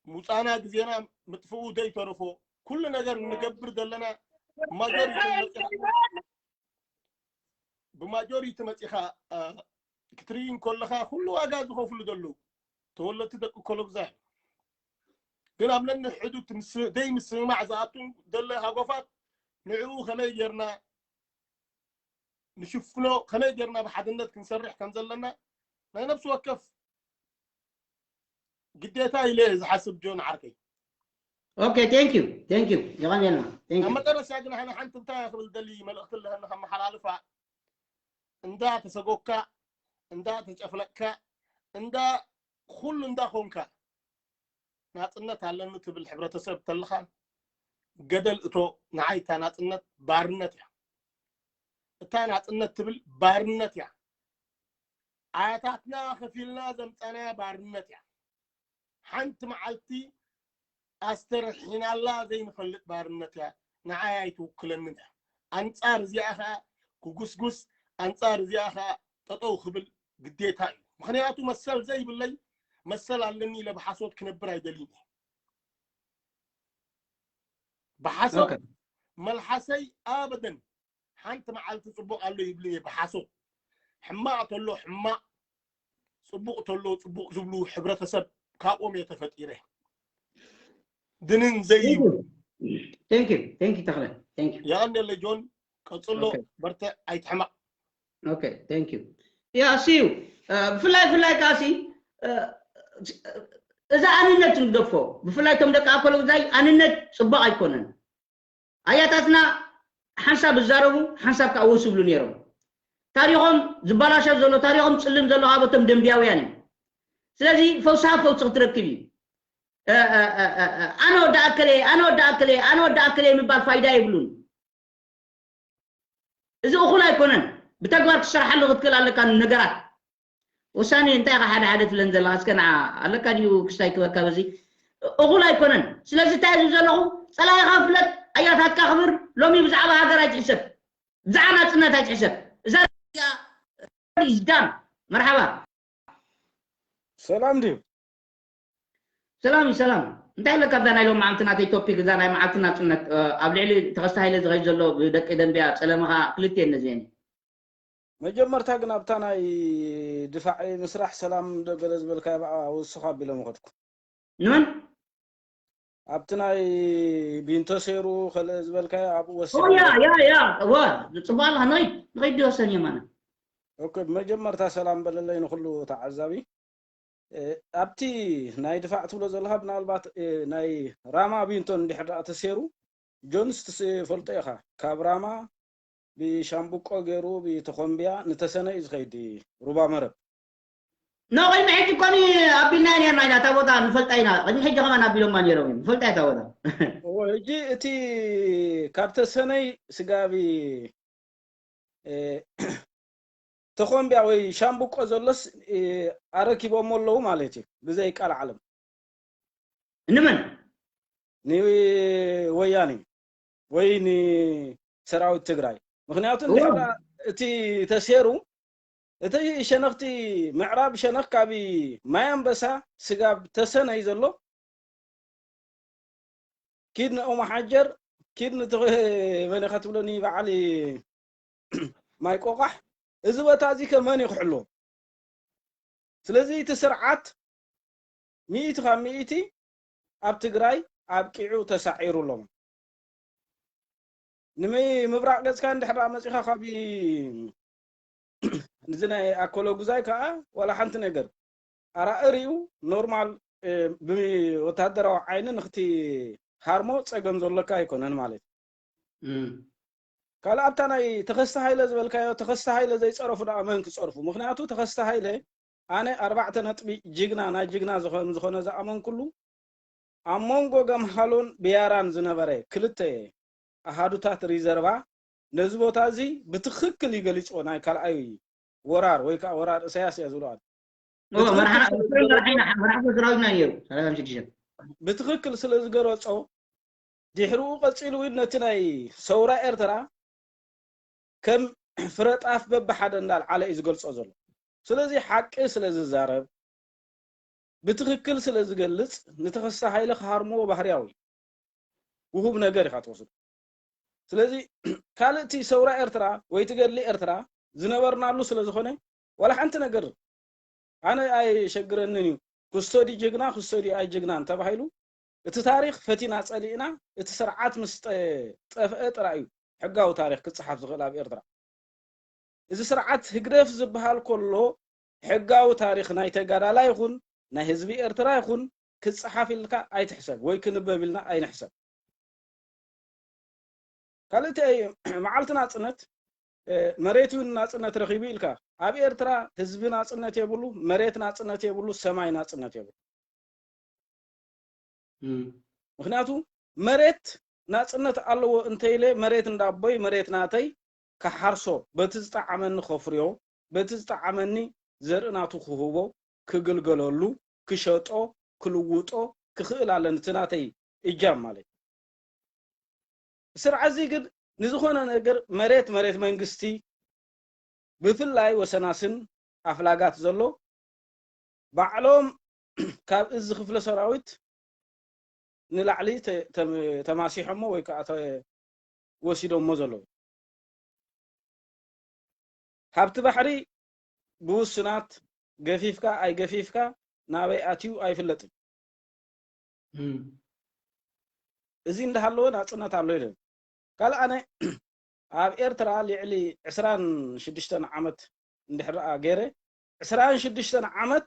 ምውፃእና ግዜና ምጥፍኡ ዘይተረፎ ኩሉ ነገር ንገብር ዘለና ማጆሪቲ መፂኻ ብማጆሪቲ መፂኻ ክትርኢ እንከለኻ ኩሉ ዋጋ ዝኸፍሉ ዘለዉ ተወለድቲ ደቂ ኮሎግዛ እዮም። ግን ኣብ ነንሕድሕዱ ዘይምስምማዕ ዝኣቱ ደለ ሃጎፋት ንዕኡ ከመይ ጌርና ንሽፍኖ ከመይ ጌርና ብሓድነት ክንሰርሕ ከም ዘለና ናይ ነብሲ ወከፍ ግዴታ ኢለ ዝሓስብ ጆን ዓርከይ። Okay, thank you, thank you. የቐንየልና። Thank you. ኣብ መጨረሻ ግን ኣነ ሓንቲ እንታይ ክብል ደሊ መልእኽቲ ኣለኒ ከመሓላልፋ እንዳ ተሰጎካ እንዳ ተጨፍለቅካ እንዳ ኩሉ እንዳ ኮንካ ናፅነት ኣለኒ ትብል ሕብረተሰብ ተለኻ ገደል እቶ ንዓይ እታ ናፅነት ባርነት እያ። እታ ናፅነት ትብል ባርነት እያ። ኣያታትና ከፊልና ዘምፃናያ ባርነት እያ። ሓንቲ መዓልቲ ኣስተርሒናላ ዘይንፈልጥ ባርነት እያ። ንዓይ ኣይትውክለንን እያ። ኣንጻር እዚኣ ኸኣ ክጉስጉስ፣ ኣንጻር እዚኣ ኸኣ ጠጠው ክብል ግዴታ እዩ። ምኽንያቱ መሰል ዘይብለይ መሰል ኣለኒ ኢለ ብሓሶት ክነብር ኣይደልይን እየ። ብሓሶት ኦኬ። መልሓሰይ ኣበደን ሓንቲ መዓልቲ ጽቡቕ ኣሎ ይብልኒ እየ። ብሓሶት ሕማቕ ተሎ ሕማቕ፣ ጽቡቕ ተሎ ጽቡቕ ዝብሉ ሕብረተሰብ ካብኦም እየ ተፈጢረ። ድንን ዘይብሉ Thank you, thank you ተኽለ፣ thank you። የቐንየለይ ጆን፣ ቀጽሎ፣ ኦኬ። በርትዕ፣ ኣይትሕማቕ። Okay, thank you። ያ ሲዩ ብፍላይ ብፍላይ ካሲ እዛ ኣንነት ንግደፎ። ብፍላይ እቶም ደቂ ኣኮሎ ጉዛይ ኣንነት ጽቡቕ ኣይኮነን። ኣያታትና ሓንሳብ ዝዛረቡ ሓንሳብ ከዓ ወስ ይብሉ ነይሮም። ታሪኾም ዝበላሸ ዘሎ፣ ታሪኾም ጽልም ዘሎ ካብ እቶም ደንቢያውያን እዩ። ስለዚ ፈውሲ ካብ ፈውሲ ክትረክብ እዩ። እ፣ እ፣ እ፣ እ፣ እ፣ ኣነ ወዲ ኣከለ፣ ኣነ ወዲ ኣከለ፣ ኣነ ወዲ ኣከለ ምባል ፋይዳ የብሉን። እዚ እኹል ኣይኮነን። ብተግባር ክትሰርሓሉ ክትክእል ኣለካ። ነገራት ውሳኔ እንታይ ኢኻ ሓደ ሓደ ትብለን ዘለኻ? እስከ ንዓ ኣለካ ድዩ ክስታይ ክበካ? በዚ እኹል ኣይኮነን። ስለዚ እንታይ ዝብል ዘለኹ፣ ጸላኢኻ ፍለጥ፣ ኣያታትካ ክብር። ሎሚ ብዛዕባ ሃገር ኣይትሕሰብ፣ ብዛዕባ ናጽነት ኣይትሕሰብ። እዛ is done። መርሓባ። ሰላም ድዩ? ሰላም እዩ፣ ሰላም። እንታይ ኣለካ ኣብዛ ናይ ሎም መዓልቲ ናተይ ቶፒክ፣ እዛ ናይ መዓልቲ ናጽነት፣ እ፣ ኣብ ልዕሊ ተኸስተ ሃይለ ዝኸይድ ዘሎ ብደቂ ደንቢያ ጸለመኻ ክልተ እየን ነዚአን። መጀመርታ ግን ኣብታ ናይ ድፋዕ ምስራሕ ሰላም ዶ ገለ ዝበልካዮ ብኣ ወስኻ ኣቢሎም ይኸድኩ። ንመን? ኣብቲ ናይ ቢንቶ ሴሩ ከለ ዝበልካዮ ኣብኡ ኦ፣ ወሲኻ ያ፣ ያ፣ ያ፣ እወ፣ ጽቡቕ ኣለኻ። ንኸይድ፣ ንኸይድ ዲወሰን የማነ። ኦኬ፣ ብመጀመርታ ሰላም በለለይ ንኹሉ ተዓዛቢ። እ፣ ኣብቲ ናይ ድፋዕ ትብሎ ዘለኻ ምናልባት፣ እ፣ ናይ ራማ ቢንቶ እንድሕር ደኣ ተሴሩ፣ ጆንስ ትስ-፣ ፈልጦ ኢኻ። ካብ ራማ ብሻምብቆ ገይሩ ብተኾምቢያ ንተሰነ እዩ ዝኸይድ ሩባ መረብ። ኖ፣ ቅድሚ ሕጂ እኮ ኣቢልና ኔርና ኢና፣ እታ ቦታ ንፈልጣ ኢና። ቅድሚ ሕጂ ከማን ኣቢሎማ ኔሮም እዮም። ንፈልጣ እያ እታ ቦታ። እወ፣ ሕጂ እቲ ካብ ተሰነይ ስጋቢ፣ እ፣ ተኾምቢያ ወይ ሻምብቆ ዘሎስ፣ እ፣ ኣረኪቦሞ ኣለዉ ማለት እዩ፣ ብዘይ ቃል ዓለም። እንመን? ንወያኔ ወይ ንሰራዊት ትግራይ። ምክንያቱ እወ። እንድሕር እቲ ተሴሩ፣ እቲ ሸነኽቲ ምዕራብ ሸነኽ ካብ ማይ ኣንበሳ ስጋብ ተሰነይ ዘሎ፣ ኪድ ንኦማሓጀር፣ ኪድ ንት-፣ መን ኢኻ ትብለኒ፣ በዓል ማይ ቆቋሕ፣ እዚ ቦታ እዚ ከ መን እዩ ክሕልዎ? ስለዚ እቲ ስርዓት ሚእቲ ካብ ሚእቲ ኣብ ትግራይ ኣብቂዑ ተሳዒሩ ኣሎ። ንምብራቕ ገጽካ እንድሕር ደኣ መጺኻ ካብ እዚ ናይ ኣኮሎ ጉዛይ ከዓ ዋላ ሓንቲ ነገር ኣራእሪኡ ኖርማል፣ እ፣ ብወታደራዊ ዓይኒ ንክትሃርሞ ጸገም ዘሎካ ኣይኮነን ማለት እዩ። እም። ካልእ ኣብታ ናይ ተኸስተ ሃይለ ዝበልካዮ፣ ተኸስተ ሃይለ ዘይጸረፉ ደኣ መን ክጸርፉ? ምክንያቱ ተኸስተ ሃይለ ኣነ ኣርባዕተ ነጥቢ ጅግና፣ ናይ ጅግና ዝኾ-፣ ዝኾነ ዝኣመንኩሉ ኣብ መንጎ ገምሃሎን ብያራን ዝነበረ ክልተ ኣሃዱታት ሪዘርቫ ነዚ ቦታ እዚ ብትኽክል እዩ ገሊፅዎ። ናይ ካልኣይ ወራር ወይ ከዓ ወራር እሳያስ እያ ዝብለዋል። እወ፣ መርሓ-፣ መርሓ-፣ መርሓ ሰራዊትና ነይሩ፣ ሰላሳ ሽዱሽተ። ብትኽክል ስለ ዝገለጾ ድሕሪኡ ቀፂሉ እውን ነቲ ናይ ሰውራ ኤርትራ ከም ፍረ ጣፍ በብሓደ እንዳልዓለ እዩ ዝገልጾ ዘሎ። ስለዚ ሓቂ ስለ ዝዛረብ፣ ብትኽክል ስለ ዝገልጽ፣ ንተኸስተ ሃይለ ክሃርምዎ ባህርያዊ ውሁብ ነገር ኢኻ ትወስዶ። ስለዚ ካልእ እቲ ሰውራ ኤርትራ ወይ እቲ ገድሊ ኤርትራ ዝነበርናሉ ስለ ዝኾነ ዋላ ሓንቲ ነገር ኣነ ኣይሸግረንን እዩ። ኩስቶዲ ጅግና፣ ኩስቶዲ ኣይ ጅግናን ተባሂሉ እቲ ታሪኽ ፈቲና ጸሊእና እቲ ስርዓት ምስ ጠ-፣ ጠፍአ ጥራይ እዩ ሕጋዊ ታሪኽ ክጸሓፍ ዝኽእል ኣብ ኤርትራ። እዚ ስርዓት ህግደፍ ዝበሃል ከሎ ሕጋዊ ታሪኽ ናይ ተጋዳላይ ይኹን ናይ ህዝቢ ኤርትራ ይኹን ክጸሓፍ ኢልካ ኣይትሕሰብ ወይ ክንበብ ኢልና ኣይንሕሰብ። ካልእቲ መዓልቲ ናጽነት፣ እ፣ መሬት እውን ናጽነት ረኺቡ ኢልካ፣ ኣብ ኤርትራ ህዝቢ ናጽነት የብሉ፣ መሬት ናጽነት የብሉ፣ ሰማይ ናጽነት የብሉ። እም። ምክንያቱ መሬት ናጽነት ኣለዎ እንተኢለ መሬት እንዳቦይ መሬት ናተይ ክሓርሶ በቲ ዝጠዓመኒ ከፍርዮ በቲ ዝጠዓመኒ ዘርኢ ናቱ ክህቦ ክግልገለሉ ክሸጦ ክልውጦ ክኽእል ኣለኒ እቲ ናተይ እጃም ማለት እዩ። ስርዓት እዚ ግን ንዝኾነ ነገር መሬት መሬት መንግስቲ ብፍላይ ወሰናስን ኣፍላጋት ዘሎ ባዕሎም ካብ እዚ ክፍለ ሰራዊት ንላዕሊ ተ- ተም- ተማሲሖሞ ወይ ከዓ ተ- ወሲዶሞ ዘለዉ ሃብቲ ባሕሪ ብውስናት ገፊፍካ ኣይገፊፍካ ናበይ ኣትዩ ኣይፍለጥን። እዚ እንዳሃለወ ናፅነት ኣሎ ኢለ ካልእ ኣነ ኣብ ኤርትራ ልዕሊ ዕስራን ሽዱሽተን ዓመት እንድሕር ደኣ ገይረ ዕስራን ሽዱሽተን ዓመት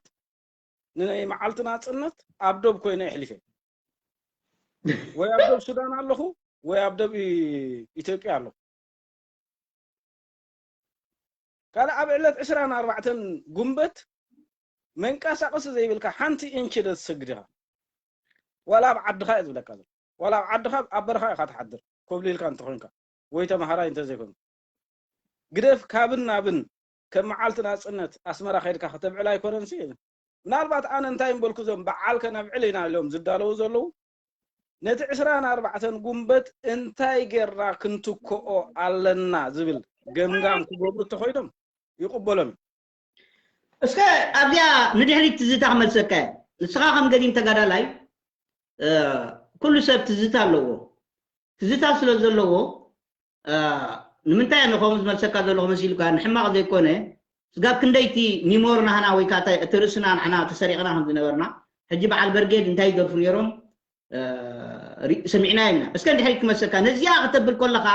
ንናይ መዓልቲ ናፅነት ኣብ ዶብ ኮይነ የሕሊፈ ወይ ኣብ ዶብ ሱዳን ኣለኹ ወይ ኣብ ዶብ ኢትዮጵያ ኣለኹ። ካልእ ኣብ ዕለት ዕስራን ኣርባዕተን ጉንበት መንቀሳቐሲ ዘይብልካ ሓንቲ ኢንች ዶ ትሰግድ ኢኻ? ዋላ ኣብ ዓድኻ እየ ዝብለካ ዘሎ። ዋላ ኣብ ዓድኻ ኣብ በረኻ ኢኻ ትሓድር ኮብሊልካ እንተኾይንካ ወይ ተምሃራይ እንተዘይኮይንካ ግደፍ ካብን ናብን ከም መዓልቲ ናፅነት ኣስመራ ከይድካ ከተብዕል ኣይኮነን ሲ ምናልባት ኣነ እንታይ ምበልኩ እዞም በዓል ከነብዕል ኢና ኢሎም ዝዳለዉ ዘለዉ ነቲ ዕስራን ኣርባዕተን ጉንበት እንታይ ጌርና ክንትክኦ ኣለና ዝብል ገምጋም ክገብሩ እንተኾይኖም ይቕበሎም እዩ። እስከ ኣብዚኣ ንድሕሪት ትዝታ ክመልሰካ እየ። ንስኻ ከም ገዲም ተጋዳላይ ኩሉ ሰብ ትዝታ ኣለዎ። ትዝታ ስለ ዘለዎ ንምንታይ ኣነ ከምኡ ዝመልሰካ ዘለኹ መሲሉካ ንሕማቕ ዘይኮነ ስጋብ ክንደይቲ ሚሞር ናህና ወይ ከዓ እቲ ርእስና ንሕና ተሰሪቕና ከም ዝነበርና ሕጂ በዓል በርጌድ እንታይ ይደርፉ ነይሮም ሰሚዕና ኢና እስከ እንድሕር ክመሰካ ነዚኣ ከተብል ከለኻ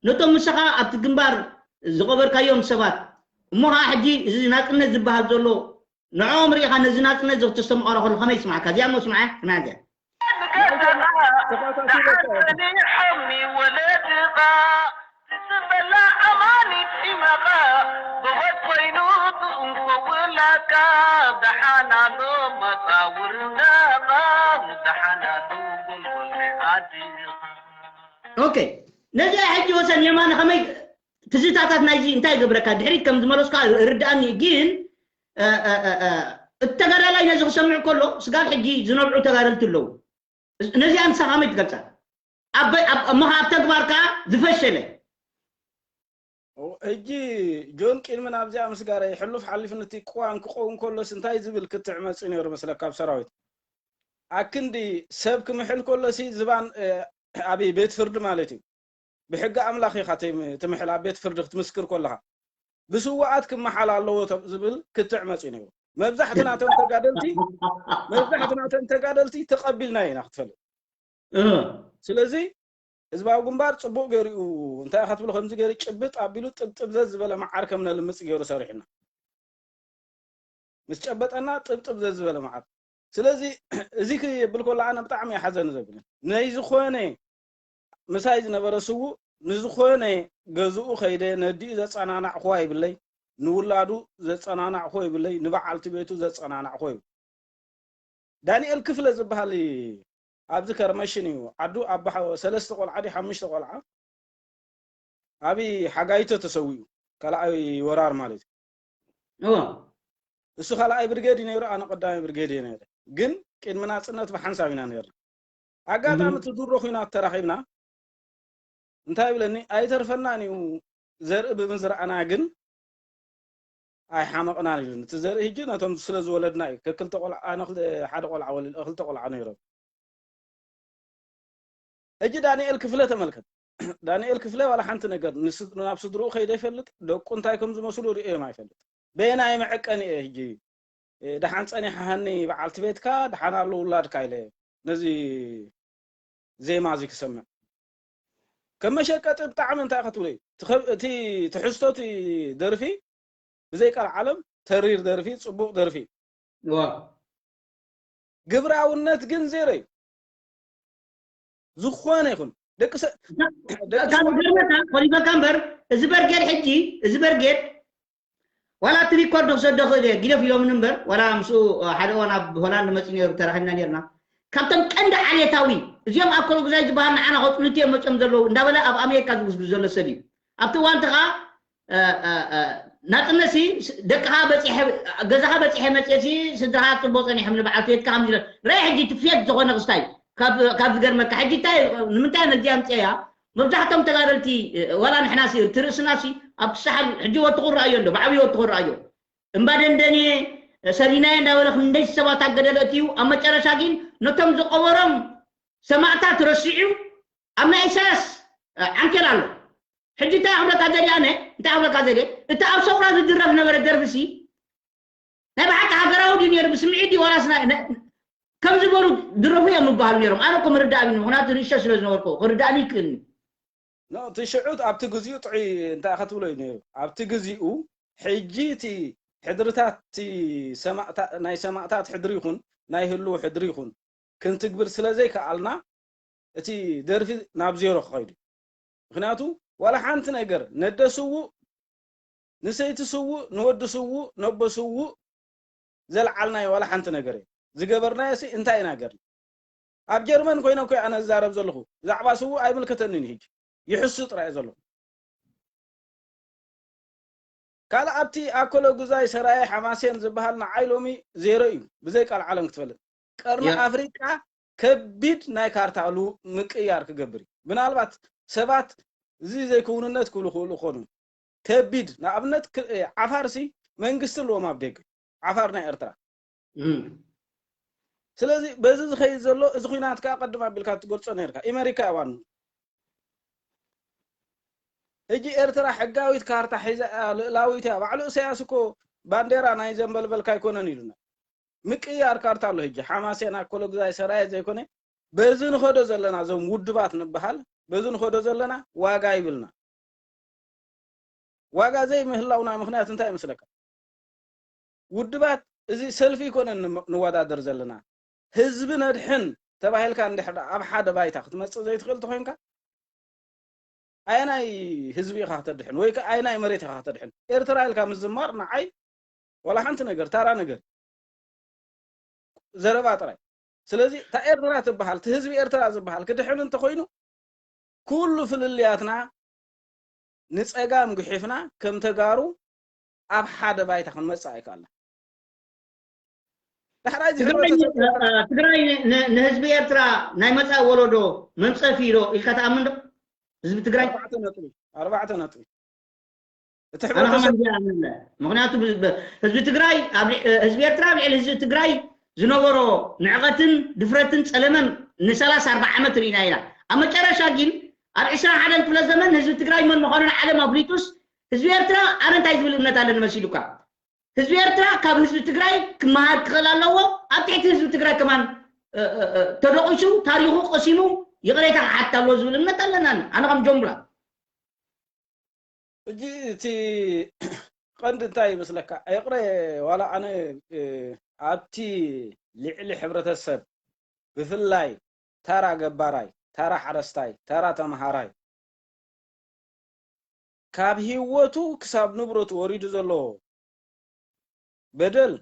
ነቶም ምሳኻ ኣብቲ ግንባር ዝቐበርካዮም ሰባት እሞ ከዓ ሕጂ እዚ ናፅነት ዝበሃል ዘሎ ንዕኦም ርኢኻ ነዚ ናፅነት ዘተስተምቐሮ ከሎ ከመይ ይስማዕካ እዚኣ እሞ ስምዓ ስምዓ እዚኣ ዝበላ ኣማኒት ኢመኻ ብወት ኮይኑ ትእንኮ ውላድካ ደሓናሎ መጻውርነኻ ደሓናሎ ጎልጎል ናይ ዓድኻ ኦኬ ነዚኣ ሕጂ ወሰን የማነ ከመይ ትዝታታት ናይዚ እንታይ ይገብረካ ድሕሪት ከም ዝመለስካ ርዳእኒ ግን እቲ ተጋዳላይ ነዚ ክሰምዕ ከሎ ስጋብ ሕጂ ዝነብዑ ተጋደልቲ ኣለዉ ነዚኣ ንሳ ከመይ ትገልፃ እሞ ኣብ ተግባር ከዓ ዝፈሸለ ሕጂ ጆን ቅድሚ ናብዚኣ ምስጋረይ ሕሉፍ ሓሊፍነቲ ቅዋም ክኸውን ከሎስ እንታይ ዝብል ክትዕ መፅእ ነይሩ መስለካ ኣብ ሰራዊት ኣክንዲ ሰብ ክምሕል ከሎሲ ዝባን ኣብ ቤት ፍርዲ ማለት እዩ ብሕጊ ኣምላኽ ኢኻ ትምሕል ኣብ ቤት ፍርዲ ክትምስክር ከለኻ ብስዋኣት ክመሓል ኣለዎ ዝብል ክትዕ መፅኡ ነይሩ መብዛሕትና ቶም ተጋደልቲ መብዛሕትና ቶም ተጋደልቲ ተቐቢልና ኢና ክትፈልጥ ስለዚ ህዝባዊ ግንባር ፅቡቅ ገይሩ እንታይ ኢኻ ትብሎ ከምዚ ገይሩ ጭብጥ ኣቢሉ ጥብጥብ ዘዝበለ መዓር ከም ነልምፅ ገይሩ ሰሪሕና ምስ ጨበጠና ጥብጥብ ዘዝበለ መዓር ስለዚ እዚ ክብል ከሎ ኣነ ብጣዕሚ ሓዘን ዘብልን ናይ ዝኾነ ምሳይ ዝነበረ ስዉእ ንዝኾነ ገዝኡ ከይደ ነዲኡ ዘጸናናዕኹዋ ይብለይ ንውላዱ ዘጸናናዕኹ ይብለይ ንበዓልቲ ቤቱ ዘጸናናዕኹ ይብል ዳንኤል ክፍለ ዝበሃል ኣብዚ ከርመሽን እዩ ዓዱ ኣባ ሰለስተ ቆልዓ ዲ ሓሙሽተ ቆልዓ ኣብይ ሓጋይቶ ተሰዊኡ ካልኣይ ወራር ማለት እዩ እሱ ካልኣይ ብርጌድ እዩ ነይሩ ኣነ ቀዳማይ ብርጌድ እየ ነይረ ግን ቅድሚ ናፅነት ብሓንሳብ ኢና ነይርና ኣጋጣሚ እቲ ድሮ ኩናት ተራኺብና እንታይ ይብለኒ ኣይተርፈናን እዩ ዘርኢ ብምዝራእና ግን ኣይሓመቕናን ኢሉኒ እቲ ዘርኢ ሕጂ ነቶም ስለ ዝወለድና እዩ ከክልተ ቆልዓ ኣነ ሓደ ቆልዓ ወሊድ ክልተ ቆልዓ ነይሮም ሕጂ ዳንኤል ክፍለ ተመልከት ዳንኤል ክፍለ ዋላ ሓንቲ ነገር ናብ ስድርኡ ከይደ ይፈልጥ ደቁ እንታይ ከም ዝመስሉ ርእዮም ኣይፈልጥ በየናይ መዐቀኒ እየ ሕጂ ደሓን ጸኒሓሃኒ በዓልቲ ቤትካ ደሓን ኣሎ ውላድካ ኢለ ነዚ ዜማ እዚ ክሰምዕ ከም መሸቀጢ ብጣዕሚ እንታይ ክትብሎ እቲ ትሕዝቶ እቲ ደርፊ ብዘይ ቃል ዓለም ተሪር ደርፊ ጽቡቕ ደርፊ ግብራውነት ግን ዜሮ እዩ ዝኾነ ይኹን ደቂ ከሪበካ እምበር እዚ በርጌድ ሕጂ እዚ በርጌድ ዋላ እቲ ሪኮርድ ክሰዶ ክእል እየ ግደፍ ኢሎምኒ እምበር ዋላ ምስኡ ሓደ እዋን ኣብ ሆላንድ መፂ ነይሩ ተራኺብና ነርና ካብቶም ቀንዲ ዓሌታዊ እዚኦም ኣብ ኮሎጉዛይ ዝበሃል ንዓና ከፅሉት እዮም መፅኦም ዘለዉ እንዳበለ ኣብ ኣሜሪካ ዝጉስጉስ ዘሎ ሰብ እዩ ኣብቲ እዋንቲ ከዓ ናፅነሲ ደቅኻ በፂሐ ገዛኻ በፂሐ መፅሲ ስድራኻ ፅቡቅ ፀኒሖም ንበዓል ቤትካ ከም ዝለ ራይ ሕጂ ትፍየት ዝኾነ ክስታይ ካብ ዝገርመካ ሕጂ እንታይ ንምንታይ ነዚኣ ምፅያ መብዛሕቶም ተጋደልቲ ዋላ ንሕናሲ እቲ ርእስናሲ ኣብቲ ሳሕል ሕጂ ወትኹ ረኣዮ እንዶ ብዓብዪ ወትኹ ረኣዮ እምባ ደንደንየ ሰሪናየ እንዳበለ ክንደይ ሰባት ኣገደለ እትዩ ኣብ መጨረሻ ግን ነቶም ዝቐበሮም ሰማእታት ረሲዑ ኣብ ናይ ኢሳያስ ዓንኬል ኣሎ ሕጂ እንታይ ክብለካ ዘድየ ኣነ እንታይ ክብለካ ዘድየ እቲ ኣብ ሰውራ ዝድረፍ ነበረ ደርፍሲ ናይ ብሓቂ ሃገራዊ ድዩ ነይሩ ብስምዒት ድዩ ዋላስ ናይ ከም ዝበሉ ድረፉ እዮም ዝበሃሉ ነይሮም ኣነ እኮ ምርዳእ ኣብኒ ምክንያቱ ንእሽቶ ስለ ዝነበርኩ ክርዳእኒ ይክእልኒ እቲ ሽዑ ኣብቲ ግዚኡ ጥዑይ እንታይ ክትብሎ እዩ ነይሩ ኣብቲ ግዚኡ ሕጂ እቲ ሕድርታት ናይ ሰማእታት ሕድሪ ይኹን ናይ ህልው ሕድሪ ይኹን ክንትግብር ስለ ዘይከኣልና እቲ ደርፊ ናብ ዜሮ ክኸይዱ ምክንያቱ ዋላ ሓንቲ ነገር ነደ ስውእ ንሰይቲ ስውእ ንወዲ ስውእ ነቦ ስውእ ዘልዓልናዮ ዋላ ሓንቲ ነገር እየ ዝገበርናዮ ሲ እንታይ ኢና ገርና ኣብ ጀርመን ኮይነ ኮይ ኣነ ዝዛረብ ዘለኹ ብዛዕባ ስውእ ኣይምልከተንን ሕጂ ይሕሱ ጥራይ ዘለኹ ካልእ ኣብቲ ኣኮሎ ጉዛይ ሰራየ ሓማሴን ዝበሃል ንዓይ ሎሚ ዜሮ እዩ ብዘይ ቃል ዓለም ክትፈልጥ ቀርኒ ኣፍሪቃ ከቢድ ናይ ካርታ ምቅያር ክገብር እዩ ምናልባት ሰባት እዚ ዘይክውንነት ክብሉ ክብሉ ክኾኑ ከቢድ ንኣብነት ዓፋርሲ መንግስቲ ኣለዎም ኣብ ደገ ዓፋር ናይ ኤርትራ ስለዚ በዚ ዝኸይድ ዘሎ እዚ ኩናት ከዓ ቀድም ኣቢልካ ትገልፆ ነርካ ኢመሪካ እዋኑ ሕጂ ኤርትራ ሕጋዊት ካርታ ሒዛ እያ ልእላዊት እያ ባዕሉ እሰያስ እኮ ባንዴራ ናይ ዘንበልበልካ ኣይኮነን ኢሉና ምቅያር ካርታ ኣሎ ሕጂ ሓማሴን ኣኮሎ ግዛይ ሰራየ ዘይኮነ በዚ ንኸዶ ዘለና እዞም ውድባት ንበሃል በዚ ንኸዶ ዘለና ዋጋ ይብልና ዋጋ ዘይምህላውና ምክንያት እንታይ ይመስለካ ውድባት እዚ ሰልፊ ይኮነን ንወዳደር ዘለና ህዝቢ ነድሕን ተባሂልካ እንድሕር ኣብ ሓደ ባይታ ክትመፅእ ዘይትኽእል ተኮይንካ ኣየናይ ህዝቢ ኢኻ ከተድሕን ወይ ኣየናይ መሬት ኢኻ ከተድሕን ኤርትራ ኢልካ ምዝማር ንዓይ ዋላ ሓንቲ ነገር ታራ ነገር ዘረባ ጥራይ ስለዚ እታ ኤርትራ ትበሃል እቲ ህዝቢ ኤርትራ ዝበሃል ክድሕን እንተኮይኑ ኩሉ ፍልልያትና ንፀጋም ግሒፍና ከም ተጋሩ ኣብ ሓደ ባይታ ክንመፅእ ኣይከኣልና ትግራይ ንህዝቢ ኤርትራ ናይ መፃኢ ወለዶ መንፀፊ ዶ ኢልካ ትኣምን ዶ ህዝቢ ትግራይ ኣርባዕተ ነጥቢ ምክንያቱ ህዝቢ ትግራይ ህዝቢ ኤርትራ ኣብ ልዕሊ ህዝቢ ትግራይ ዝነበሮ ንዕቐትን ድፍረትን ፀለመን ንሰላሳ ኣርባ ዓመት ርኢና ኢና ኣብ መጨረሻ ግን ኣብ ዕስራ ሓደን ክፍለ ዘመን ህዝቢ ትግራይ መን ምዃኑ ንዓለም ኣፍሊጡስ ህዝቢ ኤርትራ ኣነ እንታይ ዝብል እምነት ኣለኒ መሲሉካ ህዝቢ ኤርትራ ካብ ህዝቢ ትግራይ ክመሃር ክኽእል ኣለዎ ኣብ ትሕቲ ህዝቢ ትግራይ ከማን ተደቂሱ ታሪኹ ቀሲሙ ይቕሬታ ክሓትት ኣለዎ ዝብል እምነት ኣለና ኣነ ከም ጆምብላ ሕጂ እቲ ቀንዲ እንታይ ይመስለካ ይቕረ ዋላ ኣነ ኣብቲ ልዕሊ ሕብረተሰብ ብፍላይ ታራ ገባራይ ታራ ሓረስታይ ታራ ተምሃራይ ካብ ህይወቱ ክሳብ ንብረቱ ወሪዱ ዘሎ በደል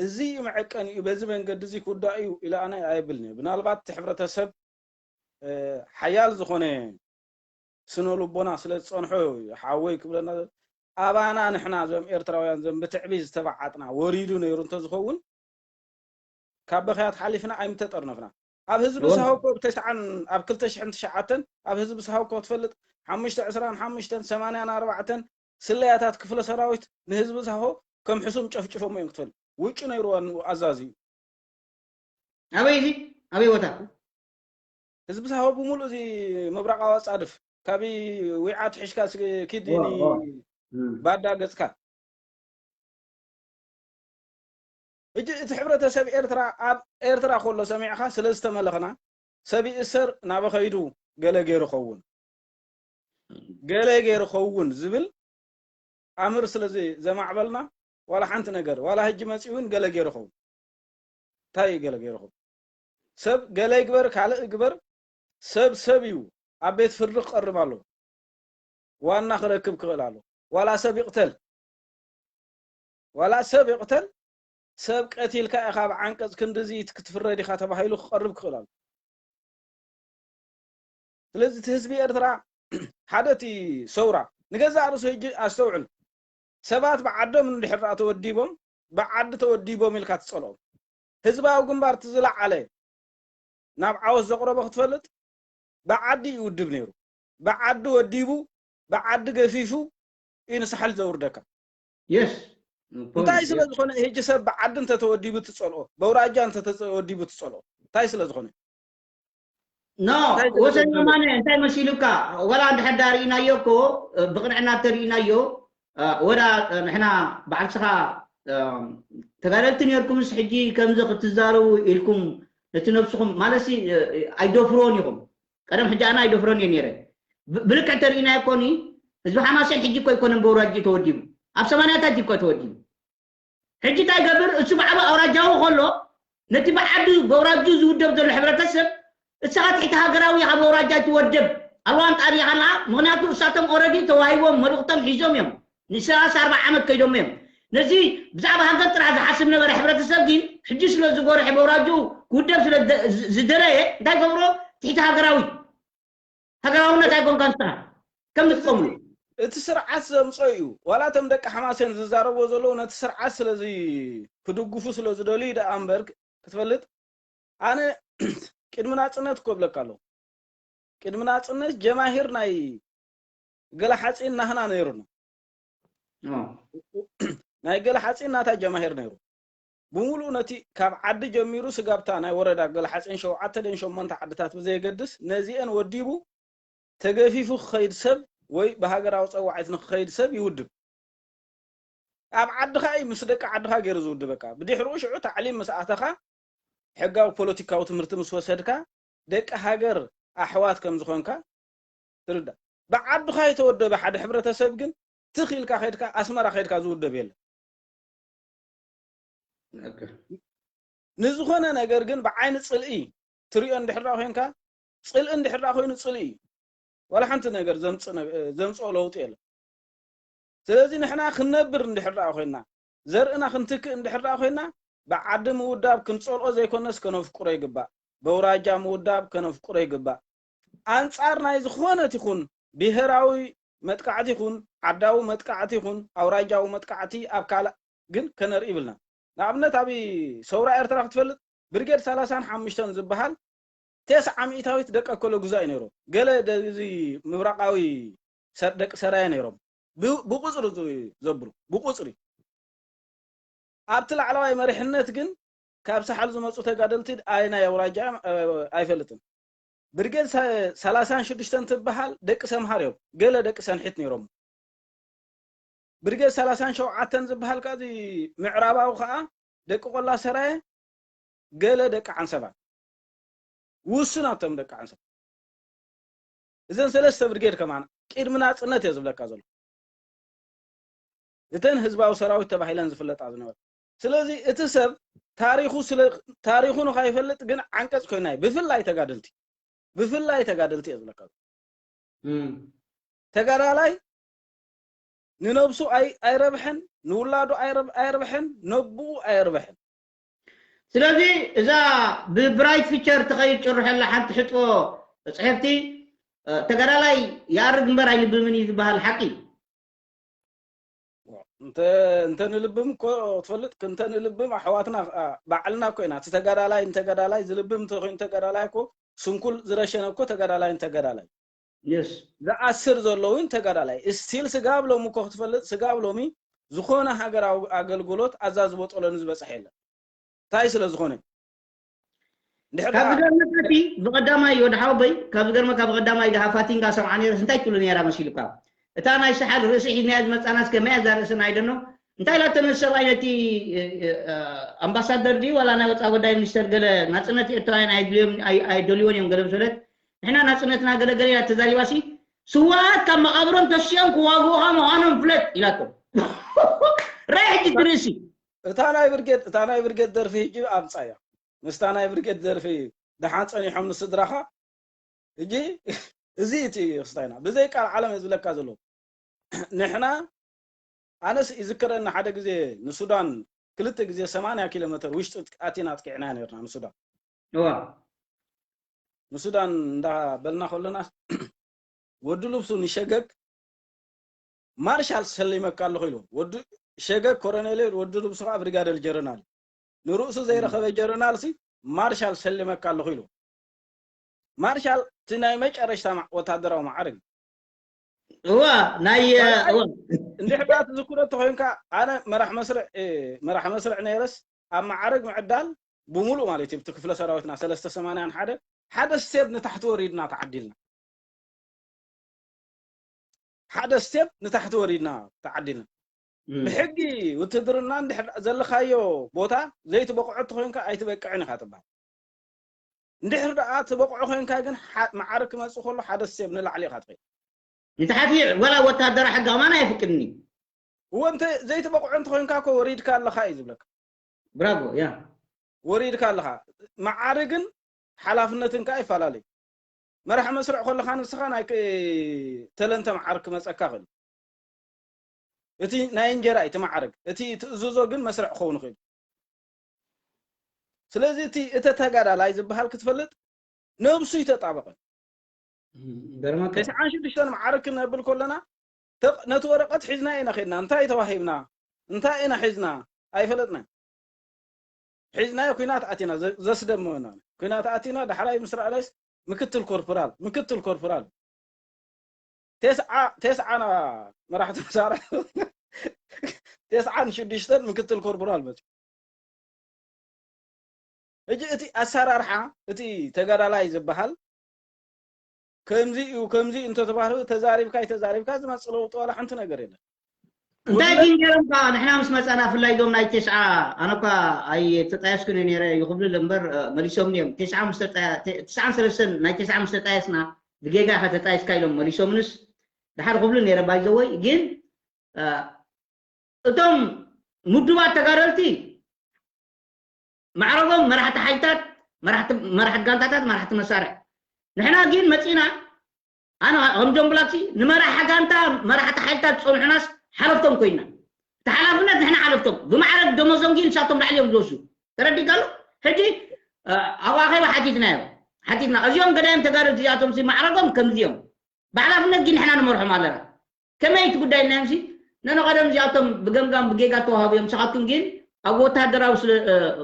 እዚ እዩ መዐቀን እዩ በዚ መንገዲ እዚ ክውዳእ እዩ ኢለ ኣነ ኣይብልን እየ ብናልባት እቲ ሕብረተሰብ ሓያል ዝኾነ ስነ ልቦና ስለ ዝፀንሖ ሓወይ ክብለና ኣባና ንሕና እዞም ኤርትራውያን እዞም ብትዕቢ ዝተባዓጥና ወሪዱ ነይሩ እንተዝኸውን ካብ በኽያት ሓሊፍና ኣይምተጠርነፍና ኣብ ህዝቢ ሳሆኮ ብተስዓን ኣብ ክልተ ሽሕን ትሽዓተን ኣብ ህዝቢ ሳሆኮ ትፈልጥ ሓሙሽተ ዕስራን ሓሙሽተን ሰማንያን ኣርባዕተን ስለያታት ክፍለ ሰራዊት ንህዝቢ ሳሆ ከም ሕሱም ጨፍጭፎሞ እዮም ክትፈልጥ ውጩ ነይርዋ ኣዛዚ እዩ ኣበይ እዚ ኣበይ ቦታ ህዝቢ ሳሆ ብምሉእ እዚ ምብራቃዊ ኣጻድፍ ካብ ዊዓት ሕሽካ ኪድ ባዳ ገጽካ ሕጂ እቲ ሕብረተሰብ ኤርትራ ኣብ ኤርትራ ከሎ ሰሚዕካ ስለ ዝተመለኽና ሰብ ይእሰር ናበ ኸይዱ ገለ ገይሩ ኸውን ገለ ገይሩ ኸውን ዝብል ኣምር ስለ ዘማዕበልና ዋላ ሓንቲ ነገር ዋላ ሕጂ መፂኡ እውን ገለ ገይሩ ኸውን እንታይ እዩ ገለ ገይሩ ኸውን ሰብ ገለ ይግበር ካልእ ይግበር ሰብ ሰብ እዩ ኣብ ቤት ፍርዲ ክቐርብ ኣለዎ ዋና ክረክብ ክኽእል ኣሎ ዋላ ሰብ ይቕተል ዋላ ሰብ ይቕተል ሰብ ቀቲልካ ኢኻ ኣብ ዓንቀፅ ክንድዚ ክትፍረድ ኢኻ ተባሂሉ ክቐርብ ክኽእል ኣሎ ስለዚ እቲ ህዝቢ ኤርትራ ሓደ እቲ ሰውራ ንገዛእ ርእሱ ሕጂ ኣስተውዕል ሰባት ብዓዶም እንድሕር ደኣ ተወዲቦም ብዓዲ ተወዲቦም ኢልካ ትፀልኦም ህዝባዊ ግንባር እቲ ዝለዓለ ናብ ዓወት ዘቕረቦ ክትፈልጥ ብዓዲ እዩ ውድብ ነይሩ። ብዓዲ ወዲቡ፣ ብዓዲ ገፊፉ እዩ ንሳሕል ዘውርደካ። የስ እንታይ ስለ ዝኾነ ሕጂ ሰብ ብዓዲ እንተተወዲቡ ትጸልኦ፣ በውራጃ እንተተወዲቡ ትጸልኦ እንታይ ስለ ዝኾነ ኖ ወሰን ማነ እንታይ መሲሉካ? ወላ እንድሕር ዳ ርኢናዮ እኮ ብቕንዕና ተርኢናዮ ወላ ንሕና በዓልስኻ ተጋደልቲ ነርኩምስ ሕጂ ከምዚ ክትዛረቡ ኢልኩም ነቲ ነብስኹም ማለትሲ ኣይደፍርዎን ኢኹም። ቀደም ሕጂ ኣነ ኣይደፍሮን እየ ነይረ። ብልክዕ ተርኢናዮ እኮኒ ህዝቢ ሓማሴን ሕጂ እኮ ኣይኮነን በውራጅ ተወዲቡ፣ ኣብ ሰማንያታት እኮ ተወዲቡ። ሕጂ እንታይ ይገብር? እሱ ብዓቢ ኣውራጃዊ ከሎ ነቲ ብዓቢ በውራጁ ዝውደብ ዘሎ ሕብረተሰብ እሳኻ ትሕቲ ሃገራዊ ኢኻ በውራጃ ትወደብ ኣልዋን ጣቢኻ ኣለኻ። ምክንያቱ እሳቶም ኦረዲ ተዋሂቦም መልእኽቶም ሒዞም እዮም። ንሰላሳ ኣርባዓ ዓመት ከይዶም እዮም። ነዚ ብዛዕባ ሃገር ጥራሕ ዝሓስብ ነበረ ሕብረተሰብ ግን ሕጂ ስለ ዝጎርሐ በውራጁ ክውደብ ስለ ዝደለየ እንታይ ገብሮ? ትሕቲ ሃገራዊ ሃገራውነት ኣይኮንካ ንስኻ ከም ዝጥቀምሉ እቲ ስርዓት ዘምፀ እዩ። ዋላ እቶም ደቂ ሓማሴን ዝዛረብዎ ዘለዉ ነቲ ስርዓት ስለዚ ክድግፉ ስለ ዝደልዩ ደኣ እምበር ክትፈልጥ ኣነ ቅድሚ ናፅነት እኮ እብለካ ኣለኹ። ቅድሚ ናፅነት ጀማሂር ናይ ገለ ሓፂን ናህና ነይሩና። ናይ ገለ ሓፂን ናታ ጀማሂር ነይሩ። ብምሉእ ነቲ ካብ ዓዲ ጀሚሩ ስጋብታ ናይ ወረዳ ገለ ሓፂን ሸውዓተ ደን ሸሞንተ ዓድታት ብዘየገድስ ነዚአን ወዲቡ ተገፊፉ ክኸይድ ሰብ ወይ ብሃገራዊ ፀዋዒት ንክኸይድ ሰብ ይውድብ። ኣብ ዓድኻ እዩ ምስ ደቂ ዓድኻ ገይሩ ዝውድበካ። ብድሕሪኡ ሽዑ ታዕሊም ምስ ኣተኻ ሕጋዊ ፖለቲካዊ ትምህርቲ ምስ ወሰድካ ደቂ ሃገር ኣሕዋት ከም ዝኾንካ ትርዳእ። ብዓድኻ የተወደበ ሓደ ሕብረተሰብ ግን ትኽ ኢልካ ከድካ ኣስመራ ከድካ ዝውደብ የለን። ንዝኾነ ነገር ግን ብዓይኒ ፅልኢ ትሪኦ እንድሕር ኮይንካ ፅልኢ እንድሕር ኮይኑ ፅልኢ እዩ። ዋላ ሓንቲ ነገር ዘምፅኦ ለውጢ የለን። ስለዚ ንሕና ክንነብር እንድሕር ኮይንና ዘርእና ክንትክእ እንድሕር ኮይንና ብዓዲ ምውዳብ ክንፀልኦ ዘይኮነስ ከነፍቅሮ ይግባእ። በውራጃ ምውዳብ ከነፍቅሮ ይግባእ። ኣንፃር ናይ ዝኾነት ይኹን ብሄራዊ መጥቃዕቲ ይኹን ዓዳዊ መጥቃዕቲ ይኹን ኣውራጃዊ መጥቃዕቲ ኣብ ካልእ ግን ከነርኢ ይብልና። ንኣብነት ኣብ ሰውራ ኤርትራ ክትፈልጥ ብርጌድ ሰላሳን ሓሙሽተን ዝበሃል ተስዓ ሚእታዊት ደቂ ኣከለ ጉዛይ ነይሮም። ገለ እዚ ምብራቃዊ ደቂ ሰራየ ነይሮም። ብቁፅሪ ዘብሉ ብቁፅሪ ኣብቲ ላዕለዋይ መሪሕነት ግን ካብ ሳሕል ዝመፁ ተጋደልቲ ኣየናይ ኣውራጃ ኣይፈልጥን። ብርጌድ ሰላሳን ሽዱሽተን ትበሃል ደቂ ሰምሃር እዮም። ገለ ደቂ ሰንሒት ነይሮም። ብርጌድ ሰላሳን ሸውዓተን ዝበሃል ከዚ ምዕራባዊ ከዓ ደቂ ቆላ ሰራየ፣ ገለ ደቂ ዓንሰባ፣ ውሱናቶም ደቂ ዓንሰባ። እዘን ሰለስተ ብርጌድ ከማን ቅድሚ ናፅነት እየ ዝብለካ ዘሎ። እተን ህዝባዊ ሰራዊት ተባሂለን ዝፍለጣ ዝነበረ። ስለዚ እቲ ሰብ ታሪኹ ስለ ታሪኹ ንኻይፈልጥ ግን ዓንቀፅ ኮይና እዩ። ብፍላይ ተጋደልቲ ብፍላይ ተጋደልቲ እየ ዝብለካ። ተጋዳላይ ንነብሱ ኣይረብሐን፣ ንውላዱ ኣይረብሐን፣ ነብኡ ኣይረብሐን። ስለዚ እዛ ብብራይት ፊቸር ትኸይድ ጭርሐላ ሓንቲ ሕጥቦ ፅሕፍቲ ተጋዳላይ ይኣርግ እምበር ኣይልብምን እዩ ዝበሃል ሓቂ። እንተ ንልብም እኮ ትፈልጥ እንተ ንልብም ኣሕዋትና ባዕልና እኮ ኢና። እቲ ተጋዳላይ ንተጋዳላይ ዝልብም እንተኮይኑ ተጋዳላይ እኮ ስንኩል ዝረሸነ እኮ ተጋዳላይ ንተጋዳላይ የስ ዝኣስር ዘሎ እውን ተጋዳላይ ስቲል ስጋብ ሎሚ እኮ ክትፈልጥ ስጋብ ሎሚ ዝኾነ ሃገራዊ ኣገልግሎት ኣዛዝቦ ጦለኒ ዝበፅሕ የለን። እንታይ ስለ ዝኾነ እንድሕር ካብ ደኣ ዝገርመካ እቲ ብቐዳማይ ወዲ ሓወቦይ ካብ ዝገርመካ ብቐዳማይ ድሃ ፋቲንጋ ሰምዓ ነይረስ እንታይ ትብሉ ነይራ መሲሉካ? እታ ናይ ሰሓል ርእሲ ሒዝናያ ዝመጻናስ ከመይ እያ እዛ ርእስና ኣይደኖ እንታይ ኢላቶ ነቲ ሰብኣይ ነቲ ኣምባሳደር ድዩ ዋላ ናይ ወፃኢ ጉዳይ ሚኒስተር ገለ ናፅነት ኤርትራውያን ኣይድልዮም- ኣይ- ኣይደልዮን እዮም ገለ ምስ በለት ንሕና ናፅነትና ገለገለ ኢላ ተዛሪባሲ ስዋኣት ካብ መቓብሮም ተሲኦም ክዋግኡኻ ምዃኖም ፍለጥ ኢላቶ። ራይ ሕጂ እቲ ርእሲ እታ ናይ ብርጌድ እታ ናይ ብርጌድ ደርፊ ሕጂ ኣምፃያ ምስታ ናይ ብርጌድ ደርፊ ደሓን ፀኒሖም ንስድራኻ ሕጂ እዚ እቲ ክስታይና ብዘይ ቃል ዓለም እየ ዝብለካ ዘለዉ ንሕና ኣነስ ይዝከረኒ ሓደ ግዜ ንሱዳን ክልተ ግዜ ሰማንያ ኪሎ ሜትር ውሽጢ ኣቲና ኣጥቂዕና ነርና ንሱዳን እዋ ንሱዳን እንዳበልና ከለና ወዲ ልብሱ ንሸገግ ማርሻል ሰሊመካ ኣለኹ ኢሉ ወዲ ሸገግ ኮረኔል ወዲ ልብሱ ከዓ ብሪጋደር ጀረናል ንርእሱ ዘይረኸበ ጀረናል ሲ ማርሻል ሰሊመካ ኣለኹ ኢሉ ማርሻል እቲ ናይ መጨረሽታ ማ- ወታደራዊ ማዕርግ እዩ። እዋ ናይ ካልኣይ- እዋ እንድሕር ደኣ ትዝክሮ እንተኮይንካ ኣነ መራሕ መስርዕ እ፣ መራሕ መስርዕ ነይረስ ኣብ ማዕረግ ምዕዳል ብምሉእ ማለት እዩ። እቲ ክፍለ ሰራዊትና ሰለስተ ሰማንያን ሓደ ሓደ ስቴፕ ንታሕቲ ወሪድና ተዓዲልና። ሓደ ስቴፕ ንታሕቲ ወሪድና ተዓዲልና። እም፣ ብሕጊ ውትድርና እንድሕር ዘለኻዮ ቦታ ዘይትበቕዖ እንተኮይንካ ኣይትበቅዕን ኢኻ ትበሃል። እንድሕር ደኣ ትበቕዖ ኮይንካ ግን ሓ- ማዕርግ ክመጽእ ከሎ ሓደ ስቴፕ ንላዕሊ ኢኻ ትኸይድ። ንታሕቲ ወላ ወታደራዊ ሕጊ ከማን ኣይፍቅድኒ። እወ እንተ ዘይትበቕዖ እንተኮይንካ እኮ ወሪድካ ኣለኻ እዩ ዝብለካ። ብራቮ ያ ወሪድካ ኣለኻ። ማዕርግን ሓላፍነትን ከኣ ይፈላለዩ። መራሕ መስርዕ ከለኻ ንስኻ ናይ ክ- ተለንተ ማዕርግ ክመጸካ ክእል። እቲ ናይ እንጀራ እዩ እቲ ማዕርግ፣ እቲ ትእዝዞ ግን መስርዕ ክኸውን ይኽእል። ስለዚ እቲ እተ ተጋዳላይ ዝበሃል ክትፈልጥ ነብሱ ይተጣበቐ። ገርመካ ተስዓን ሽዱሽተን ማዕርግ ክነብል ከለና ተቕ- ነቲ ወረቐት ሒዝና ኢና ኸድና። እንታይ ተዋሂብና እንታይ ኢና ሒዝና ኣይፈለጥና። ሒዝናዮ ኩናት ኣቲና ዘ- ዘስደመመና ኩናት ኣቲና። ዳሕራይ ምስ ረኣናስ ምክትል ኮርፖራል ምክትል ኮርፖራል ተስዓ ተስዓና መራሕቲ መሳርያ ተስዓን ሽዱሽተን ምክትል ኮርፖራል መጽ ሕጂ እቲ ኣሰራርሓ እቲ ተጋዳላይ ዝበሃል ከምዚ እዩ ከምዚ እዩ እንተተባህሉ ተዛሪብካ ኣይተዛሪብካ ዝመጽእ ለውጢ ዋላ ሓንቲ ነገር የለን። እንታይ ግን ገይሮም ከዓ ንሕና ምስ መፃና ብፍላይ እዞም ናይ ተስዓ ኣነ እኳ ኣይተጣየስኩን ነይረ ይኽብሉ እምበር መሊሶም እዮም። ተስዓ ምስ ተጣየ- ተ- ተስዓን ሰለስተን ናይ ተስዓ ምስ ተጣየስና ብጌጋ ከ ተጣየስካ ኢሎም መሊሶምንስ ድሓር ክብሉ ነይረ ባይዘወይ ግን እቶም ምዱባት ተጋደልቲ ማዕረጎም መራሕቲ ሓይልታት መራሕቲ መራሕቲ ጋንታታት መራሕቲ መሳርሒ ንሕና ግን መፂና ኣነ ከም ጆምብላክሲ ንመራሒ ጋንታ መራሕቲ ሓይልታት ዝፀንሑናስ ሓለፍቶም ኮይና እቲ ሓላፍነት ንሕና ሓለፍቶም ብማዕረግ ደሞዞም ግን ንሳቶም ላዕሊ እዮም ዝወስዱ ተረዲጋሉ ሕጂ ኣብ ኣኼባ ሓቲትናዮ ሓቲትና እዚኦም ገዳይም ተጋደልቲ እዚኣቶም ማዕረጎም ከምዚኦም ብሓላፍነት ግን ንሕና ንመርሖም ኣለና ከመይ እቲ ጉዳይ ኢልናዮም ሲ ነንቐደም እዚኣቶም ብገምጋም ብጌጋ ተዋሃቡ እዮም ንስኻትኩም ግን ኣብ ወታደራዊ ስለ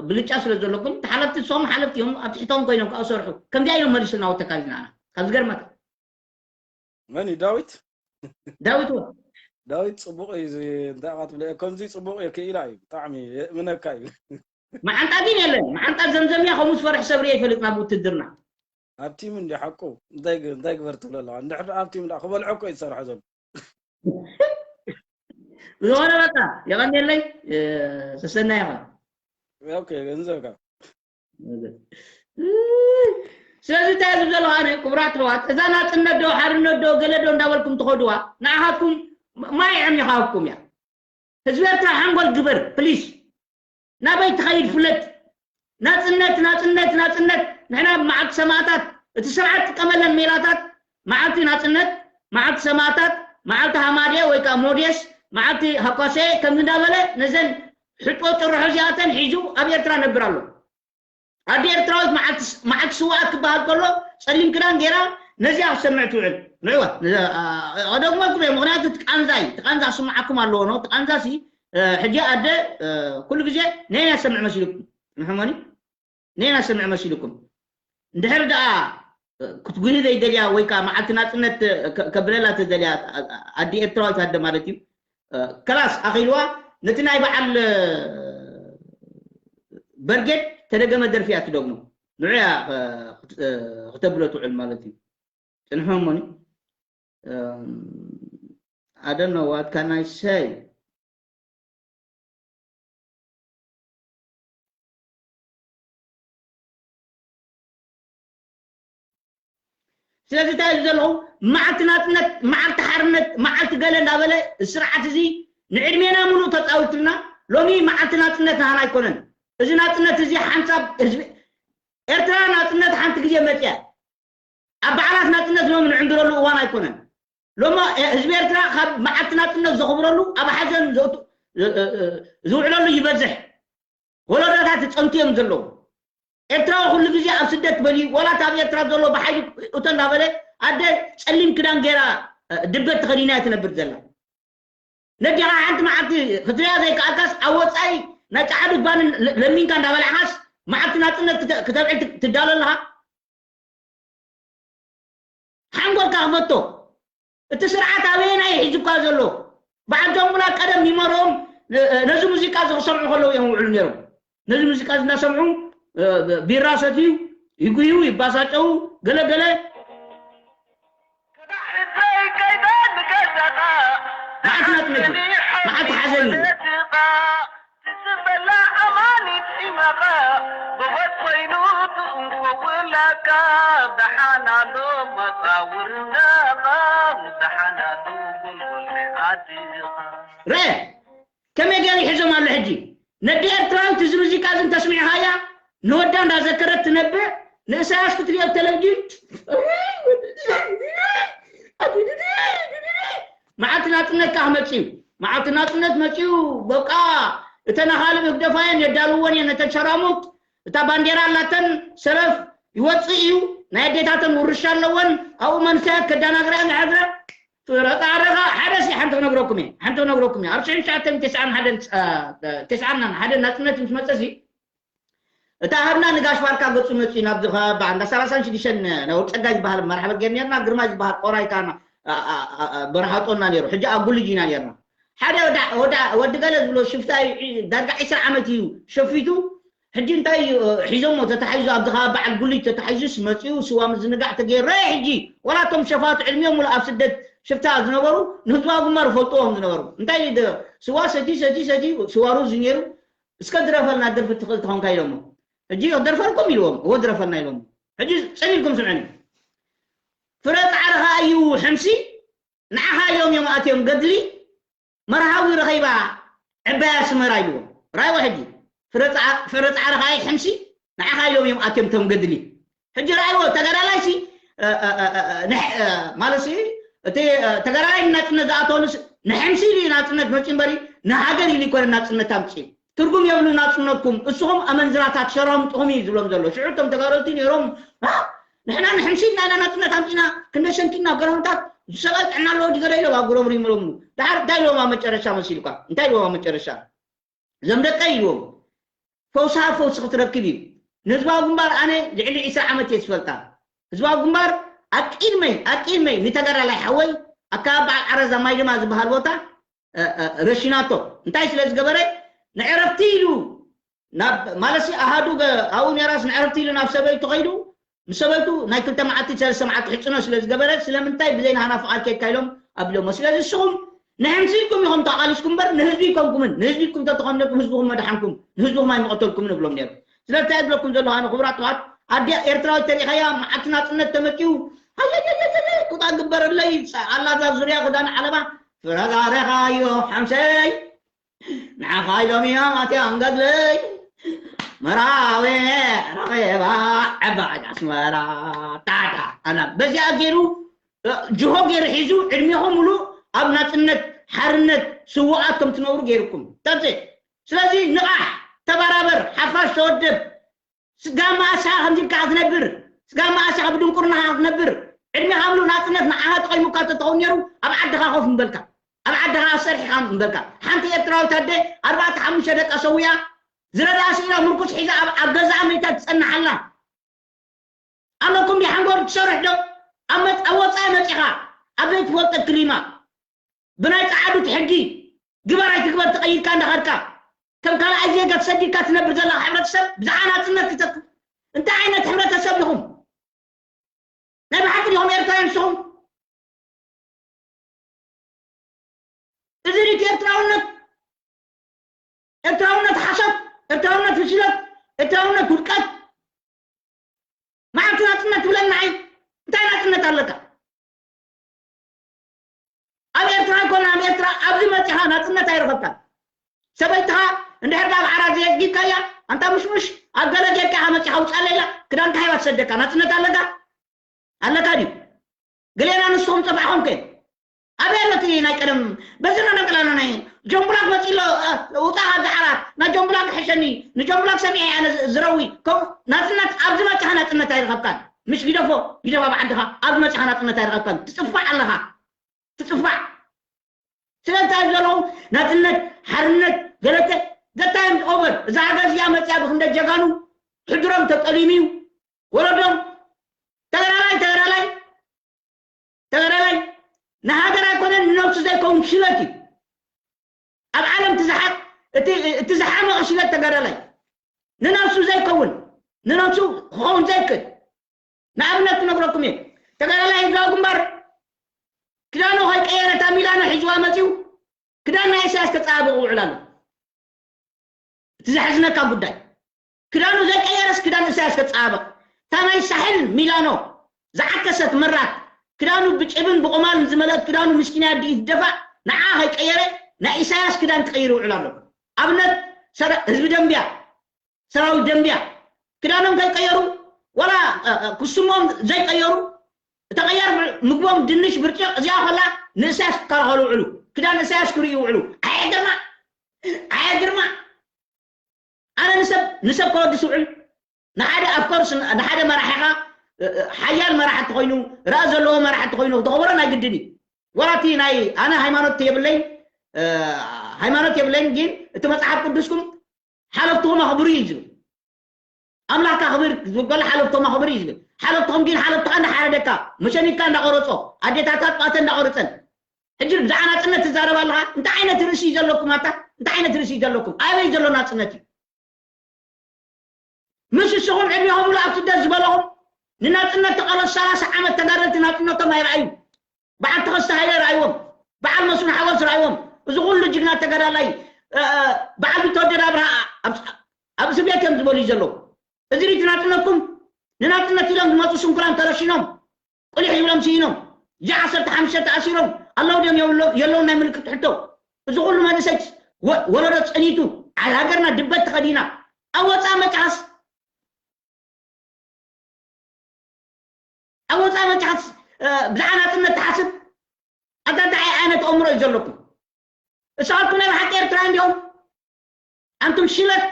ብልጫ ስለ ዘለኩም ተሓለፍቲ ንስኹም ሓለፍቲ እዮም ኣብ ትሕቶም ኮይኖም ከዓ ሰርሑ ከምዚኣ ኢሎም መሊስና ወተካሊትና ኣና ካብ ዝገርመካ መን እዩ ዳዊት ዳዊት ወ ዳዊት ፅቡቅ እዩ እዚ እንታይ ኢኻ ትብለ ከምዚ ፅቡቅ እዩ ክኢላ እዩ ብጣዕሚ የእምነካ እዩ መዓንጣ ግን የለን መዓንጣ ዘምዘምያ ከምኡ ዝፈርሕ ሰብ ርየ ይፈልጥ ናብ ውትድርና ኣብ ቲም እንዲ ሓቁ እንታይ ግ- እንታይ ግበር ትብሎ ኣለካ እንድሕር ኣብ ቲም ዳ ክበልዖ እኮ እዩ ዝሰርሖ ዘሎ ዝኾነ በቃ የቐንየለይ ሰሰና ኢኻ ኦኬ ገንዘብካ ስለዚ እንታይ ዝብ ዘለካ ኣነ ክቡራት ኣሕዋት እዛ ናፅነት ዶ ሓርነት ዶ ገለ ዶ እንዳበልኩም ትኸድዋ ንዓኻትኩም ማይ ዕም ይኻብኩም እያ ህዝቢ ኤርትራ ሓንጎል ግበር ፕሊስ ናበይ ትኸይድ ፍለጥ ናፅነት ናፅነት ናፅነት ንሕና መዓልቲ ሰማእታት እቲ ስርዓት ጥቀመለን ሜላታት መዓልቲ ናፅነት መዓልቲ ሰማእታት መዓልቲ ሃማድየ ወይ ከዓ ሞዴስ መዓልቲ ሃኳሰየ ከምዚ እንዳበለ ነዘን ሕጦ ጭርሖ እዚኣተን ሒዙ ኣብ ኤርትራ ነብር ኣሎ ኣደ ኤርትራዊት መዓልቲ ስውኣት ክበሃል ከሎ ጸሊም ክዳን ገይራ ነዚኣ ክሰምዕ ትውዕል ንዕዋ ኣደግመልኩም እየ ምክንያቱ ትቃንዛ እዩ ትቃንዛ ክስምዓኩም ኣለዎ ነው ትቃንዛ ሲ ሕጂ ኣደ ኩሉ ግዜ ነይና ሰምዕ መሲልኩም ንሕሞኒ ነይና ሰምዕ መሲልኩም እንድሕር ደኣ ክትጉሂ ዘይደልያ ወይ ከዓ መዓልቲ ናፅነት ከብለላ ተደልያ ኣዲ ኤርትራዊት ኣደ ማለት እዩ ከላስ ኣኺልዋ ነቲ ናይ በዓል በርጌድ ተደገመ ደርፊ እያ ትደግሞ ንዑ እያ ክተብሎ ትውዕል ማለት እዩ ፅንሖ እሞኒ I don't know what can I say ስለዚ እንታይ ኢሉ ዘለኹ መዓልቲ ናፅነት መዓልቲ ሓርነት መዓልቲ ገለ እንዳበለ ስርዓት እዚ ንዕድሜና ሙሉእ ተፃዊትልና ሎሚ መዓልቲ ናፅነት ናህና ኣይኮነን እዚ ናፅነት እዚ ሓንሳብ ህዝቢ ኤርትራ ናፅነት ሓንቲ ግዜ መፅያ ኣብ በዓላት ናፅነት ሎሚ ንዕንግረሉ እዋን ኣይኮነን ሎማ ህዝቢ ኤርትራ ካብ መዓልቲ ናፅነት ዘኽብረሉ ኣብ ሓዘን ዝውዕለሉ ይበዝሕ ወለዶታት ይፀንቱ እዮም ዘለዉ ኤርትራዊ ኩሉ ግዜ ኣብ ስደት በልዩ ዋላ ኣብ ኤርትራ ዘሎ ብሓይሊ እቶ እንዳበለ ኣደ ፀሊም ክዳን ገይራ ድበት ተኸዲና ትነብር ዘላ ነዲኻ ሓንቲ መዓልቲ ክትሪያ ዘይከኣልካስ ኣብ ወፃኢ ናይ ፃዕዱ ባንን ለሚንካ እንዳበላዕኻስ መዓልቲ ናፅነት ክተብዕል ትዳሎ ኣለኻ ሓንጎልካ ክፈቶ። እቲ ስርዓት ኣበየናይ ሒዙካ ዘሎ? በዓል ጆምቡላ ቀደም ሚሞርኦም ነዚ ሙዚቃ እዚ ክሰምዑ ከለዉ እዮም ውዕሉ ነይሮም። ነዚ ሙዚቃ እዚ እናሰምዑ ቢራ ሰትዩ ይጉዩ፣ ይባሳጨው፣ ገለገለ። መዓት ናጽነት እዩ። መዓት ሓዘን እዩ። ትጽበላ ኣማኒት ኢመኻ ጎበዝ ኮይኑ ትእንኮ ውላካ ደሓናሉ መጻውርነኻ ደሓናሉ ጎልጎል ኣዲኻ። ረ ከመይ ገይሩ ይሕዞም ኣሎ ሕጂ? ነዲ ኤርትራዊት እዚ ሙዚቃ እዚ እንተስሚዕኻያ ንወዳ እንዳዘከረት ትነብዕ፣ ንእሳያስ ክትሪኦ ብተለቪዥን መዓልቲ ናጽነት ከኣ መጺኡ። መዓልቲ ናጽነት መጺኡ። በቃ እተን ኣኻልብ ህግደፋየን የዳልወን እየን ነተን ሸራሙጥ። እታ ባንዴራ ኣላተን ሰለፍ ይወጽእ እዩ። ናይ ኣዴታተን ውርሻ ኣለወን። ኣብኡ መንሰያት ከዳናግራ እየን ዝሓድራ። ፍረ ጻዕርኻ ሓደ ሲ ሓንቲ ክነግረኩም እየ። ሓንቲ ክነግረኩም እየ። ኣብ ሽሕን ትሽዓተ ሚእትን ተስዓን ሓደን፣ እ፣ ተስዓን ሓደን ናጽነት ምስ መጸ ሲ እታ ሃብና ንጋሽ ባርካ ገጹ መጺኡ ናብዚ ከባቢ በዓል እንዳ ሰላሳን ሽዱሽተን ነውር ጸጋይ ዝበሃል መርሓበት ገይር ነርና። ግርማይ ዝበሃል ቆራይ ካና በረሃጦና ነይሩ። ሕጂ ኣብ ጉልጅ ኢና ነርና። ሓደ ወዳ ወዲ ገለ ዝብሎ ሽፍታ እዩ። ዳርጋ ዕስራ ዓመት እዩ ሸፊቱ። ሕጂ እንታይ እዩ ሒዞሞ ተታሒዙ ኣብዚ ከባቢ በዓል ጉልጅ ተታሒዙስ መጺኡ ስዋ ምዝንጋዕ ተገይረ። ሕጂ ወላ እቶም ሸፋቱ ዕድሚኦም ሙሉ ኣብ ስደት ሽፍታ ዝነበሩ ንህዝባዊ ግንባር ይፈልጥዎም ዝነበሩ እንታይ እዩ ደ-፣ ስዋ ሰቲ ሰቲ ሰቲ ስዋ ሩዝ እዩ ነይሩ። እስከ ድረፈልና ደርፊ ትኽእል ተኾንካ ኢሎሞ። ሕጂ ክደርፈልኩም ኢልዎም። እዎ ድረፈልና ኢሎም። ሕጂ ጽን ኢልኩም ስምዕኒ። ፍረ ጻዕርኻ እዩ ሕምሲ፣ ንዓኻ ኢሎም እዮም ኣትዮም ገድሊ፣ መርሃዊ ረኺባ ዕባይ ኣስመራ ኢልዎም። ራይዎ ሕጂ ፍረ ጻዕ-፣ ፍረ ጻዕርኻ እዩ ሕምሲ፣ ንዓኻ ኢሎም እዮም ኣትዮም ቶም ገድሊ። ሕጂ ራይዎ ተጋዳላይ ሲ፣ እ፣ እ፣ እ፣ እ፣ ንሕ-፣ እ፣ ማለት ሲ፣ እቲ፣ እ፣ ተጋዳላይ ናጽነት ዝኣተወሉ ሲ፣ ንሕምሲ ኢሉ እዩ ናጽነት መጺኡ እምበሪ፣ ንሃገር ኢሉ ይኮነ ናጽነት ኣምጺኡ። ትርጉም የብሉ ናጽነትኩም። እስኹም ኣመንዝራታት ሸራሙጥ ኢኹም እዩ ዝብሎም ዘሎ። ሽዑ እቶም ተጋደልቲ ነይሮም፣ "አ፣ ንሕና ንሕምሲ ኢልና ኢና ናጽነት ኣምጺና፣ ክንደይ ሰንኪና፣ ገረምታት፣ ዝሰቐል ጥዕና ኣለዎ ድገለ?" ኢሎም ኣብ ጉረምሩ ይምለምሉ። ደሓር እንታይ ኢሎም ኣብ መጨረሻ መሲልካ? እንታይ ኢሎም ኣብ መጨረሻ? "ዘም ደቀይ" ኢልዎም። ፈውስኻ ፈውሲ ክትረክብ እዩ። ንህዝባዊ ግንባር ኣነ ልዕሊ ዕስራ ዓመት እየ ዝፈልጣ። ህዝባዊ ግንባር ኣቂድመይ፣ ኣቂድመይ ንተጋዳላይ ሓወይ ኣካባቢ በዓል ዓረዛ ማይ ድማ ዝበሃል ቦታ፣ እ፣ እ፣ ረሺናቶ። እንታይ ስለ ዝገበረ? ንዕረፍቲ ኢሉ ናብ፣ ማለትሲ ኣሃዱ ገ-፣ ኣብኡ ኔራስ ንዕረፍቲ ኢሉ ናብ ሰበይቱ ከይዱ፣ ምስ ሰበይቱ ናይ ክልተ መዓልቲ ሰለስተ መዓልቲ ሕጽኖ ስለ ዝገበረ፣ ስለምንታይ ብዘይ ናህና ፍቓድ ኬድካ ኢሎም ኣቢሎሞ። ስለዚ ንስኹም ንሕምሲ ኢልኩም ኢኹም ተቓሊስኩም እምበር ንህዝቢ ኣይኮንኩምን። ንህዝቢ ኢልኩም ተተኾነኩም ህዝብኹም መድሓንኩም፣ ንህዝብኹም ኣይምቐተልኩምን እብሎም ነይሩ። ስለዚ እንታይ ዝብለኩም ዘለኹ ኣነ ክቡራት ኣሕዋት፣ ኣደ ኤርትራዊት ተሪኸያ መዓልቲ ናጽነት ተመጺኡ፣ ሃየየየየ ቁጣ ግበረለይ፣ ኣላ እዛ ዙርያ ክዳን ዓለባ፣ ፍረ ጻዕርኻ እዩ ሓምሰይ፣ ንዓኻ ኢሎም እዮም ኣትዮም ገድለይ፣ መራዊ ረኺባ ዕባይ ኣስመራ፣ ጣዕጣ። ኣና በዚኣ ገይሩ፣ እ፣ ጅሆ ገይሩ ሒዙ ዕድሜኹም ሙሉ ኣብ ናጽነት፣ ሓርነት፣ ስዉኣት ከም ትነብሩ ገይሩኩም። That's it። ስለዚ ንቓሕ፣ ተበራበር፣ ሓፋሽ ተወደብ። ስጋብ መኣስ ኢኻ ከምዚ ኢልካ ክትነብር? ስጋብ መኣስ ኢኻ ብድንቁርናኻ ክትነብር? ዕድሜኻ ሙሉእ ናጽነት ንዓኻ ጠቒሙካ እንተትኸውን ነይሩ፣ ኣብ ዓድኻ ኮፍ ምበልካ። ኣብ ዓድኻ ኣሰርሒኻ ምበልካ። ሓንቲ ኤርትራዊት ኣደ ኣርባዕተ ሓሙሽተ ደቃ ሰዊኣ፣ ዝረዳ ስኢና ምርኩስ ሒዛ ኣብ፣ ኣብ ገዛኣ መይታ ትጸንሕ ኣላ። ኣለኩም ድዩ ሓንጎል ትሰርሕ ዶ? ኣብ መጽ-፣ ኣብ ወጻኢ መጺኻ፣ ኣብ ዘይትፈልጦ ክሊማ። ብናይ ጸዓዱት ሕጊ ግበር ኣይትግበር ተቐይድካ እንዳኸድካ፣ ከም ካልኣይ ዜጋ ተሰዲድካ ትነብር ዘለኻ ሕብረተሰብ ብዛዕባ ናጽነት ክተ-፣ እንታይ ዓይነት ሕብረተሰብ ኢኹም? ናይ ብሓቂ ዲኹም ኤርትራውያን ንስኹም? እዚ ድዩ ኤርትራውነት? ኤርትራውነት ሓሶት፣ ኤርትራውነት ፍሽለት፣ ኤርትራውነት ውድቀት። መዓልቲ ናጽነት ትብለና ኣይ? እንታይ ናጽነት ኣለካ? ኣብ ኤርትራ ኣይኮነ፣ ኣብ ኤርትራ ኣብዚ መጺኻ ናጽነት ኣይረኸብካን። ሰበይትኻ እንድሕር ካብ ዓራት ዘየስጊድካያ፣ ኣንታ ምሽሙሽ፣ ኣብ ገለ ጌርካ ኢኻ መጺኻ ውጻለይ ኢላ፣ ክዳንካ ሂባ ትሰደካ። ናጽነት ኣለካ? ኣለካ ድዩ? ገሌና ንስኹም ጠፋዕኹም ከ? ኣበይ ኣሎ እቲ ናይ ቀደም? በዚ ነነቅላና ናይ ጆምብላክ መጺሎ፣ እ፣ ውጻ ካብዚ ዓራት። ናይ ጆምብላክ ሕሸኒ። ንጆምብላክ ሰሚዐ ኣነ ዝ-፣ ዝረዊ። ከምኡ ናጽነት ኣብዚ መጺኻ ናጽነት ኣይረኸብካን። ምሽ ግደፎ፣ ግደፍ ኣብ ዓድኻ። ኣብዚ መጺኻ ናጽነት ኣይረኸብካን። ትጽፋዕ ኣለኻ። ትጽፋዕ። ስለዚ እንታይ ዘለኹ ናጽነት፣ ሓርነት፣ ገለተ፣ that time is over። እዛ ሃገር እዚኣ መጺኣ ብክንደይ ጀጋኑ ሕድሮም ተጠሊሙ እዩ። ወለዶም ተጋዳላይ፣ ተጋዳላይ ተጋዳላይ ንሃገር ኣይኮነን ንነብሱ ዘይከውን ሽለት እዩ። ኣብ ዓለም እቲ ዝሓ- እቲ እቲ ዝሓመቐ ሽለት ተጋዳላይ ንነብሱ ዘይከውን ንነብሱ ክኸውን ዘይክእል። ንኣብነት ክነግረኩም እየ። ተጋዳላይ ህዝባዊ ግንባር ክዳኑ ከይቀየረ እታ ሚላኖ ሒዝዋ መፂኡ ክዳን ናይ ኢሳያስ ከፀባብቕ ውዕል ኣሎ። እቲ ዘሕዝነካ ጉዳይ ክዳኑ ዘይቀየረስ ክዳን ኢሳያስ ከፀባብቕ እታ ናይ ሳሕል ሚላኖ ዝዓከሰት መራት ክዳኑ ብጭብን ብቁማልን ዝመለአት ክዳኑ ምስኪና ኣዲኡ ትደፋእ ንዓ ከይቀየረ ናይ ኢሳያስ ክዳን ክቀይር ይውዕል ኣሎ። ኣብነት ሰራ- ህዝቢ ደንብያ ሰራዊት ደንብያ ክዳኖም ከይቀየሩ ዋላ እ፣ እ፣ ክስሞም ዘይቀየሩ ተቐያር ምግቦም ድንሽ ብርጭቕ እዚኣ ከላ ንእሳያስ ክከላኸሉ ውዕሉ ክዳን እሳያስ ክርእዩ ውዕሉ። ኣየ ግርማ ኣየ ግርማ ኣነ ንሰብ ንሰብ ከወድስ ውዕል ንሓደ ኣፍኮርስ ንሓደ መራሒኻ እ፣ እ፣ ሓያል መራሒ እንተኾይኑ ራእ ዘለዎ መራሒ እንተኾይኑ ክተኸብሮ ናይ ግድን እዩ። ወላ እቲ ናይ ኣነ ሃይማኖት የብለይን እ፣ ሃይማኖት የብለይን ግን እቲ መፅሓፍ ቅዱስኩም ሓለፍትኹም ኣኽብሩ እዩ ዝብል። ኣምላኽካ ኣኽብር ዝብል ከሎ ሓለፍቶም ኣኽብር እዩ ዝብል። ሓለፍትኹም ግን ሓለፍትኻ እንዳሓረደካ መሸኒትካ እንዳቆረጾ ኣዴታትካ ጥዋተ እንዳቆረጸን ሕጂ ብዛዕባ ናጽነት ትዛረብ ኣለኻ። እንታይ ዓይነት ርእሲ እዩ ዘለኩም ኣታ? እንታይ ዓይነት ርእሲ እዩ ዘለኩም? ኣበይ ዘሎ ናጽነት እዩ? ምስ ንስኹም ዕድሜኹም ሙሉ ኣብ ስደት ዝበለኹም ንናጽነት ተቓለሱ ሰላሳ ዓመት ተጋደልቲ ናጽነቶም ኣይረኣዩ። በዓል ተኸስተ ሃይለ ረኣይዎም፣ በዓል መስፍን ሓጎስ ረኣይዎም። እዚ ኩሉ ጅግና ተጋዳላይ እ፣ እ፣ በዓል ቢተወደድ ኣብርሃ ኣብ ኣብ እስር ቤት እዮም ዝበሉ እዩ ዘለዉ። እዚ ሪቲ ናጽነትኩም ንናጽነት ኢሎም ዝመፁ ስንኩላን ተረሽኖም ቁሊሕ ይብሎም ስኢኖም ጂ ዓሰርተ ሓሙሽተ ተኣሲሮም ኣለዉ ድዮም የብሎ- የለውን ናይ ምልክት ሕቶ። እዚ ኩሉ መንእሰይ ወ- ወለዶ ፀኒቱ ኣብ ሃገርና ድበት ተኸዲና ኣብ ወፃኢ መፅሓስ ኣብ ወፃኢ መፅሓስ እ፣ ብዛዕባ ናፅነት ትሓስብ ኣታ እንታይ ዓይነት ኣእምሮ እዩ ዘለኩም? እሳትኩም ናይ ብሓቂ ኤርትራ እንዲኦም ኣንቱም ሽለት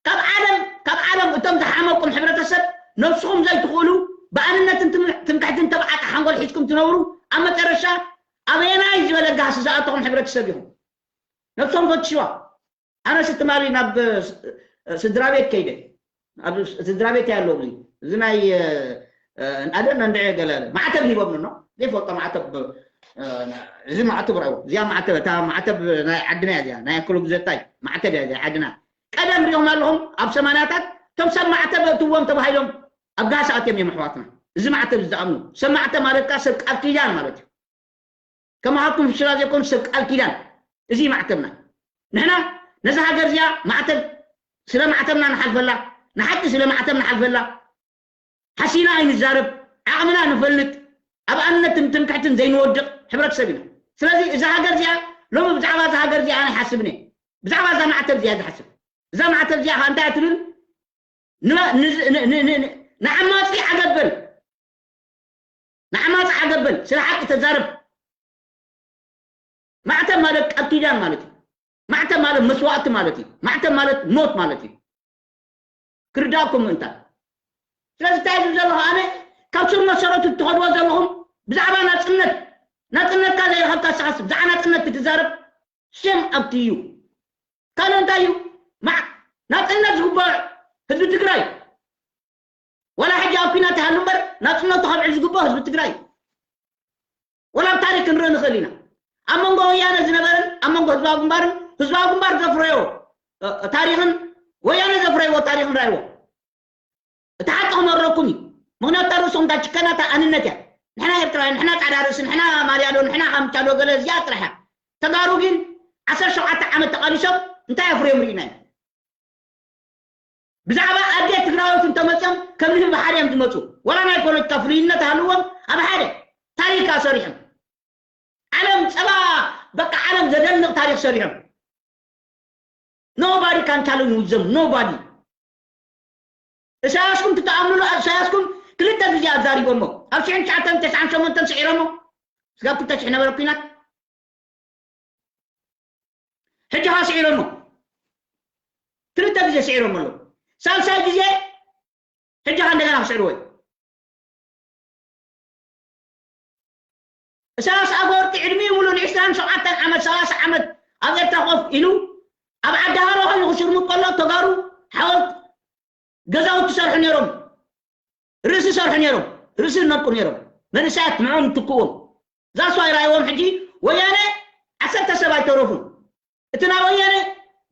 ካብ ዓለም ካብ ዓለም እቶም ዝሓመቁም ሕብረተሰብ ነብስኹም ዘይትኽእሉ ብኣንነትን ትም- ትምክሕትን ተብዓጣ ሓንጎል ሒዝኩም ትነብሩ ኣብ መጨረሻ ኣበየናይ ዝበለ ጋህሲ ዝኣተኹም ሕብረተሰብ ኢኹም። ነብሶም ፈትሽዋ። ኣነስ ትማሊ ናብ ስ- ስድራ ቤት ከይደ ኣብ ስድራ ቤት ያለው እዚ እዚ ናይ ኣደን እንድዐ ገለ ማዕተብ ሂቦም ነው ዘይፈልጦ ማዕተብ እዚ ማዕተብ ረእዎ እዚኣ ማዕተብ እታ ማዕተብ ናይ ዓድና እያ እዚኣ ናይ ኣክሉ ግዘታይ ማዕተብ እያ እዚኣ ዓድና ቀደም ሪኦም ኣለኹም ኣብ ሰማንያታት እቶም ሰብ ማዕተብ እትዎም ተባሂሎም ኣብ ጋሳ ኣትዮም እዮም ኣሕዋትና እዚ ማዕተብ ዝኣምኑ ሰብ ማዕተብ ማለት ከዓ ሰብ ቃል ኪዳን ማለት እዩ ከማሃኩም ፍሽላ ዘይኮኑ ሰብ ቃል ኪዳን እዚ ማዕተብና ንሕና ነዛ ሃገር እዚኣ ማዕተብ ስለ ማዕተብና ንሓልፈላ ንሓቂ ስለ ማዕተብ ንሓልፈላ ሓሲና ኣይንዛረብ ዓቕምና ንፈልጥ ኣብ ኣንነትን ትምክሕትን ዘይንወድቕ ሕብረተሰብ ኢና ስለዚ እዛ ሃገር እዚኣ ሎሚ ብዛዕባ እዛ ሃገር እዚኣ ኣነ ሓስብኒ ብዛዕባ እዛ ማዕተብ እዚኣ ዝሓስብ እዛ ማዕተብ እዚኣ ከዓ እንታይ ትብል ንዓማፂ ዓገበል ንዓማፂ ዓገበል ስለ ሓቂ ተዛረብ ማዕተብ ማለት ቃል ኪዳን ማለት እዩ ማዕተብ ማለት መስዋእቲ ማለት እዩ ማዕተብ ማለት ሞት ማለት እዩ ክርዳእኩም ምእንታን ስለዚ እንታይ ዝብ ዘለኹ ኣነ ካብ ስር መሰረቱ እትኸድዎ ዘለኹም ብዛዕባ ናፅነት ናፅነትካ ዘይረኸብካ ስኻስ ብዛዕባ ናፅነት ክትዛረብ ሽም ኣብቲ እዩ ካልእ እንታይ እዩ ናፅነት ዝግባእ ህዝቢ ትግራይ ዋላ ሕጂ ኣብ ኲናት ይሃሉ እምበር ናፅነቱ ከብዕል ዝግብኦ ህዝቢ ትግራይ እዩ። ዋላ ኣብ ታሪክ ክንርኢ ንኽእል ኢና። ኣብ መንጎ ወያነ ዝነበረን ኣብ መንጎ ህዝባዊ ግንባርን ህዝባዊ ግንባር ዘፍረዮ ታሪኽን ወያነ ዘፍረይዎ ታሪኽን ራእይዎ። እቲ ሓቂ ክመረኩም እዩ። ምኽንያቱ እታ ርእሶም እታ ችከናታ ኣንነት እያ። ንሕና ኤርትራውያን ንሕና ፃዕዳ ርእሲ ንሕና ማልያዶ ንሕና ካምቻዶ ገለ እዚኣ ጥራሕ እያ። ተጋሩ ግን ዓሰርተ ሸውዓተ ዓመት ተቓሊሶም እንታይ ኣፍርዮም ርኢና ኢና። ብዛዕባ ኣዴት ትግራዎት እንተመፅኦም ከም ንህቢ ሓደ እዮም ዝመፁ ዋላ ናይ ፖለቲካ ፍልይነት ሃልዎም ኣብ ሓደ ታሪክ ኣሰሪሖም ዓለም ፀባ በቃ ዓለም ዘደንቕ ታሪክ ሰሪሖም nobody can challenge them nobody እሳያስኩም ትተኣምኑሉ እሳያስኩም ክልተ ግዜ ኣዛሪቦሞ ኣብ ሽሕን ትሽዓተን ተስዓን ሸሞንተን ስዒሮሞ ስጋብ ክልተ ሽሕ ነበረ ኩናት ሕጂ ኸዓ ስዒሮሞ ክልተ ግዜ ስዒሮሞ ኣለዉ ሳልሳይ ግዜ ሕጂ ኸዓ እንደገና ክስዕርዎ እዩ እሳያስ ኣፈወርቂ ዕድሚኡ ሙሉ ንዕስራን ሸውዓተን ዓመት ሰላሳ ዓመት ኣብ ኤርትራ ኮፍ ኢሉ ኣብ ዓዲ ሃሮ ኮይኑ ክሽርሙጥ ከሎ ተጋሩ ሓወልት ገዛውቲ ሰርሑ ነይሮም ርእሲ ሰርሑ ነይሮም ርእሲ ነቁ ነይሮም መንእሰያት ንዕኦም ትክዎም ዛስዋይ ራይዎም ሕጂ ወያነ ዓሰርተ ሰብ ኣይተረፉን። እቲ ናብ ወያነ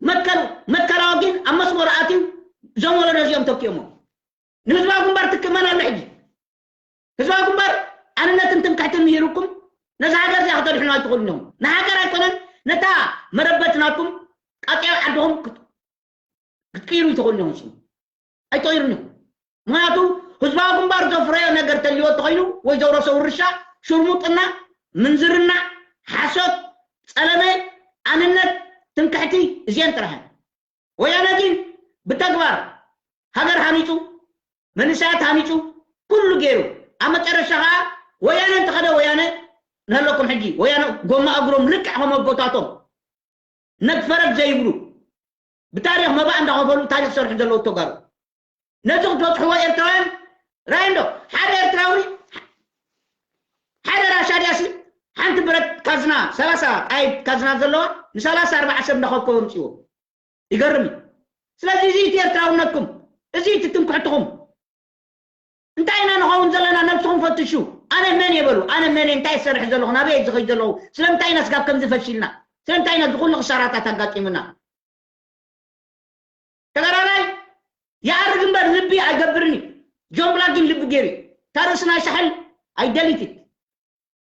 መትከል መትከላዊ ግን ኣብ መስመሩ ኣትዩ እዞም ወለዶ እዚኦም ተኪኦሞ ንህዝባዊ ግንባር ትክመን ኣሎ። ሕጂ ህዝባዊ ግንባር ኣንነትን ትምክሕትን ምሂሩኩም ነዚ ሃገር እዚኣ ክተድሕኑ ኣይትኽእሉን ኢኹም። ንሃገር ኣይኮነን ነታ መረበት ናትኩም ቃጢያ ዓድኹም ክትቅይሩ ይትኽእሉ ኢኹም። ስሙ ኣይትቕይሩን ኢኹም። ምክንያቱ ህዝባዊ ግንባር ዘፍረዮ ነገር ተልዎ እንተኾይኑ ወይ ዘውረሶ ውርሻ ሽርሙጥና፣ ምንዝርና፣ ሓሶት፣ ጸለመ፣ ኣንነት፣ ትምክሕቲ እዚአን ጥራሕን። ወያነ ግን ብተግባር ሃገር ሃኒጹ፣ መንእሰያት ሃኒጹ፣ ኩሉ ገይሩ። ኣብ መጨረሻ ከዓ ወያነ እንተኸደ ወያነ ንህለኩም ሕጂ ወያነ ጎማ እግሮም ልክዕ ከም ኣቦታቶም ነግፈረግ ዘይብሉ ብታሪኽ መባእ እንዳኸፈሉ ታሪኽ ሰርሑ ዘለዉ ተጋሩ ነዚ ክትበፅሕዎ ኤርትራውያን ራይ እንዶ ሓደ ኤርትራዊ ሓደ ራሻ ድያሲ ሓንቲ ብረት ካዝና ሰላሳ ጣይብ ካዝና ዘለዋ ንሰላሳ ኣርባዓ ሰብ እንዳኸብከቦ ምፅዎ ይገርም እዩ። ስለዚ እዚ እቲ ኤርትራውነትኩም እዚ እቲ ትምክሕትኹም እንታይ ኢና ንኸውን ዘለና ነብስኹም ፈትሹ። ኣነ መን የበሉ ኣነ መን እንታይ ዝሰርሕ ዘለኹ ናበይ ዝኸይ ዘለኹ ስለምንታይ ኢና ስጋብ ከምዚ ፈሺልና ስለምንታይ ኢና ዝኩሉ ክሳራታት ኣጋጢምና። ተጋዳላይ ይኣርግ እምበር ልቢ ኣይገብርን እዩ። ጆን ብላክ ግን ልቢ ገይሩ እዩ። እታ ርእሲ ናይ ሳሕል ኣይደሊት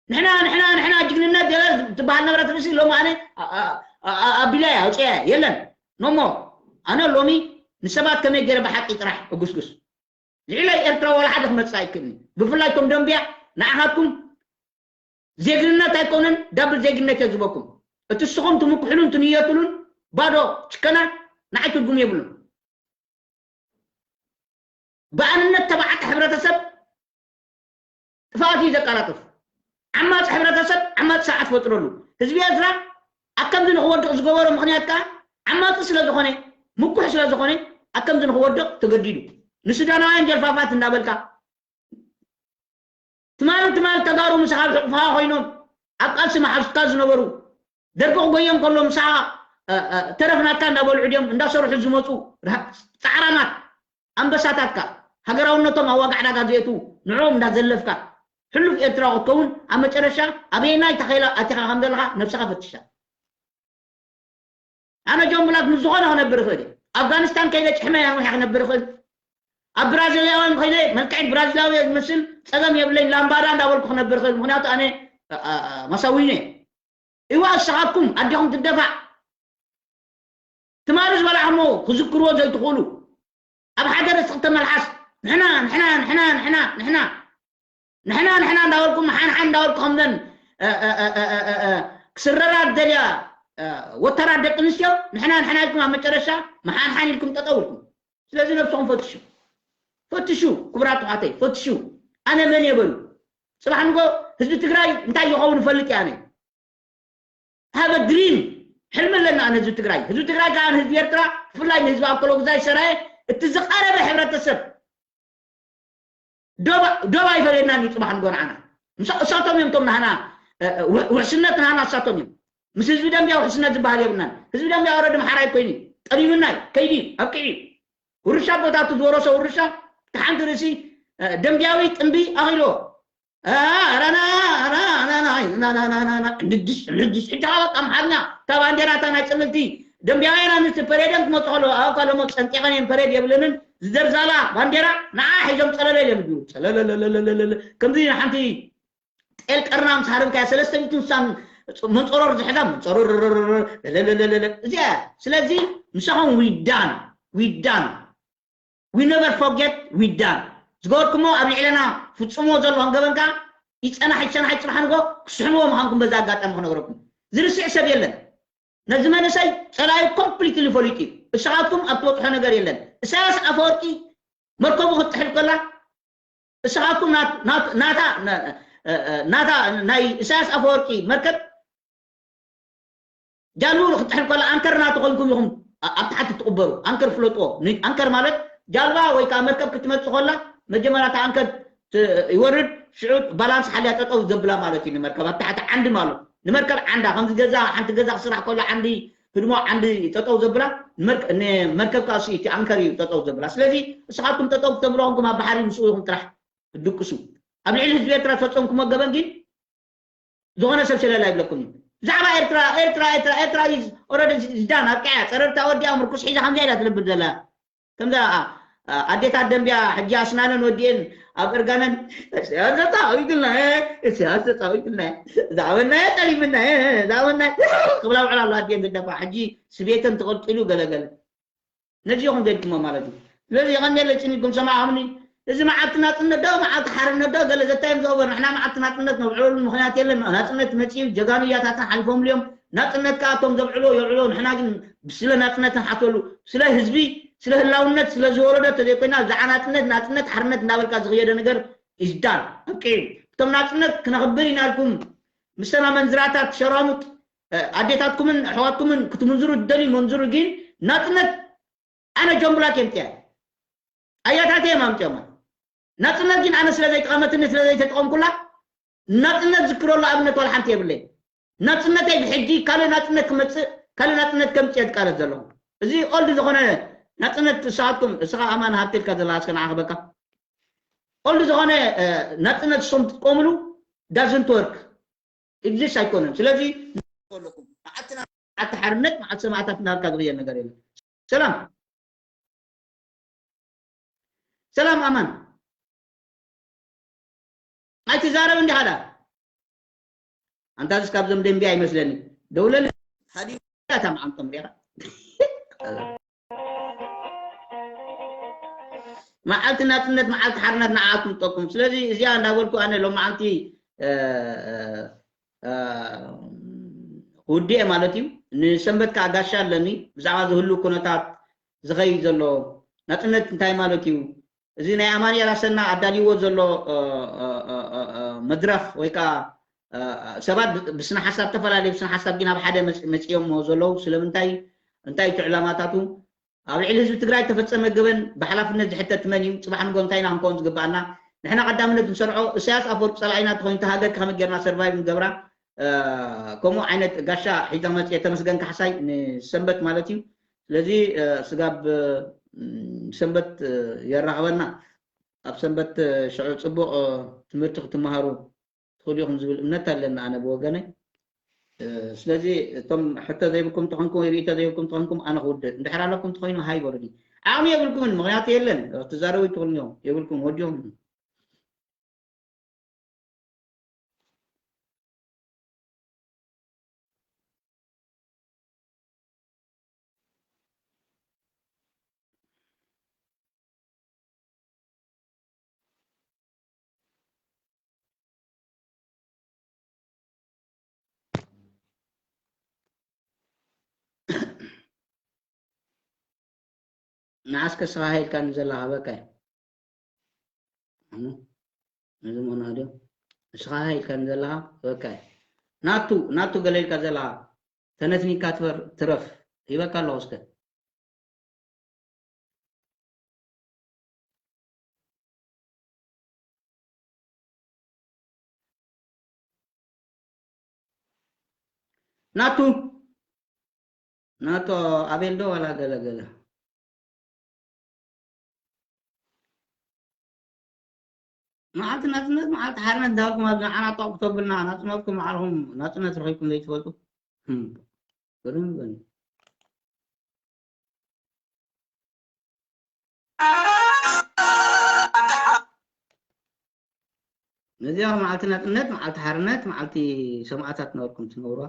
ንሕና ንሕና ንሕና ጅግንነት ገለ ትበሃል ነበረት ርእሲ ሎሚ ኣነ ኣቢላ እያ ኣውፅያ እያ የለን ኖሞ ኣነ ሎሚ ንሰባት ከመይ ገይረ ብሓቂ ጥራሕ እጉስጉስ ልዕለይ ኤርትራ ዋላ ሓደ ክመፅእ ኣይክእልን ብፍላይ ቶም ደንብያ ንዓኻትኩም ዜግነት ኣይኮነን ዳብል ዜግነት እየ ዝበኩም እቲ ንስኹም ትምክሕሉን ትንየትሉን ባዶ ጭከና ንዓይ ትርጉም የብሉን ብኣንነት ተባዓጠ ሕብረተሰብ ጥፍኣት እዩ ዘቀላጥፍ ዓማፂ ሕብረተሰብ ዓማፂ ስርዓት ፈጥረሉ ህዝቢ ኤርትራ ኣብ ከምዚ ንክወድቕ ዝገበሮ ምክንያት ከዓ ዓማፂ ስለዝኾነ ምኩሕ ስለዝኾነ ኣብ ከምዚ ንክወድቕ ተገዲዱ ንሱዳናውያን ጀልፋፋት እንዳበልካ ትማሊ ትማሊ ተጋሩ ምሳኻ ኣብ ሕቑፍኻ ኮይኖም ኣብ ቃልሲ መሓዙትካ ዝነበሩ ደርጊ ክጎዮም ከሎ ምሳኻ ተረፍናካ እንዳበልዑ ድዮም እንዳሰርሑ ዝመፁ ፃዕራማት ኣንበሳታትካ ሃገራውነቶም ኣብ ዋጋ ዕዳጋ ዘእትዉ ንዕኦም እንዳዘለፍካ ሕሉፍ ኤርትራ ክትከውን ኣብ መጨረሻ ኣበየናይ ተኸይላ ኣቲኻ ከም ዘለኻ ነብስኻ ፈትሻ ኣነ ጆን ብላክ ምስ ዝኾነ ክነብር እኽእል እየ ኣፍጋኒስታን ከይደ ጭሕመ ያንውሕ ክነብር እኽእል ኣብ ብራዚላውያን ኮይነ መልክዐይ ብራዚላዊ ዝመስል ፀገም የብለይ ላምባዳ እንዳበልኩ ክነብር እኽእል ምክንያቱ ኣነ ማሳዊነ እዋ እሰኻትኩም ኣዴኹም ትደፋዕ ትማሊ ዝበላዕሞ ክዝክርዎ ዘይትኽእሉ ኣብ ሓደ ርእሲ ክልተ መልሓስ ንሕና ንሕና ንሕና ንሕና ንሕና ንሕና ንሕና እንዳበልኩም ሓንሓን እንዳበልኩ ከምዘን ክስረራ ደልያ ወተራት ደቂ ኣንስትዮ ንሕና ንሕና ኢልኩም ኣብ መጨረሻ መሓንሓን ኢልኩም ጠጠው ኢልኩም ስለዚ ነብስኹም ፈትሹ ፈትሹ ክቡራት ተሓተይ ፈትሹ ኣነ መን የበሉ ፅባሕ ንጎ ህዝቢ ትግራይ እንታይ ይኸውን ይፈልጥ እየ ኣነ have a dream ሕልሚ ኣለና ኣነ ህዝቢ ትግራይ ህዝቢ ትግራይ ከዓ ንህዝቢ ኤርትራ ብፍላይ ንህዝቢ ኣብ ከሎ ግዛይ ሰራየ እቲ ዝቀረበ ሕብረተሰብ ዶብ ኣይፈለየናን እዩ ፅባሕ ንጎ ንዓና እሳቶም እዮም ቶም ናህና ውሕስነት ናህና እሳቶም እዮም ምስ ህዝቢ ደንቢያ ውሕስነት ዝበሃል የብልናን ህዝቢ ደንቢያ ወረዲ መሓራይ ኮይኑ ጠቢብናይ ከይዲ ኣብቂዒ ውርሻ ቦታቱ ዝወረሶ ውርሻ ሓንቲ ርእሲ ደንቢያዊ ጥንቢ ኣኺልዎ ራና ራና ንድሽ ንድሽ ሕጂ በቃ ኣምሓርኛ እታ ባንዴራ እታ ናይ ጽልልቲ ደንቢያውያን ኣንስቲ ፐሬደን ክመፁ ከለዉ ኣብ ካለሞ ፀንቂቐን እየን ፐሬድ የብለንን ዝደርዛላ ባንዴራ ንዓ ሒዞም ፀለለ ኢሎም ዱ ፀለለለለለለለ ከምዚ ሓንቲ ጤል ቀርና ምስ ሃረምካያ ሰለስተ ሚእትን ስሳን መንፀሮር ዝሕዛ መንፀሮር ለለለለለ እዚኣ ስለዚ ምሳኹም ዊዳን ዊዳን we never forget we done ዝገበርኩሞ ኣብ ልዕለና ፍፅምዎ ዘለኹም ገበን ከዓ ይፀናሕ ይፀናሕ ይፅናሕ ንጎ ክስሕምዎ ምዃንኩም በዛ ኣጋጣሚ ክነግረኩም ዝርስዕ ሰብ የለን ነዚ መንእሰይ ፀላዩ ኮምፕሊትሊ ፈሊጡ እዩ እሰኻትኩም ኣብ ትበፅሖ ነገር የለን እሳያስ ኣፈወርቂ መርከቡ ክትጥሕል ከላ እሰኻትኩም ናታ ናታ ናይ እሳያስ ኣፈወርቂ መርከብ ጃንሆይ ክትሕል ከላ ኣንከር ናቱ ኮይንኩም ኢኹም ኣብ ታሕቲ ትቕበሩ ኣንከር ፍለጥዎ ኣንከር ማለት ጃልባ ወይ ከዓ መርከብ ክትመፅእ ከላ መጀመርያ ኣንከር ይወርድ ሽዑ ባላንስ ሓልያ ጠጠው ዘብላ ማለት እዩ ንመርከብ ኣብ ታሕቲ ዓንዲ ማለት ንመርከብ ዓንዳ ከምዚ ገዛ ሓንቲ ገዛ ክስራሕ ከሎ ዓንዲ ህድሞ ዓንዲ ጠጠው ዘብላ መርከብ ከዓ እቲ ኣንከር እዩ ጠጠው ዘብላ ስለዚ እስኻትኩም ጠጠው ክተብሎ ኮንኩም ኣብ ባሕሪ ምስኡ ኢኹም ጥራሕ ትድቅሱ ኣብ ልዕሊ ህዝቢ ኤርትራ ዝፈፀምኩሞ ገበን ግን ዝኾነ ሰብ ሸለል ኣይብለኩም እዩ። ብዛዕባ ኤርትራ ኤርትራ ኤርትራ ኤርትራ is already done ኣብቂዓ። ጸረርታ ወዲኣ ምርኩስ ሒዛ ከምዚኣ ኢላ ትነብር ዘላ። ከምዛ ኣዴታት ደንቢያ ሕጂ ኣስናነን ወዲኤን ኣብ እርጋነን እስያስ ተጻዊትና እስያስ ተጻዊትና ዛበና ጠሊምና ዛበና ክብላ ውዕላ ኣሎ ኣዲኤን ዝደፋ ሕጂ ስቤተን ተቐልቂሉ ገለገለ ነዚ ኢኹም ዘድክሞ ማለት እዩ። ስለዚ የቐንየለ ጭኒኩም ሰማዕኹምኒ። እዚ መዓልቲ ናጽነት ዶ መዓልቲ ሓርነት ዶ ገለ ዘታይም ዝኦበር ንሕና መዓልቲ ናጽነት ነብዕለሉ ምኽንያት የለን። ናጽነት መጺኡ ጀጋኑ እያታትና ሓሊፎምሉ እዮም። ናጽነት ከኣ እቶም ዘብዕሎ የብዕሎ ንሕና ግን ስለ ናጽነት ንሓተሉ ስለ ህዝቢ ስለ ህላውነት ስለ ዝወረዶ ተዘይኮይና ብዛዕባ ናጽነት ናጽነት ሓርነት እናበልካ ዝኽየደ ነገር is done ኣብቂዑ። እቶም ናጽነት ክነኽብር ኢና ኢልኩም ምስተን ኣመንዝራታት ሸራሙጥ ኣዴታትኩምን ኣሕዋትኩምን ክትምንዝሩ ትደልዩ መንዝሩ ግን ናጽነት ኣነ ጆምብላክ የምጽያ ኣያታተይ እዮም ኣምጽዮማ ናጽነት ግን ኣነ ስለ ዘይጠቐመትኒ ስለ ዘይተጠቐምኩላ ናጽነት ዝክረሉ ኣብነት ዋላ ሓንቲ የብለይ ናጽነተይ ብሕጂ ካልእ ናጽነት ክመጽእ ካልእ ናጽነት ከምጽእ ዝቃለስ ዘለኹ እዚ ኦልድ ዝኾነ ናጽነት ንስኻትኩም እስኻ ኣማን ሃብተልካ ዘለካ እስከ ንዓ ክበካ ኦልድ ዝኾነ ናጽነት እሶም ትጥቀምሉ doesn't work exist ኣይኮነን ስለዚ ኣለኩም መዓልትና መዓልቲ ሓርነት መዓልቲ ሰማዕታት እናበልካ ዝቕየር ነገር የለን ሰላም ሰላም ኣማን ኣይትዛረብ እንዲኻ ዳ ኣንታዝስ ካብዞም ደንቢ ኣይመስለኒ ደውለል ሃዲታ መዓልቶም ሪኻ መዓልቲ ናጽነት መዓልቲ ሓርነት ንዓኣኩም ትጠቅም ስለዚ እዚኣ እንዳበልኩ ኣነ ሎም መዓልቲ ክውድኤ ማለት እዩ ንሰንበት ከዓ ጋሻ ኣለኒ ብዛዕባ ዝህሉ ኩነታት ዝኸይድ ዘሎ ናጽነት እንታይ ማለት እዩ እዚ ናይ ኣማኑኤል ኣሰና ኣዳልይዎ ዘሎ መድረኽ ወይ ከዓ ሰባት ብስነ ሓሳብ ተፈላለዩ ብስነ ሓሳብ ግን ኣብ ሓደ መፂኦሞ ዘለዉ ስለምንታይ እንታይ እቲ ዕላማታቱ ኣብ ልዕሊ ህዝቢ ትግራይ ተፈፀመ ገበን ብሓላፍነት ዝሕተት መን እዩ ፅባሕ ንጎ እንታይ ኢና ክንከውን ዝግባኣና ንሕና ቀዳምነት ንሰርዖ እሳያስ ኣፈወርቂ ፀላኢና ተኮይኑ ሃገር ከመይ ጌርና ሰርቫይቭ ንገብራ ከምኡ ዓይነት ጋሻ ሒዛ መፅየ ተመስገን ካሕሳይ ንሰንበት ማለት እዩ ስለዚ ስጋብ ሰንበት የራኽበና ኣብ ሰንበት ሽዑ ፅቡቕ ትምህርቲ ክትመሃሩ ትኽእሉ ኢኹም ዝብል እምነት ኣለና ኣነ ብወገነይ ስለዚ እቶም ሕቶ ዘይብልኩም ተኾንኩም ወይ ርእቶ ዘይብልኩም ተኾንኩም ኣነ ክውድእ እንድሕር ኣለኩም ተኾይኑ ሃይ በሉኒ ዓቕሚ የብልኩምን ምክንያቱ የለን ክትዛረቡ ይትኽእሉ እዮም የብልኩም ወዲኹም ንዓስከ ስኻ ሃይልካኒ ዘለኻ በቃ እዚ ምኾና ድዮ ንስኻ ኢልካኒ ዘለኻ በቃ ናቱ ናቱ ገለ ኢልካ ዘለኻ ተነትኒካ ትረፍ ይበካ ኣለኹ እስከ ናቱ ናቶ ኣቤል ዶ ዋላ ገለ ገለ መዓልቲ ናፅነት መዓልቲ ሓርነት እንዳበልኩም ኣብዚ ንዓና ጣቕ ክተብልና ናፅነትኩም ባዕልኹም ናፅነት ረኺብኩም ዘይትፈልጡ ግርም በኒ ነዚኣ መዓልቲ ናፅነት መዓልቲ ሓርነት መዓልቲ ሰማእታት ነበርኩም ትነብሯ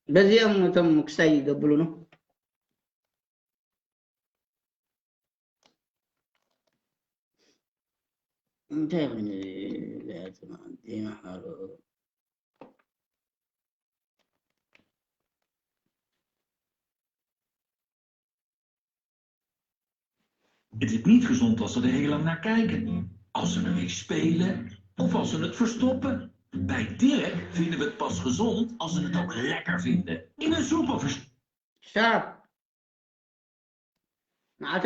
በዚኦም እቶም ክሳይ ይገብሉ ነው እንታይ ይኹን ዘይሓፅማ ዜና ሓሮ Het is niet gezond als ze er heel lang naar kijken. Als ze ermee spelen of als ze het verstoppen. Bij Dirk vinden we het pas gezond als ze het ook lekker vinden. In een soepverstoppen. Sharp. መዓልቲ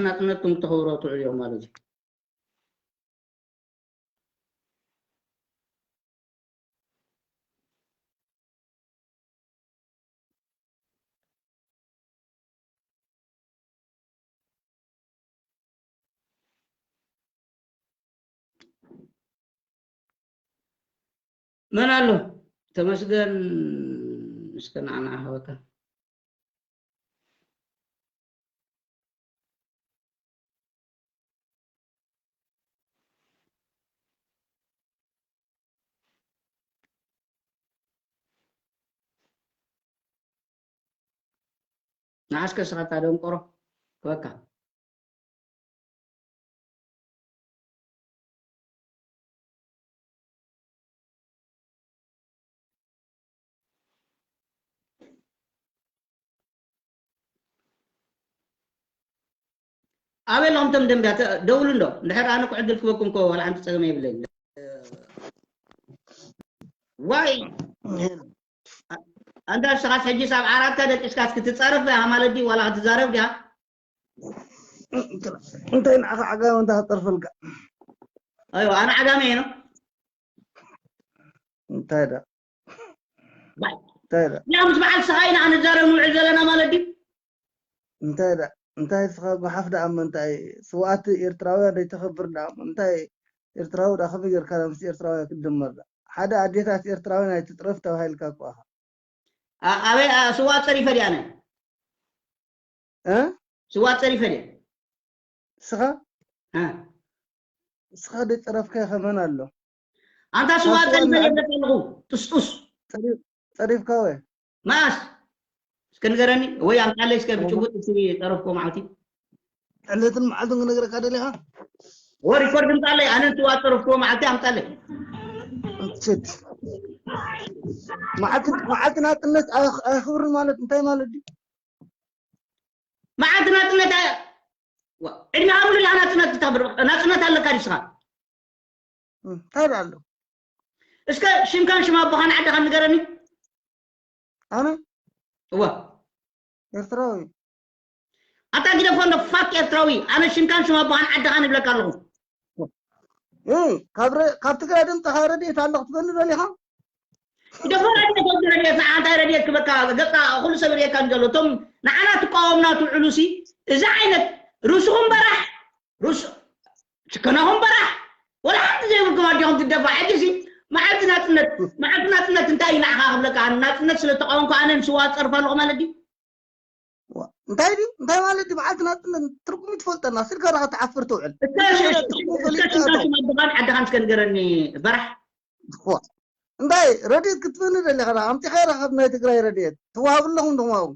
ናፅነትኩም ክተኽብሮ ትውዕሉ ኢኹም ማለት እዩ። መን ኣሎ? ተመስገን እስከ ንዓና ሃበካ። ንዓስከ ስኻ እታ ደንቆሮ ክበካ። ኣበይ ኣለኹም ቶም ደንብያ ተ- ደውሉ እንዶ? እንድሕር ኣነ ክዕድል ክበኩም ኮ ዋላ ሓንቲ ጸገም የብለይ። ዋይ ኣንታ ንስኻስ ሕጂስ ኣብ ዓራትካ ደቂስካስ ክትጻረፍ ዲኻ ማለት ድዩ ዋላ ክትዛረብ ዲኻ? እንታይ ንዓኻ ዓጋመ እንታይ ክጸርፈልካ? ኣይዋ ኣነ ዓጋመ እየ ነው። እንታይ ዳ ባይ እንታይ ዳ ያ ምስ በዓል ስኻ ኢና ክንዛረብ ንውዕል ዘለና ማለት ድዩ? እንታይ ዳ እንታይ ስኻ ጓሓፍ ዳ ኣመ እንታይ ስውኣት ኤርትራውያን ደይተኸብር ዳ እንታይ ኤርትራዊ ዳ ከመይ ጌርካ ዳ ምስ ኤርትራውያን ክትድመር ዳ ሓደ ኣዴታት ኤርትራውያን ኣይትጥረፍ ተባሂልካ እኮ ኢኻ ኣ- ኣበይ ኣ- ስዋ ጸሪፈ ድያ ኣነ እ ስዋ ጸሪፈ ድያ ስኻ እ ስኻ ደይጸረፍካ ከመን ኣሎ ኣንታ ስዋ ካብ ስዋ ጸሪፈ ድያ ንዓዲ- ኣለኹ ጥስጡስ ጸሪፍ- ጸሪፍካ ወይ ማስ እስከ ንገረኒ ወይ ኣምጣለይ እስከ ብጭቡጥ እቲ ጸረፍኮ መዓልቲ ዕለትን መዓልትን ክነግረካ ደሊኻ ወ ሪኮርድ ምጣለይ ኣነ እንትዋ ጸረፍኮ መዓልቲ ኣምጣለይ ሽት መዓልቲ መዓልቲ ናጽነት ኣኽ- ኣኽብርን ማለት እንታይ ማለት ድዩ መዓልቲ ናጽነት ኣ- ዋ፣ ዕድሜኻ ሙሉ ኢኻ ናጽነት ትተኽብር ናጽነት ኣለካ ድስኻ እም፣ እንታይ ደኣ ኣሎ እስከ ሽምካን ሽም ኣቦኻን ዓድኻን ንገረኒ ኣነ እዋ ኤርትራዊ ኣታ ግደፎ እንዶ ፋክ ኤርትራዊ ኣነ ሽምካን ሽም ኣቦኻን ዓድኻን ይብለካ ኣለኹ እ ካብ ረ- ካብ ትግራይ ድምፅኻ ረድኤት ኣሎ ክትበኒ ደሊኻ ግደፎ ረድኤት ወዲ ረድኤት ንዓንታይ ረድኤት ክበካ ገፃ ኩሉ ሰብ ርእየካ እንዘሎ እቶም ንዓና ትቃወምና ትውዕሉ ሲ እዚ ዓይነት ርእስኹም በራሕ ርእስ ጭከናኹም በራሕ ወላ ሓንቲ ዘይብልኩም ኣዲኹም ትደፋ ሕጂ ሲ መዓልቲ ናፅነት መዓልቲ ናፅነት እንታይ እዩ ንዓኻ ክብለካ ኣነ ናፅነት ስለ ተቃወምኩ ኣነ ንስዋ ፀርፍ ኣለኹ ማለት ድዩ እንታይ ድዩ እንታይ ማለት ድዩ መዓልቲ ናፅነት ትርጉም ይትፈልጠና ስልካ ዳኻ ትዓፍር ትውዕል እስከ ሽምካን ሽም ኣቦኻን ዓድኻን እስከ ንገረኒ በራሕ እንታይ ረድኤት ክትበኒ ደሊኻ ዳ ኣምፂኻ ዳ ካብ ናይ ትግራይ ረድኤት ትዋሃብ ኣለኹም ድኹም ኣብኡ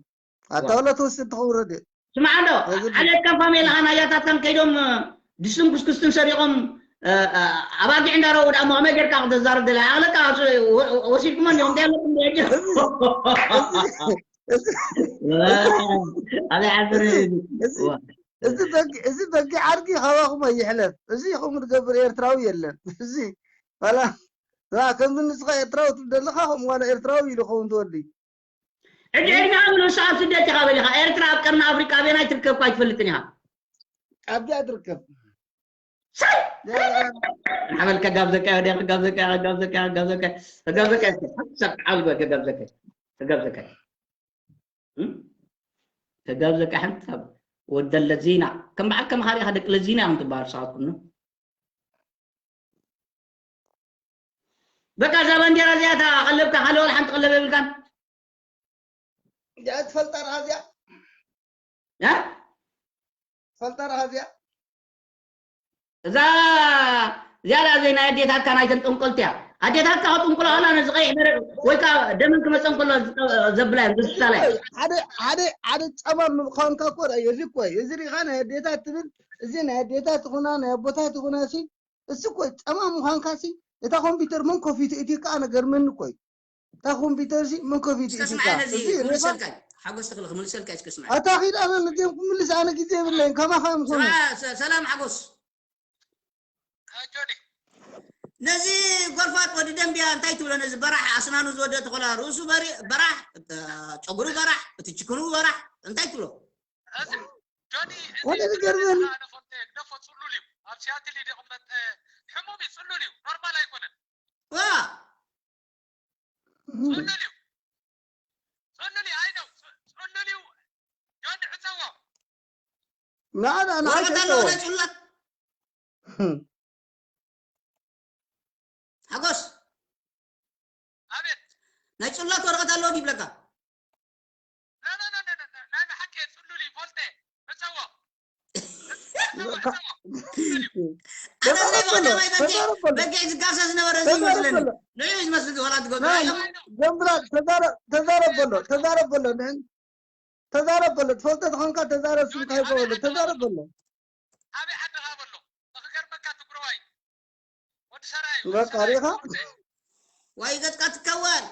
ኣታ ወላ ትወስድ ትኸውን ረድኤት ስማዕ እንዶ ዓሌትካን ፋሜላኻን ኣያታትካን ከይዶም ድስትን ኩስኩስትን ሰሪቖም ኣባጊዕ እንዳረቡ ደኣ ሞ ከመይ ጌርካ ክተዛርብ ደለ ኣኽለካ ወሲድኩሞ እንዲኹም እንታይ ኣለኩም ደጅ ኣበይ ዓስር እዚ በጊዕ ዓርጊ ካባኹም ኣይሕለፍ። እዚ ከምኡ ዝገብር ኤርትራዊ የለን። እዚ ዋላ ከምዚ ንስኻ ኤርትራዊ ትብል ዘለኻ ከምኡ ዋላ ኤርትራዊ ኢሉ ኸውን ትወዲ። ሕጂ ዕድሜኻ ምሉእ ንስኻ ኣብ ስደት ኢኻ በሊኻ። ኤርትራ ኣብ ቀርኒ ኣፍሪቃ ኣበየናይ ትርከብ እኳ ኣይትፈልጥን ኢኻ። ኣብዚኣ ትርከብ። ሓበል ከጋብዘካ እየ፣ ከጋብዘካ እየ፣ ከጋብዘካ እየ፣ ከጋብዘካ እየ፣ ከጋብዘካ እየ። ሓሳብ ዓብል በል ከጋብዘካ እየ፣ ከጋብዘካ እየ። እም? ከጋብዘካ ሓንሳብ ወደ ለዚና ከም በዓል ከማኻሪ ኢኻ ደቂ ለዚና ኢኹም ትበሃሉ ንስኻትኩም ነው። በቃ እዛ ባንዴራ እዚኣ እታ ቀለብካ ካልእ ወላ ሓንቲ ቀለብ የብልካን። እዚኣ ትፈልጣ ዲኻ እዚኣ? እ? ትፈልጣ ዲኻ እዚኣ? እዛ እዚኣ ደኣ ዘይ ናይ ኣዴታትካ ናይተን ጠንቆልቲ እያ። ኣዴታትካ ከጥንቁላ ከላ ነዚ ቀይሕ በረድ ወይ ከዓ ደመን ክመፀን ከሎ ዘብላ እየን ዘስታላ እየን። ሓደ ሓደ ሓደ ጸማም ምዃንካ እኮ ርኣዮ። እዚ እኮ እዩ። እዚ ሪኻ ናይ ኣዴታት ትብል እዚ ናይ ኣዴታት ይኹና ናይ ኣቦታት ይኹና ሲ እሱ እኮ ጸማም ምዃንካ ሲ እታ ኮምፒውተር መን ከፊቱ እቲ ከዓ ነገርመኒ እኮ እዩ። እታ ኮምፒውተር ሲ መን ከፊቱ እስከ እቲ ስምዓይ ከዓ ነዚ እዚ ሪኻ ክምልሰልካ እዩ። ሓጎስ ተኽለ ክምልሰልካ እዩ። እስከ ስምዓይ ኣታ ኺድ ኣነ ነዚኦም ክምልስ ኣነ ግዜ የብለይን ከማኻ ምኾኑ ስማ- ሰ- ሰላም ሓጎስ ነዚ ጎርፋጥ ወዲ ደንቢያ እንታይ ትብሎ ነዚ በራሕ ኣስናኑ ዝወደ ተኾላ ርእሱ በሪ- በራሕ እ፣ ጨጉሩ በራሕ እቲ ችክኑ በራሕ እንታይ ትብሎ እዚ ጆኒ እዚ ወደ ዝገርመን ኣነ ፈልጠ ግደፎ ጽሉል እዩ ኣብ ሲያትል እዩ ዝቕመጥ ሕሙም እዩ ጽሉል እዩ ኖርማል ኣይኮነን ዋ ጽሉል እዩ ጽሉል እዩ ኣይነው ጽሉል እዩ ጆኒ ዕጸዎ ንዓና ንዓይ ወረቀት ኣለዎ ተጠወ ናይ ጽሉላት ሓጎስ ናይ ጽላት ወረቐት ኣለዎ ድዩ ይብለካ? ናይ ብሓቂ ጽሉል እዩ ፎልተ። መጸዎ። ኣነ ናይ በቀዳማይ በጊዕ በጊዕ ዝጋሰ ዝነበረ እዚ ይመስለኒ። ንዑ ዝመስል ዝኮና ትገብሩ። ጀምብራ ተዛረብ በሎ ተዛረብ በሎ ንሕን ተዛረብ በሎ ትፈልጦ ተኾንካ ተዛረብ ስምካ ይገበሎ ተዛረብ በሎ። ኣበይ ዓድኻ በሎ። ንክገርመካ ትግራዋይ ወዲ ሰራይ በቃ ሪኻ ዋይ ገጽካ ትከወል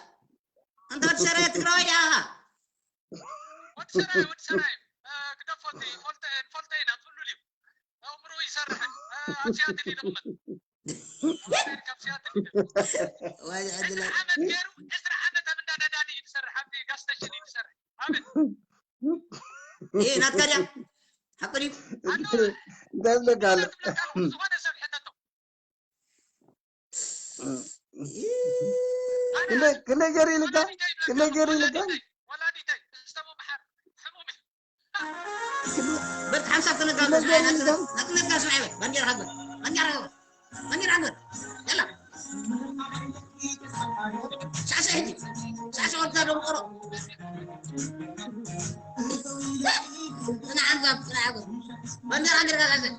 ኣንታ ወዲ ሰራይ ትግራዋይ ዲኻ? ወዲ ሰራይ ወዲ ሰራይ ግደፎ። ፈልጠ ፈልጠ ኢና ጽሉል እዩ። ኣእምሮ ይሰርሕ። ኣብ ሲያትል ይደቕመጥ። ካብ ሲያትል ይደቕመጥ። ዋይ ዕድለ ዓመት ገይሩ ዕስራ ዓመት ኣብ እንዳ ነዳዲ እዩ ዝሰርሕ። ኣብቲ ጋስ ስቴሽን እዩ ዝሰርሕ። ኣቤት ይሄ ናትካ ድያ ሓቂ ድዩ? እንታይ ዝብለካ ኣሎ? ዝኾነ ሰብ ሕተቶ። ክንደይ ገይሩ ኢልካ? ክንደይ ገይሩ ኢልካ? ወላዲተይ ዝተሙ መሓር ሕሙም እዩ። በቃ ሓንሳብ ክነጋገዝ ናትነጋስ ማዕበል ባንዴራ ሃገር ባንዴራ ሃገር ባንዴራ ሃገር ያላ ሳዕሳዕ ሕጂ ሳዕሳዕ ወድካ ደንቆሮ ንዓንዛብ ንዓገር ባንዴራ ሃገር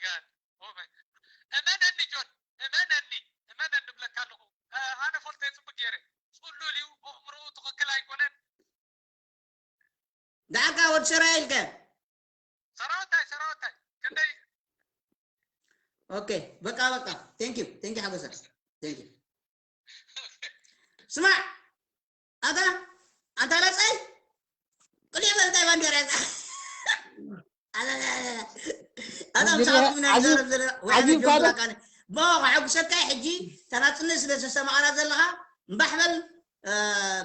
ጋር እመነኒ ጆን እመነኒ እመነኒ እብለካ ኣለኹ። ኣነ ፈልጠ ጽቡቅ ገይረ ጽሉል እዩ ኣእምሮኡ ትኽክል ኣይኮነን። ዳዕካ ወድ ሰራይ ኢልከ ሰራወታይ ሰራወታይ ክንደይ ኦኬ በቃ በቃ thank you thank you ሓጎሰ thank you ስማዕ ኣታ ኣንታ ለፀይ ቅድሚ በልታይ ባንዴራ ኣታ ምሳኹም ኢና ንዛረብ ዘለና ወያነ ጆምላ ካነ ባ ከሐጉሰካ ሕጂ ተናፅነት ስለ ዝተሰማዕና ዘለኻ እምባሕበል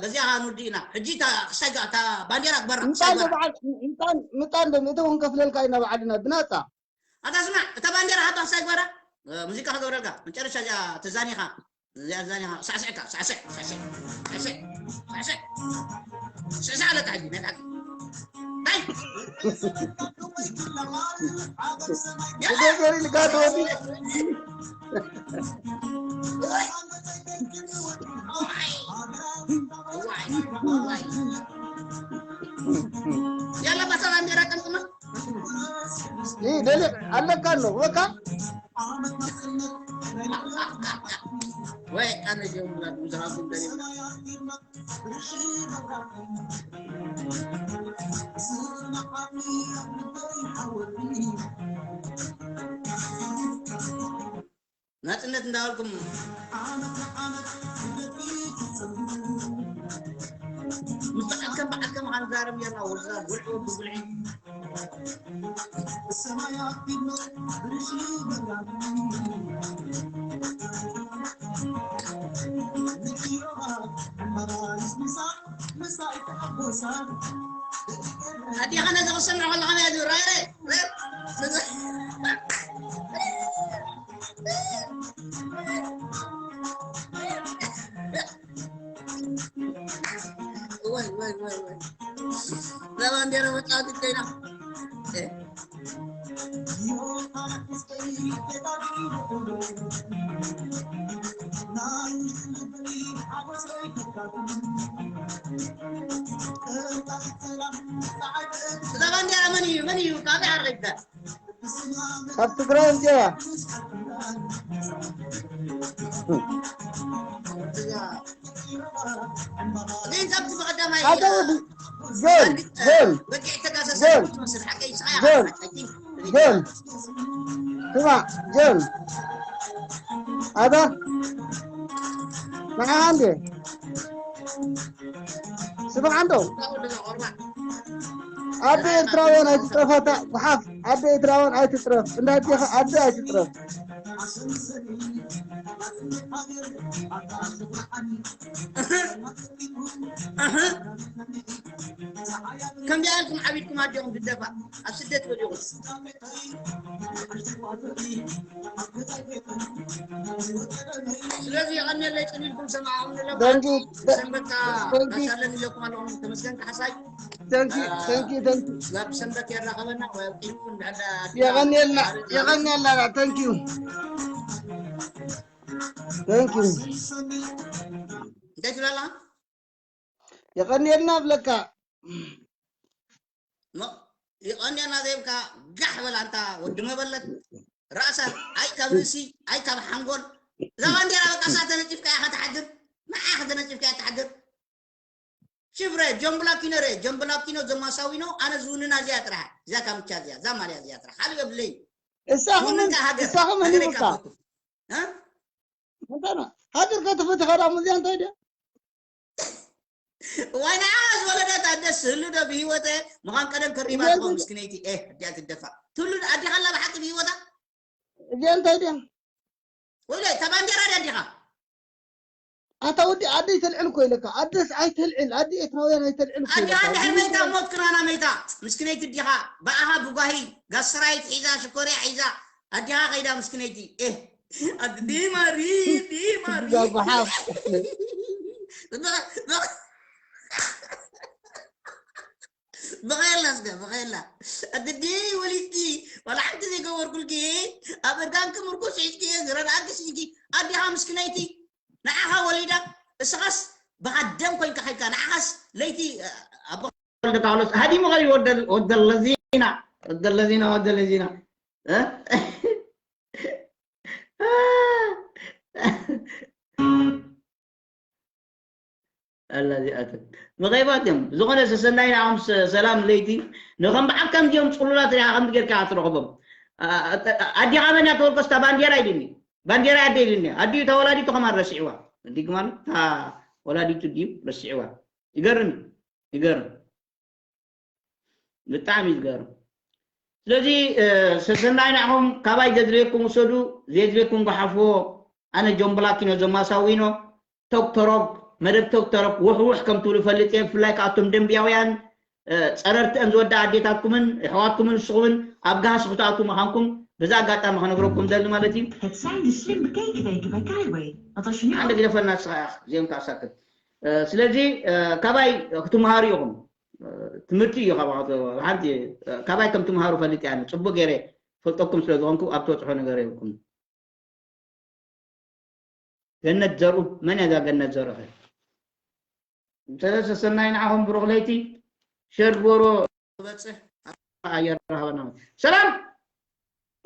በዚኣ ንውድእና ሕጂ ክሳይ እታ ባንዴራ ግበራ ምጣን ምጣን ዶ ምእተ ክንከፍለልካ ኢና ባዕልና ብናፃ ኣታ ስማዕ እታ ባንዴራ ሃባ ክሳይ ግበራ ሙዚቃ ክገብረልካ መጨረሻ እዚኣ ተዛኒኻ እዚኣ ተዛኒኻ ሳዕስዕካ ሳዕስዕ ሳዕስዕ ሳዕስዕ ሳዕስዕ ሳዕስዕ ኣለካ ሕጂ ናይ ብሓቂ ታይ ብገገሪ ልጋተወዲ ያላ ባታ ባንዴራ ቀምጥማ ደሊ ኣለካ ኣሎ ወካ ወይ ኣነ ጀምራ ብዙሃቱ ደሊ ናፅነት እንዳበልኩም ምስ በዓልከም በዓልከም ከንዛረብ ጌርና ወዛ ጉልዒ ወዲ ጉልዒ ኣዴኻ ነዚ ክሰምዕ ከለኻ ናይ ዝብራረ ወይ ወይ ወይ ወይ ለባንዴራ መጫወት ይገይና እዛ ባንዴራ መን እዩ መን እዩ ካበይ ኣረግተ ካብ ትግራይ እንዲያ ግን ካብቲ ብቐዳማይ ሓደ ወዲ ጆን ጆን በጊዕ ተጋሰሰ ጆን ትመስል ሓቀይ ጆን ጆን ስማ ጆን ኣታ ንዓ እንዴ ስማ ዓንዶ ኣደ ኤርትራውያን ኣይትጥረፋታ ጉሓፍ ኣደ ኤርትራውያን ኣይትጥረፍ እንዳዲኻ ኣደ ኣይትጥረፍ ከምዚ ኣልኩም ዓቢድኩም ኣዲኹም ትደፋ ኣብ ስደት ወዲኹም። ስለዚ የቐንየለይ ጽኒልኩም ሰማዕኹም ንለማ ሰንበታ ናሳለኒ ኢለኩም ኣለኹም። ተመስገን ካሕሳይ። Thank you, thank you, thank you. ናብ ሰንበት የራኸበና ወይ ኣብ ቂሙ ንዕዳ የቐንየልና፣ የቐንየልና። Thank you, thank you. እንታይ ትብላላ? የቐንየልና ብለካ። ይቐንየልና ዘይብካ ጋሕ በል ኣንታ ወዲ መበለት ራእሳ ኣይ ካብ ርእሲ ኣይ ካብ ሓንጎል እዛ ባንዴራ በቃ እሳ ተነፂፍካ ኢኻ ትሓድር ንዓ ከተነፂፍካ እያ ትሓድር ሽብረ ጆምብላኪኖ ረ ጆምብላኪኖ ዘማሳዊኖ ኣነ ዝውንና እዚኣ ጥራሕ እዛ ካምቻ እዚኣ እዛ ማልያ እዚኣ ጥራሕ ካልእ የብለይ እሳኹም ውንንካ ሃገር እሳኹም ሃገር ህኒቡካ ይካፈቱ እ? እንታይ ነው ሃገር ከተፈትኻ ዳሞ እዚኣ እንታይ ድያ ዋይ ንዓ ዝወለደት ኣደስ ህሉ ዶ ብሂወተ ምዃን ቀደም ከሪባትኮ ምስክነይቲ ኤህ እዲኣ ትደፋ ትህሉ ኣዲኻ ኣላ ብሓቂ ብሂወታ እዚኣ እንታይ ድያ ወይለ እታ ባንዴራ ድያ ኣዲኻ ኣታ ወዲ ኣደ ይተልዕል እኮ ኢለካ ኣደስ ኣይተልዕል ኣደ ኤርትራውያን ኣይተልዕል እኮ ኣዲኻ ኢለካ ድሕር መይታ ሞት ክራና መይታ ምስክነይቲ ዲኻ ብኣኻ ብጓሂ ጋስራይት ሒዛ ሽኮርያ ሒዛ ኣዲኻ ከይዳ ምስክነይቲ ኤህ ኣዲ ዲማሪ ዲማሪ ጓሓፍ ብኸየላ እስከ ብኸየላ ኣድዲ ወሊድኪ ዋላ ሓንቲ ዘይገበርኩልኪ ኣብ እርጋንኪ ምርኩስ ሒዝኪ ዝረድኣኪ ስኢንኪ ኣዲኻ ምስክነይቲ ንዓኻ ወሊዳ እስኻስ ብኻ ደም ኮይንካ ከይድካ ንዓኻስ ለይቲ ኣቦ ወልደ ካውሎስ ሃዲሙ ኸ ወደ ለዚና ወደ ለዚና ወደ ለዚና ኣላ እዚኣተን መቐይባት እዮም ዝኾነ ሰሰናይ ንዓኹም ሰላም ለይቲ ንኸም ብዓካም ዚኦም ፅሉላት ሪኣ ከምዚ ጌርካ ትረኽቦም ኣዲኻ መን እያ ተወልቀስ እታ ባንዴራ ኢልኒ ባንዴራ ኣደ ኢልኒ ኣዲኡ እታ ወላዲቱ ከማን ረሲዕዋ እንዲ ግማን እታ ወላዲቱ ድዩ ረሲዕዋ ይገርም ይገርም ብጣዕሚ እዩ ዝገርም ስለዚ ሰሰናይ ንዕኹም ካባይ ዘድልየኩም ውሰዱ ዘየድልየኩም ጎሓፍዎ ኣነ ጆምብላኪኖ ዘማሳዊኖ ቶክተሮክ መደብ ቶክተሮክ ውሕውሕ ከም ትብሉ ፈልጥ እየ ብፍላይ ከኣቶም ደንብያውያን ፀረርትአን ዝወዳ ኣዴታትኩምን ኣሕዋትኩምን ንስኹምን ኣብ ጋህሲ ክትኣትዉ ምዃንኩም በዚ ኣጋጣሚ ክነግረኩም ደሊ ማለት እዩ Het zijn de slim bekeken weken bij Kaiway. Want als je nu ሓደ ግደፈና ንስኻ ዜምካ ሳክት ስለዚ ካባይ ክትምሃሩ ኢኹም ትምህርቲ እዩ ካብ ሓንቲ ካባይ ከም ትምሃሩ ፈልጥ እያ ጽቡቅ ገይረ ፈልጠኩም ስለ ዝኾንኩ ኣብ ተወፅሖ ነገር የብልኩም ገነት ዘርኡ መን እያ ገነት ዘርኡ ሰለስተ ሰናይ ንዓኹም ብሩኽ ለይቲ ሸር ግበሮ ትበፅሕ ኣየራህበና ሰላም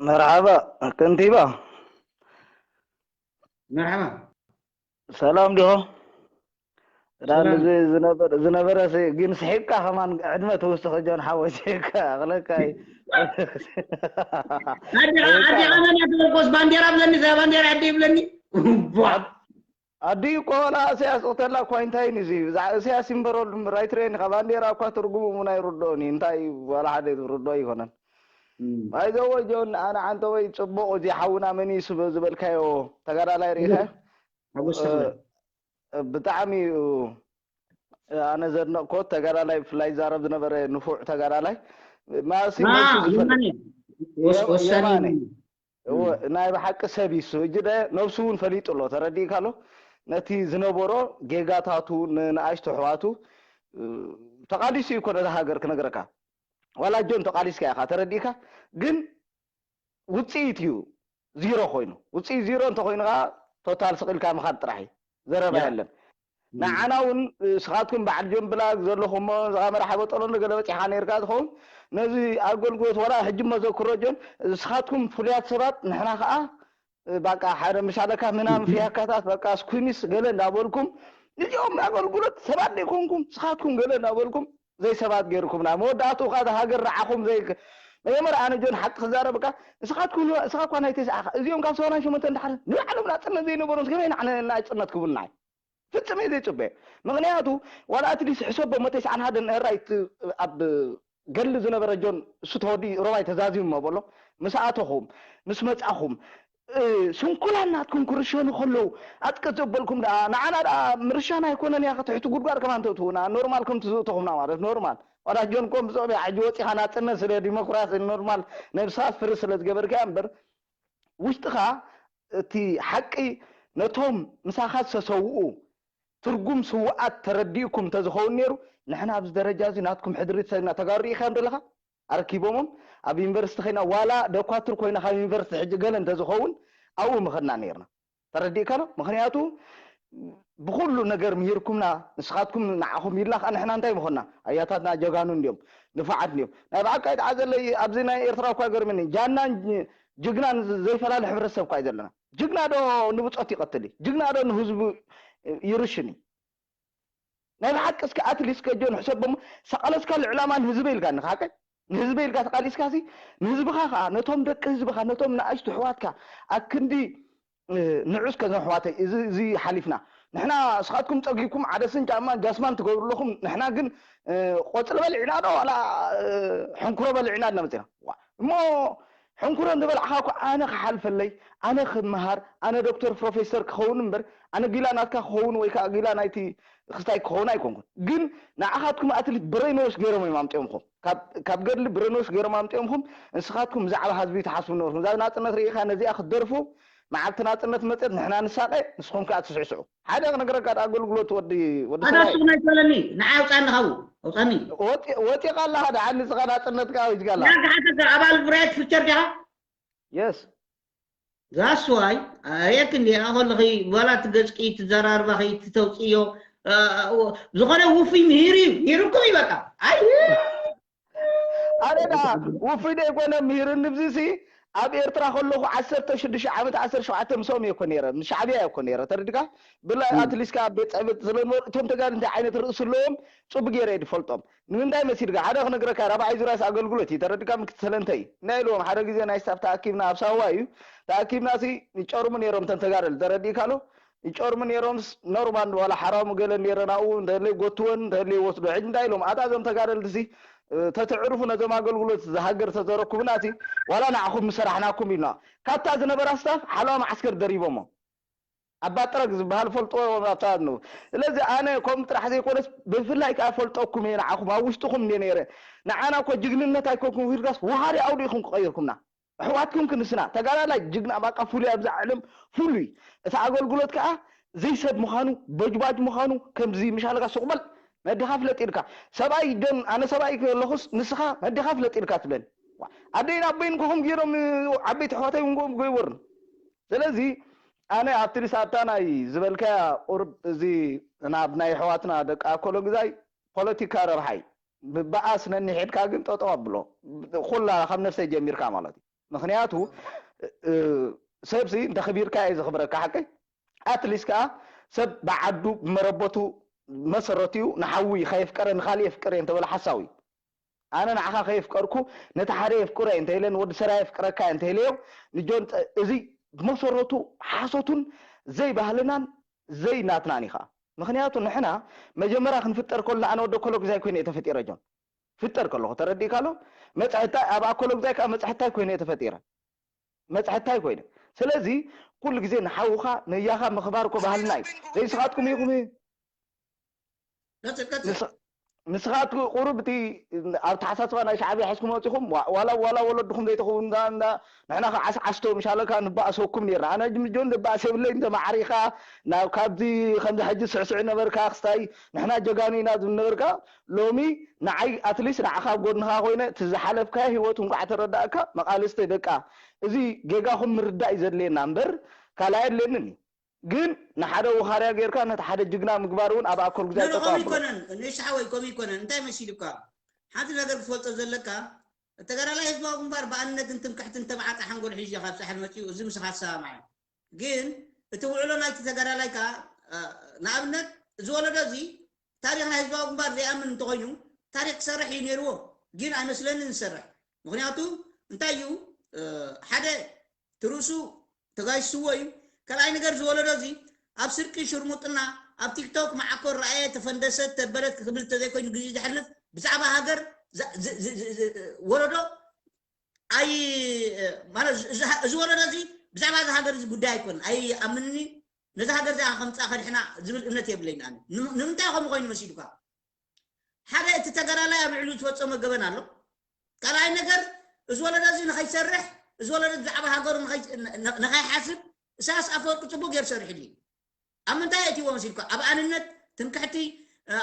መርሓባ ከንቲባ መርሓባ ሰላም ዲኹ? ዳን እዚ ዝነበረ ዝነበረ ሲ- ግን ስሒቅካ ከማን ዕድመ ትውስኽ ጆን ሓወይ ስሒቅካ ኣኽለካ እዩ። ኣዲኻ ኣዲኻ መን እያ ትበልኮስ ባንዴራ ብለኒ እዛ ባንዴራ ኣደ ይብለኒ ቧ ኣዲኡ እኮ ዋላ እሰያስ ቅተላ እኳ እንታይ እዩ እዚ ብዛዕባ እሰያስ ይንበረሉ እምበር ኣይትርእየኒ ኢኻ ባንዴራ እኳ ትርጉሙ እውን ኣይርድኦን እዩ እንታይ እዩ ዋላ ሓደ ዝርድኦ ኣይኮነን። ባይዘወይ ጆን ኣነ ዓንተወይ ፅቡቕ እዚ ሓውና መን እዩ ስበ ዝበልካዮ ተጋዳላይ ርኢኻ ሓጎስ ተኽለ ብጣዕሚ እዩ ኣነ ዘድነቕኮ ተጋዳላይ ብፍላይ ይዛረብ ዝነበረ ንፉዕ ተጋዳላይ ማሲ አ፣ መልሱ ዝፈልጥ የማነ ወስ- ወሳኒ የማነ። የማነ። እወ፣ ናይ ብሓቂ ሰብ እዩ እሱ ሕጂ ደ ነብሱ እውን ፈሊጡ ኣሎ ተረዲእካ ኣሎ ነቲ ዝነበሮ ጌጋታቱ ንንኣሽቱ ኣሕዋቱ እ፣ ተቓሊሱ እዩ እኮ ነዛ ሃገር ክነግረካ ዋላ ጆን ተቓሊስካ ኢኻ ተረዲእካ ግን ውፅኢት እዩ ዚሮ ኮይኑ ውፅኢት ዚሮ እንተኮይኑ ከዓ ቶታል ስቕ ኢልካ ምኻድ ጥራሕ እዩ ዘረባ ያ። የለን ንዓና እውን ስኻትኩም በዓል ጀምብላ ዘለኹሞ ዝቓመረ ሓበጠሎ ገለ በፂሓ ነርካ ዝኸውን ነዚ ኣገልግሎት ዋላ ሕጂ መዘክሮ ጆን ስኻትኩም ፍሉያት ሰባት ንሕና ከዓ ባቃ ሓደ ምሻለካ ምናምን ፍያካታት በቃ ስኩኒስ ገለ እንዳበልኩም እዚኦም ኣገልግሎት ሰባት ዘይኮንኩም ስኻትኩም ገለ እንዳበልኩም ዘይሰባት ገይርኩምና መወዳእትኡ ከዓ ሃገር ንዓኹም ዘይ መጀመር ኣነ ጆን ሓቂ ክዛረብካ ንስኻትኩም ንስኻ እኳ ናይ ተስዓኻ እዚኦም ካብ ሰማንያን ሸሞንተን ድሓር ንባዕሎም ናፅነት ዘይነበሮም ከመይ ንዓነ ናፅነት ክብሉና እዩ ፍፅም እየ ዘይፅበ ምክንያቱ ዋላ ኣትሊስ ሕሰቦ መተስዓን ሓደን ራይት ኣብ ገድሊ ዝነበረ ጆን እሱ ተወዲ ሮባይ ተዛዚሙ እሞ በሎ ምስ ኣተኹም ምስ መፃኹም ስንኩላን ናትኩም ክርሸኑ ከለዉ ኣጥቀ ዘበልኩም ደኣ ንዓና ደኣ ምርሻን ኣይኮነን እያ ክትሕቲ ጉድጓድ ከማን ተእትዉና ኖርማል ከም ትዝእተኹምና ማለት ኖርማል ዋላ ጆን ኮም ብጾም ሕጂ ወፂኻ ናፅነት ስለ ዲሞክራሲ ኖርማል ነብስኻ ፍሪ ስለ ዝገበርካ እምበር ውሽጥኻ እቲ ሓቂ ነቶም ምሳኻ ዝሰሰውኡ ትርጉም ስውኣት ተረዲእኩም እንተዝኸውን ነይሩ ንሕና ኣብዚ ደረጃ እዚ ናትኩም ሕድሪ ተሰድና ተጋሩ ርኢኻዮም ዘለኻ ኣረኪቦሞም ኣብ ዩኒቨርሲቲ ኮይና ዋላ ደኳትር ኮይና ካብ ዩኒቨርሲቲ ሕጂ ገለ እንተዝኸውን ኣብኡ ምኸድና ነርና ተረዲእካ ዶ ምክንያቱ ብኩሉ ነገር ምሂርኩምና ንስኻትኩም ንዓኹም ኢልና ከዓ ንሕና እንታይ ምኾንና ኣያታትና ጀጋኑ እንዲዮም ንፉዓት እንዲዮም ናይ ብዓቃይ ተዓዘለይ ኣብዚ ናይ ኤርትራ እኳ ገርምኒ ጃናን ጅግናን ዘይፈላለ ሕብረተሰብ እኳ እዩ ዘለና ጅግና ዶ ንብፆት ይቐትል እዩ ጅግና ዶ ንህዝቡ ይርሽን እዩ ናይ ብሓቂ እስከ ኣትሊስት ከጆ ንሕሰቦሞ ሰቓለስካ ልዕላማ ንህዝበ ኢልካ ንኻቀ ንህዝበ ኢልካ ተቃሊስካ ሲ ንህዝብኻ ከዓ ነቶም ደቂ ህዝብኻ ነቶም ንኣሽቱ ኣሕዋትካ ኣክንዲ ንዑስ ከዘም ኣሕዋተይ እዚ እዚ ሓሊፍና ንሕና እስኻትኩም ፀጊብኩም ዓደስን ጫማን ጃስማን ትገብሩ ኣለኹም ንሕና ግን ቆፅሊ በሊዕና ዶ ዋላ ሕንኩሮ በሊዕና ድና መፅና እሞ ሕንኩሮ እንተበላዕኻ እኮ ኣነ ክሓልፈለይ ኣነ ክመሃር ኣነ ዶክተር ፕሮፌሰር ክኸውን እምበር ኣነ ጊላ ናትካ ክኸውን ወይ ከዓ ጊላ ናይቲ ክስታይ ክኸውን ኣይኮንኩን ግን ንዓኻትኩም ኣትሊት ብሬኖሽ ገይሮም እዮም ኣምጢኦምኹም ካብ ገድሊ ብሬኖሽ ገይሮም ኣምጢኦምኹም ንስኻትኩም ብዛዕባ ህዝቢ ትሓስቡ ነበርኩም እዛ ናፅነት ርኢኻ ነዚኣ ክትደርፉ መዓልቲ ናፅነት መፀት ንሕና ንሳቀ ንስኹም ከዓ ትስዕስዑ ሓደ ክነግረካ ኣገልግሎት ወዲ ወዲ ኣታ ሰብኣይ ስቕ ናይ በለኒ ንዓይ ኣውፃኒ ካብኡ ኣውፃኒ ወፂ- ወፂኻ ኣለኻ ደሓን ንስኻ ናፅነትካ ወጅካ ኣለኻ ያ ዝሓተካ ኣባል ብራይት ፊቸር ዲኻ የስ ዛስዋይ ኣየክ እንዲኣ ከለኺ ዋላ ትገዝቂ ትዘራርባኺ ትተውፅዮ ዝኾነ ውፉይ ምሂር እዩ ምሂርኩም እዩ በቃ ኣይ ኣነ ደኣ ውፉይ ዘይኮነ ምሂርኒ ብዚሲ ኣብ ኤርትራ ከለኹ ዓሰርተ ሽዱሽተ ዓመት ዓሰርተ ሸውዓተ ምስኦም እየ እኮ ነይረ ምስ ሻዕብያ እየ እኮ ነይረ ተረድካ ብላ ኣትሊስካ ኣብ ቤት ፅሕፈት ስለዝነበሩ እቶም ተጋሩ እንታይ ዓይነት ርእሲ ኣለዎም ፅቡቅ ገይረ እየ ዝፈልጦም ንምንታይ መሲድካ ሓደ ክነግረካ ራብዓይ ዙርያስ ኣገልግሎት እዩ ተረድካ ምክትሰለ እንተ እዩ እንታይ ኢልዎም ሓደ ግዜ ናይ ስታፍ ተኣኪብና ኣብ ሳዋ እዩ ተኣኪብና ሲ ይጨርሙ ነይሮም እተን ተጋደል ተረዲእካ ኣሎ ይጨርሙ ነይሮምስ ኖርማል ዋላ ሓራሙ ገለ ነይረን ኣብኡ እንተህለ ይጎትወን እንተህለ ይወስዶ ሕጂ እንታይ ኢሎም ኣታ እዞም ተጋደልቲ ሲ ተትዕርፉ ነዞም ኣገልግሎት ዝሃገር ተዘረኩብና ሲ ዋላ ንዓኹም ምሰራሕናኩም ኢልና ካብታ ዝነበራ ስታፍ ሓለዋ ማዓስከር ደሪቦሞ ኣባ ጥረግ ዝበሃል ፈልጥዎ ኣብታ ኣለዉ ስለዚ ኣነ ከምኡ ጥራሕ ዘይኮነስ ብፍላይ ከዓ ፈልጠኩም እየ ንዓኹም ኣብ ውሽጥኹም እንደ ነይረ ንዓና እኮ ጅግንነት ኣይኮንኩም ሂርጋስ ወሃሪ ኣውዲእኹም ክቐይርኩምና ኣሕዋትኩም ክንስና ተጋዳላይ ጅግና ባቃ ፍሉይ ኣብዛ ዓለም ፍሉይ እቲ ኣገልግሎት ከዓ ዘይሰብ ምዃኑ በጅባጅ ምዃኑ ከምዚ ምሻለካ ሱቕበል ነድኻ ፍለጥ ኢልካ ሰብኣይ ደን ኣነ ሰብኣይ ከለኹስ ንስኻ ነድኻ ፍለጥ ኢልካ ትብለኒ ኣደይን ኣቦይን ከኹም ገይሮም ዓበይቲ ኣሕዋተይ እውን ገይወርን ስለዚ ኣነ ኣብቲ ንሳብታ ናይ ዝበልካያ ቁርብ እዚ ናብ ናይ ኣሕዋትና ደቂ ኣኮሎ ግዛይ ፖለቲካ ረብሓይ ብበኣስ ነኒሒድካ ግን ጠጠው ኣብሎ ኩላ ካብ ነፍሰይ ጀሚርካ ማለት እዩ ምክንያቱ ሰብሲ እንተኽቢርካ እየ ዘኽብረካ ሓቀይ ኣትሊስ ከዓ ሰብ ብዓዱ ብመረበቱ መሰረትኡ ንሓዊ ከየፍቀረ ንካሊእ የፍቅር እየ እንተበለ ሓሳዊ ኣነ ንዓኻ ከየፍቀርኩ ነቲ ሓደ የፍቅሮ እየ እንተኢለ ንወዲ ሰራ የፍቅረካ እየ እንተኢለዮ ንጆን እዚ ብመሰረቱ ሓሶቱን ዘይባህልናን ዘይናትናን እዩ ከዓ ምክንያቱ ንሕና መጀመርያ ክንፍጠር ከሎ ኣነ ወደ ኮሎ ግዛይ ኮይነ እየ ተፈጢረ ጆን ፍጠር ከለኹ ተረዲእካ ኣሎ መፅሕታይ ኣብ ኣኮሎ ግዛይ ከዓ መፅሕታይ ኮይነ እየ ተፈጢረ መፅሕታይ ኮይነ ስለዚ ኩሉ ግዜ ንሓውኻ ነያኻ ምኽባር እኮ ባህልና እዩ ዘይስኻትኩም ኢኹም ንስኻት ቁሩብ እቲ ኣብ ተሓሳስባ ናይ ሻዕብያ ሒዝኩም ወፂኹም ዋላ ዋላ ወለድኹም ዘይተኸውን ንሕና ከዓስዓስቶ ምሻለካ ንባእሰኩም ነርና ኣነ ጅምጆን ንባእስ የብለይ እንተማዕሪኻ ናብ ካብዚ ከምዚ ሕጂ ስዕስዕ ነበርካ ክስታይ ንሕና ጀጋኑ ኢና ዝብል ነበርካ ሎሚ ንዓይ ኣትሊስ ንዓኻ ኣብ ጎድንኻ ኮይነ እቲ ዝሓለፍካዮ ህይወት እንኳዕ ተረዳእካ መቃልስተ ደቃ እዚ ጌጋኹም ምርዳእ እዩ ዘድልየና እምበር ካልኣይ ኣድልየንን እዩ ግን ንሓደ ውኻርያ ጌርካ ነቲ ሓደ ጅግና ምግባር እውን ኣብ ኣኮል ግዜ ኣይጠቅም ብሎ ይኮነን ንሻሓወይ ከምኡ ይኮነን እንታይ መሲልካ ሓንቲ ነገር ክትፈልጦ ዘለካ ተጋዳላይ ህዝባዊ ግንባር ብኣንነትን ትምክሕትን ተባዓፀ ሓንጎል ሒዙ ካብ ሳሕል መፂኡ እዚ ምስኻ ዝሰማማዕ እዩ ግን እቲ ውዕሎ ናይቲ ተጋዳላይ ከዓ ንኣብነት እዚ ወለዶ እዚ ታሪክ ናይ ህዝባዊ ግንባር ዘይኣምን እንተኮይኑ ታሪክ ክሰርሕ እዩ ነይርዎ ግን ኣይመስለንን ዝሰርሕ ምክንያቱ እንታይ እዩ ሓደ ትርእሱ ተጋይስዎ እዩ ካልኣይ ነገር ዝወለዶ እዚ ኣብ ስርቂ ሽርሙጥና ኣብ ቲክቶክ መዓኮር ረኣየ ተፈንደሰት ተበለት ክብል ተዘይኮይኑ ግዜ ዘሕልፍ ብዛዕባ ሃገር ወለዶ ኣይ ማለት እዚ ወለዶ እዚ ብዛዕባ እዚ ሃገር እዚ ጉዳይ ኣይኮን ኣይኣምንኒ። ነዚ ሃገር እዚኣ ከምፃ ከድሕና ዝብል እምነት የብለይን ኣነ። ንምንታይ ከምኡ ኮይኑ መሲሉካ? ሓደ እቲ ተጋዳላይ ኣብ ልዕሊኡ ዝፈፀመ ገበን ኣሎ። ካልኣይ ነገር፣ እዚ ወለዶ እዚ ንኸይሰርሕ፣ እዚ ወለዶ ብዛዕባ ሃገሩ ንኸይሓስብ እሳያስ ኣፈወርቂ ፅቡቅ ገይሩ ሰሪሕሉ እዩ። ኣብ ምንታይ የእትዎ መሲልካ? ኣብ ኣንነት፣ ትምክሕቲ፣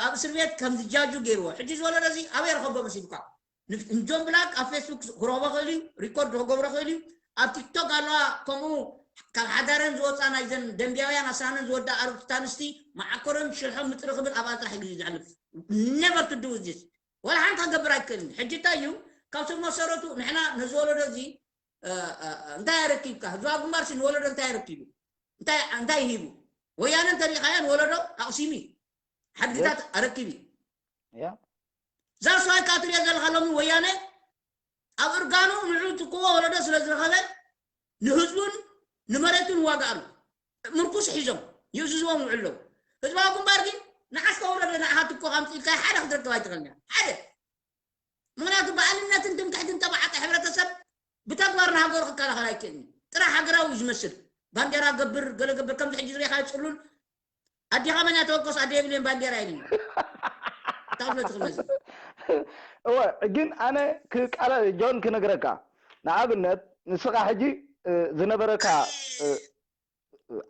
ኣብ እስር ቤት ከም ዝጃጁ ገይርዎ። ሕጂ እዚ ወለዶ እዚ ኣበይ ረኸቦ መሲልካ? ንጆን ብላክ ኣብ ፌስቡክ ክረኽቦ ክእል እዩ፣ ሪኮርድ ክገብሮ ክእል እዩ። ኣብ ቲክቶክ ኣለዋ። ከምኡ ካብ ሓዳረን ዝወፃ ናይዘን ደንቢያውያን ኣስራነን ዝወዳ ኣርብትታ ኣንስቲ መዓኮረን ሽርሖም ምጥርኽብን ኣብኣ ጥራሕ ግዜ ዘሕልፍ። Never to do this። ወላ ሓንቲ ክገብር ኣይክእልን። ሕጂ እንታይ እዩ? ካብ ስር መሰረቱ ንሕና ነዚ ወለዶ እዚ እንታይ ኣረኪብካ? ህዝባዊ ግንባር ሲ ንወለዶ እንታይ ኣረኪቡ? እንታይ እንታይ ሂቡ? ወያነ እንተሪኢኻዮ ንወለዶ ኣቕሲሙ እዩ። ሓድግታት ኣረኪቡ እዩ። ያ ዛስዋይ ካትሪዮ ዘለካ ሎሚ ወያነ ኣብ እርጋኑ ንዑ ትክዎ ወለዶ ስለ ዝረኸበ ንህዝቡን ንመሬቱን ዋጋ ኣሎ። ምርኩስ ሒዞም ይእዝዝዎም ውዕለው። ህዝባዊ ግንባር ግን ንዓስተ ወለዶ ንዓኻ ትኮ ካምፅኢልካ ሓደ ክትረክብ ኣይትኽእልን። ሓደ ምክንያቱ ብኣንነትን ትምክሕትን ተባዓጠ ሕብረተሰብ ብተግባር ንሃገሩ ክከላኸል ኣይክእልን። ጥራሕ ሃገራዊ እዩ ዝመስል። ባንዴራ ገብር፣ ገለ ገብር፣ ከምዚ ሕጂ ዝሪኢኻዮ ፅሉል ኣዴኻ መን እያ ተወከስ ኣደ የብልን ባንዴራ የብልን። ታፍለጥ ክመዚ እወ ግን ኣነ ክቃለ ጆን ክነግረካ ንኣብነት ንስኻ ሕጂ ዝነበረካ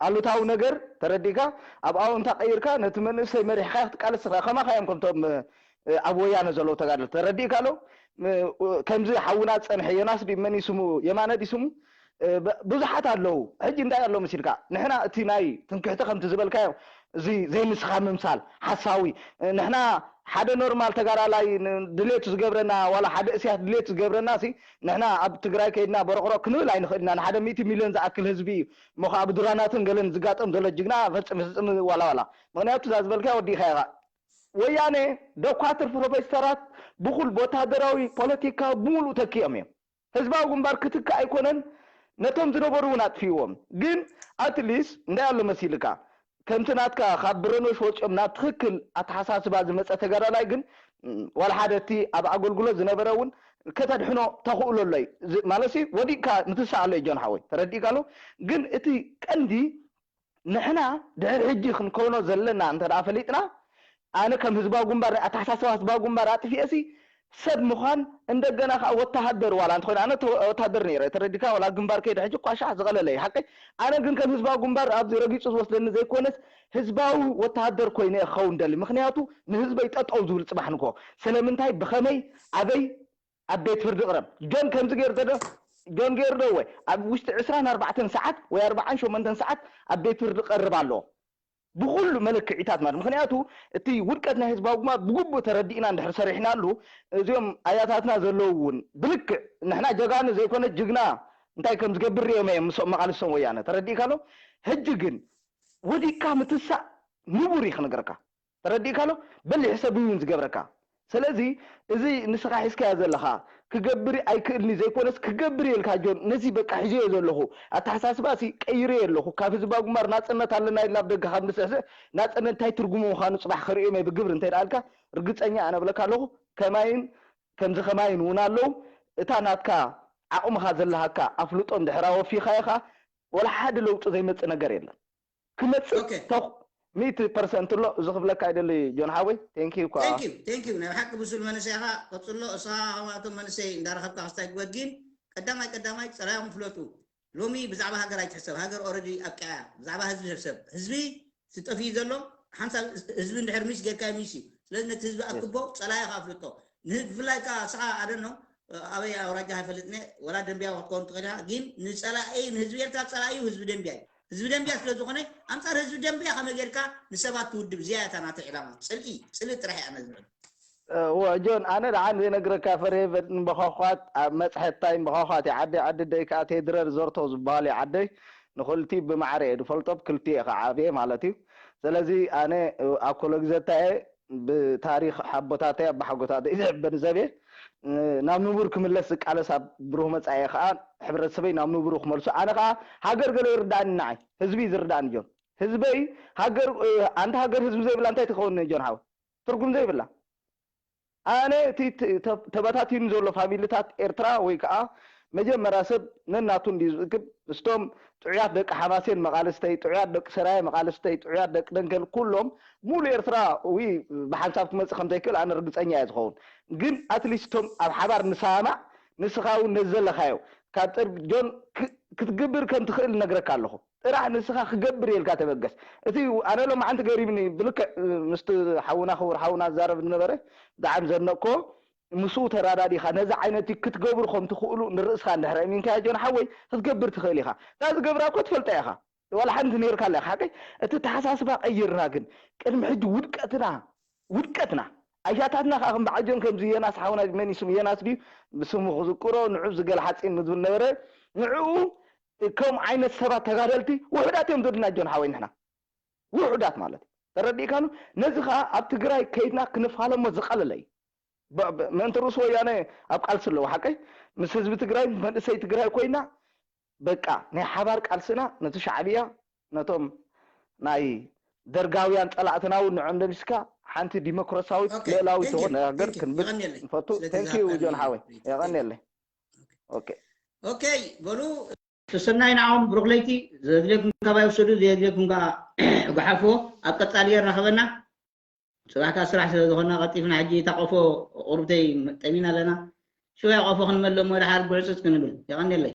ኣሉታዊ ነገር ተረዲእካ ኣብ ኣውንታ ቀይርካ ነቲ መንእሰይ መሪሕካ ክትቃለስ ትኽእል ከማኻ እዮም ከምቶም ኣብ ወያነ ዘለዉ ተጋደልቲ ተረዲእካ ኣሎ ከምዚ ሓውና ዝፀንሐ ዮናስ ድዩ መን ይስሙ የማነ ድዩ ስሙ ብዙሓት ኣለዉ ሕጂ እንታይ ኣሎ መሲልካ ንሕና እቲ ናይ ትምክሕቲ ከምቲ ዝበልካዮ እዚ ዘይንስኻ ምምሳል ሓሳዊ ንሕና ሓደ ኖርማል ተጋዳላይ ድሌቱ ዝገብረና ዋላ ሓደ እስያስ ድሌቱ ዝገብረና ሲ ንሕና ኣብ ትግራይ ከይድና በረቕሮቕ ክንብል ኣይንኽእል ኢና ንሓደ ሚእቲ ሚልዮን ዝኣክል ህዝቢ እዩ እሞ ከዓ ብድራናትን ገለን ዝጋጠም ዘሎ ጅግና ፈፅም ፍፅም ዋላ ዋላ ምክንያቱ እዛ ዝበልካ ወዲእካ ኢኻ ወያነ ዶኳትር ፕሮፌሰራት ብኩል ወታደራዊ ፖለቲካ ብምሉእ ተኪኦም እዮም ህዝባዊ ግንባር ክትክእ ኣይኮነን ነቶም ዝነበሩ እውን ኣጥፊእዎም ግን ኣትሊስ እንታይ ኣሎ መሲልካ ከምቲ ናትካ ካብ ብረኖሽ ወፂኦም ናብ ትክክል ኣተሓሳስባ ዝመፀ ተጋዳላይ ግን ዋላ ሓደ እቲ ኣብ ኣገልግሎት ዝነበረ እውን ከተድሕኖ ተኽእሎ ኣሎ እዩ ማለት ወዲቅካ ምትሳእ ኣሎ እዩ ጆን ሓወይ ተረዲእካ ኣሎ ግን እቲ ቀንዲ ንሕና ድሕሪ ሕጂ ክንከውኖ ዘለና እንተ ፈሊጥና ኣነ ከም ህዝባዊ ግንባር ኣተሓሳስባ ህዝባዊ ግንባር ኣጥፊኤሲ ሰብ ምዃን እንደገና ከዓ ወተሃደር ዋላ እንተኮይነ ኣነ ወተሃደር ነይረ ተረዲካ ዋላ ግንባር ከይደ ሕጂ ኳሻ ዝቐለለ እዩ ሓቀይ ኣነ ግን ከም ህዝባዊ ግንባር ኣብዚ ረጊፁ ዝወስደኒ ዘይኮነስ ህዝባዊ ወተሃደር ኮይነ ክኸውን ደሊ ምክንያቱ ንህዝበይ ጠጠው ዝብል ፅባሕ ንኮ ስለምንታይ ብኸመይ ኣበይ ኣብ ቤት ፍርዲ ቅረብ ጆን ከምዚ ገይሩ ዶ ጆን ገይሩ ዶ ወይ ኣብ ውሽጢ ዕስራን ኣርባዕተን ሰዓት ወይ ኣርባዓን ሸሞንተን ሰዓት ኣብ ቤት ፍርዲ ቀርብ ኣለዎ ብኩሉ መለክዒታት ማለት ምክንያቱ እቲ ውድቀት ናይ ህዝባዊ ግንባር ብግቡእ ተረዲእና እንድሕር ሰሪሕናሉ እዚኦም ኣያታትና ዘለዉ እውን ብልክዕ ንሕና ጀጋኑ ዘይኮነ ጅግና እንታይ ከም ዝገብር ሪኦም እዮም ምስኦም መቃልሶም ወያነ ተረዲእካ ኣሎ ሕጂ ግን ወዲቅካ ምትሳእ ንቡር እዩ ክነግረካ ተረዲእካ ኣሎ በሊሕ ሰብ እውን ዝገብረካ ስለዚ እዚ ንስኻ ሒዝካዮ ዘለኻ ክገብር ኣይክእልኒ ዘይኮነስ ክገብር የልካ ጆን ነዚ በቃ ሒዘዮ ዘለኹ ኣተሓሳስባ ሲ ቀይረዮ ኣለኹ ካብ ህዝባዊ ግንባር ናፅነት ኣለና ኢልና ኣብ ደገ ካብ ንስዕስዕ ናፅነት እንታይ ትርጉሙ ምዃኑ ፅባሕ ክርእዮም እየ ብግብሪ እንተይደኣልካ ርግፀኛ ኣነ ብለካ ኣለኹ ከማይን ከምዚ ከማይን እውን ኣለዉ እታ ናትካ ዓቕምኻ ዘለሃካ ኣፍልጦ እንድሕር ኣወፊኻዮ ኸዓ ወላ ሓደ ለውጢ ዘይመፅእ ነገር የለን ክመፅእ ተኹ ሚእቲ ፐርሰንት ኣሎ እዚ ክብለካ ኣይደሊ ጆን ሓወይ ቴንኪዩ እኳ ቴንኪዩ ናይ ሓቂ ብሱል መንእሰይ ኢኻ ቀፅሎ እስኻ ከምኣቶም መንእሰይ እንዳረኸብካ ክስታይ ግበር ግን ቀዳማይ ቀዳማይ ፀላዮም ፍለጡ ሎሚ ብዛዕባ ሃገር ኣይትሕሰብ ሃገር ኦረዲ ኣብቅያ ብዛዕባ ህዝቢ ሕሰብ ህዝቢ ዝጠፍዩ ዘሎ ሓንሳብ ህዝቢ እንድሕር ሚስ ጌርካ ሚስ እዩ ስለዚ ነቲ ህዝቢ ኣክቦ ፀላዮ ከዓ ፍልጦ ብፍላይ ከዓ እስኻ ኣደኖ ኣበይ ኣውራጃ ኣይፈልጥነ ወላ ደንቢያ ክትከውን ትኽእል ኢኻ ግን ንፀላኢ ንህዝቢ ኤርትራ ፀላኢ እዩ ህዝቢ ደንቢያ እዩ ህዝቢ ደንቢያ ስለ ዝኾነ ኣንፃር ህዝቢ ደንቢያ ከመይ ጌርካ ንሰባት ትውድብ እዚኣ እያ እታ ናተይ ዕላማ ፅልኢ ፅልኢ ጥራሕ እያ ነዝምዕል ጆን ኣነ ደሓን ዘይነግረካ ፈርሄ በድን በኸኳት ኣብ መፅሐት ታይም በኸኳት እዩ ዓደይ ዓዲ ደይ ከዓ ቴድረ ሪዞርቶ ዝበሃል እዩ ዓደይ ንክልቲ ብማዕረ እየ ዝፈልጦ ብክልቲ እየ ከዓ ዓብየ ማለት እዩ ስለዚ ኣነ ኣኮሎ ግዘታ እየ ብታሪክ ሓቦታተይ ኣባሓጎታተይ ዝሕበን ሰብ እየ ናብ ንቡር ክምለስ ዝቃለስ ኣብ ብሩህ መፃኢ ከዓ ሕብረተሰበይ ናብ ንቡሩ ክመልሶ ኣነ ከዓ ሃገር ገለ ይርዳእኒ ንዓይ ህዝቢ እዩ ዝርዳእኒ ጆን ህዝበይ ሃገር ኣንቲ ሃገር ህዝቢ ዘይብላ እንታይ ትኸውን ጆን ሓወ ትርጉም ዘይብላ ኣነ እቲ ተበታቲኑ ዘሎ ፋሚልታት ኤርትራ ወይ ከዓ መጀመርያ ሰብ ነናቱ እንድዩ ዝእክብ። ምስቶም ጥዑያት ደቂ ሓማሴን መቓልስተይ፣ ጥዑያት ደቂ ሰራየ መቓልስተይ፣ ጥዑያት ደቂ ደንከል ኩሎም ሙሉ ኤርትራ ዊ ብሓንሳብ ክመጽእ ከም ዘይክእል ኣነ ርግጸኛ እየ ዝኸውን። ግን ኣትሊስት ቶም ኣብ ሓባር ንሰማማዕ፣ ንስኻ እውን ነዚ ዘለኻዮ ካብ ጥር ጆን ክ- ክትግብር ከም ትኽእል እነግረካ ኣለኹ። ጥራሕ ንስኻ ክገብር የልካ ተበገስ። እቲ ኣነ ሎማዓንቲ ገሪምኒ ብልክዕ ምስቲ ሓውና ክቡር ሓውና ዝዛረብ ዝነበረ ብጣዕሚ ዘድነቅኮ ምስኡ ተራዳዲኻ ነዚ ዓይነት ክትገብሩ ከም ትኽእሉ ንርእስኻ እንድሕር እሚንካ ጆን ሓወይ ክትገብር ትኽእል ኢኻ። እታ ዝገብራ እኮ ትፈልጣ ኢኻ። ዋላ ሓንቲ ነይርካ ኣላ ሓቀይ። እቲ ተሓሳስባ ቀይርና ግን ቅድሚ ሕጂ ውድቀትና ውድቀትና ኣያታትና ከዓ ከም በዓል ጆን ከምዚ የናስ ሓውና መን ይስሙ የናስ ድዩ ብስሙ ክዝቅሮ ንዑ ዝገል ሓፂን ምዝብል ነበረ። ንዕኡ ከም ዓይነት ሰባት ተጋደልቲ ውሕዳት እዮም ዘድልና ጆን ሓወይ ንሕና ውሑዳት ማለት እዩ። ተረዲእካኑ? ነዚ ከዓ ኣብ ትግራይ ከይድና ክንፋለሞ ዝቀለለ እዩ። ምእንቲ ርእሱ ወያነ ኣብ ቃልሲ ኣለዎ ሓቀይ ምስ ህዝቢ ትግራይ መንእሰይ ትግራይ ኮይና በቃ ናይ ሓባር ቃልስና ነቲ ሻዕብያ ነቶም ናይ ደርጋውያን ፀላእትና እውን ንዕም ደምሲስካ ሓንቲ ዲሞክራሲያዊት ልእላዊት ዝኾነ ሃገር ክንብል ንፈቱ። Thank you ጆን ሓወይ የቐንየለይ። ኦኬ በሉ ሰሰናይ ንዓኹም ብሩኽ ለይቲ። ዘድልየኩም ካባይ ውሰዱ ዘየድልየኩም ከዓ ጓሓፍዎ። ኣብ ቀፃሊ የራኸበና። ፅባሕ ከዓ ስራሕ ስለ ዝኾነ ቀልጢፍና ሕጂ እታ ቆፎ ቁርብተይ ጠሚና ኣለና። ሽወያ ቆፎ ክንመልእ እሞ ድሓር ጉዕፅፅ ክንብል የቐንየለይ።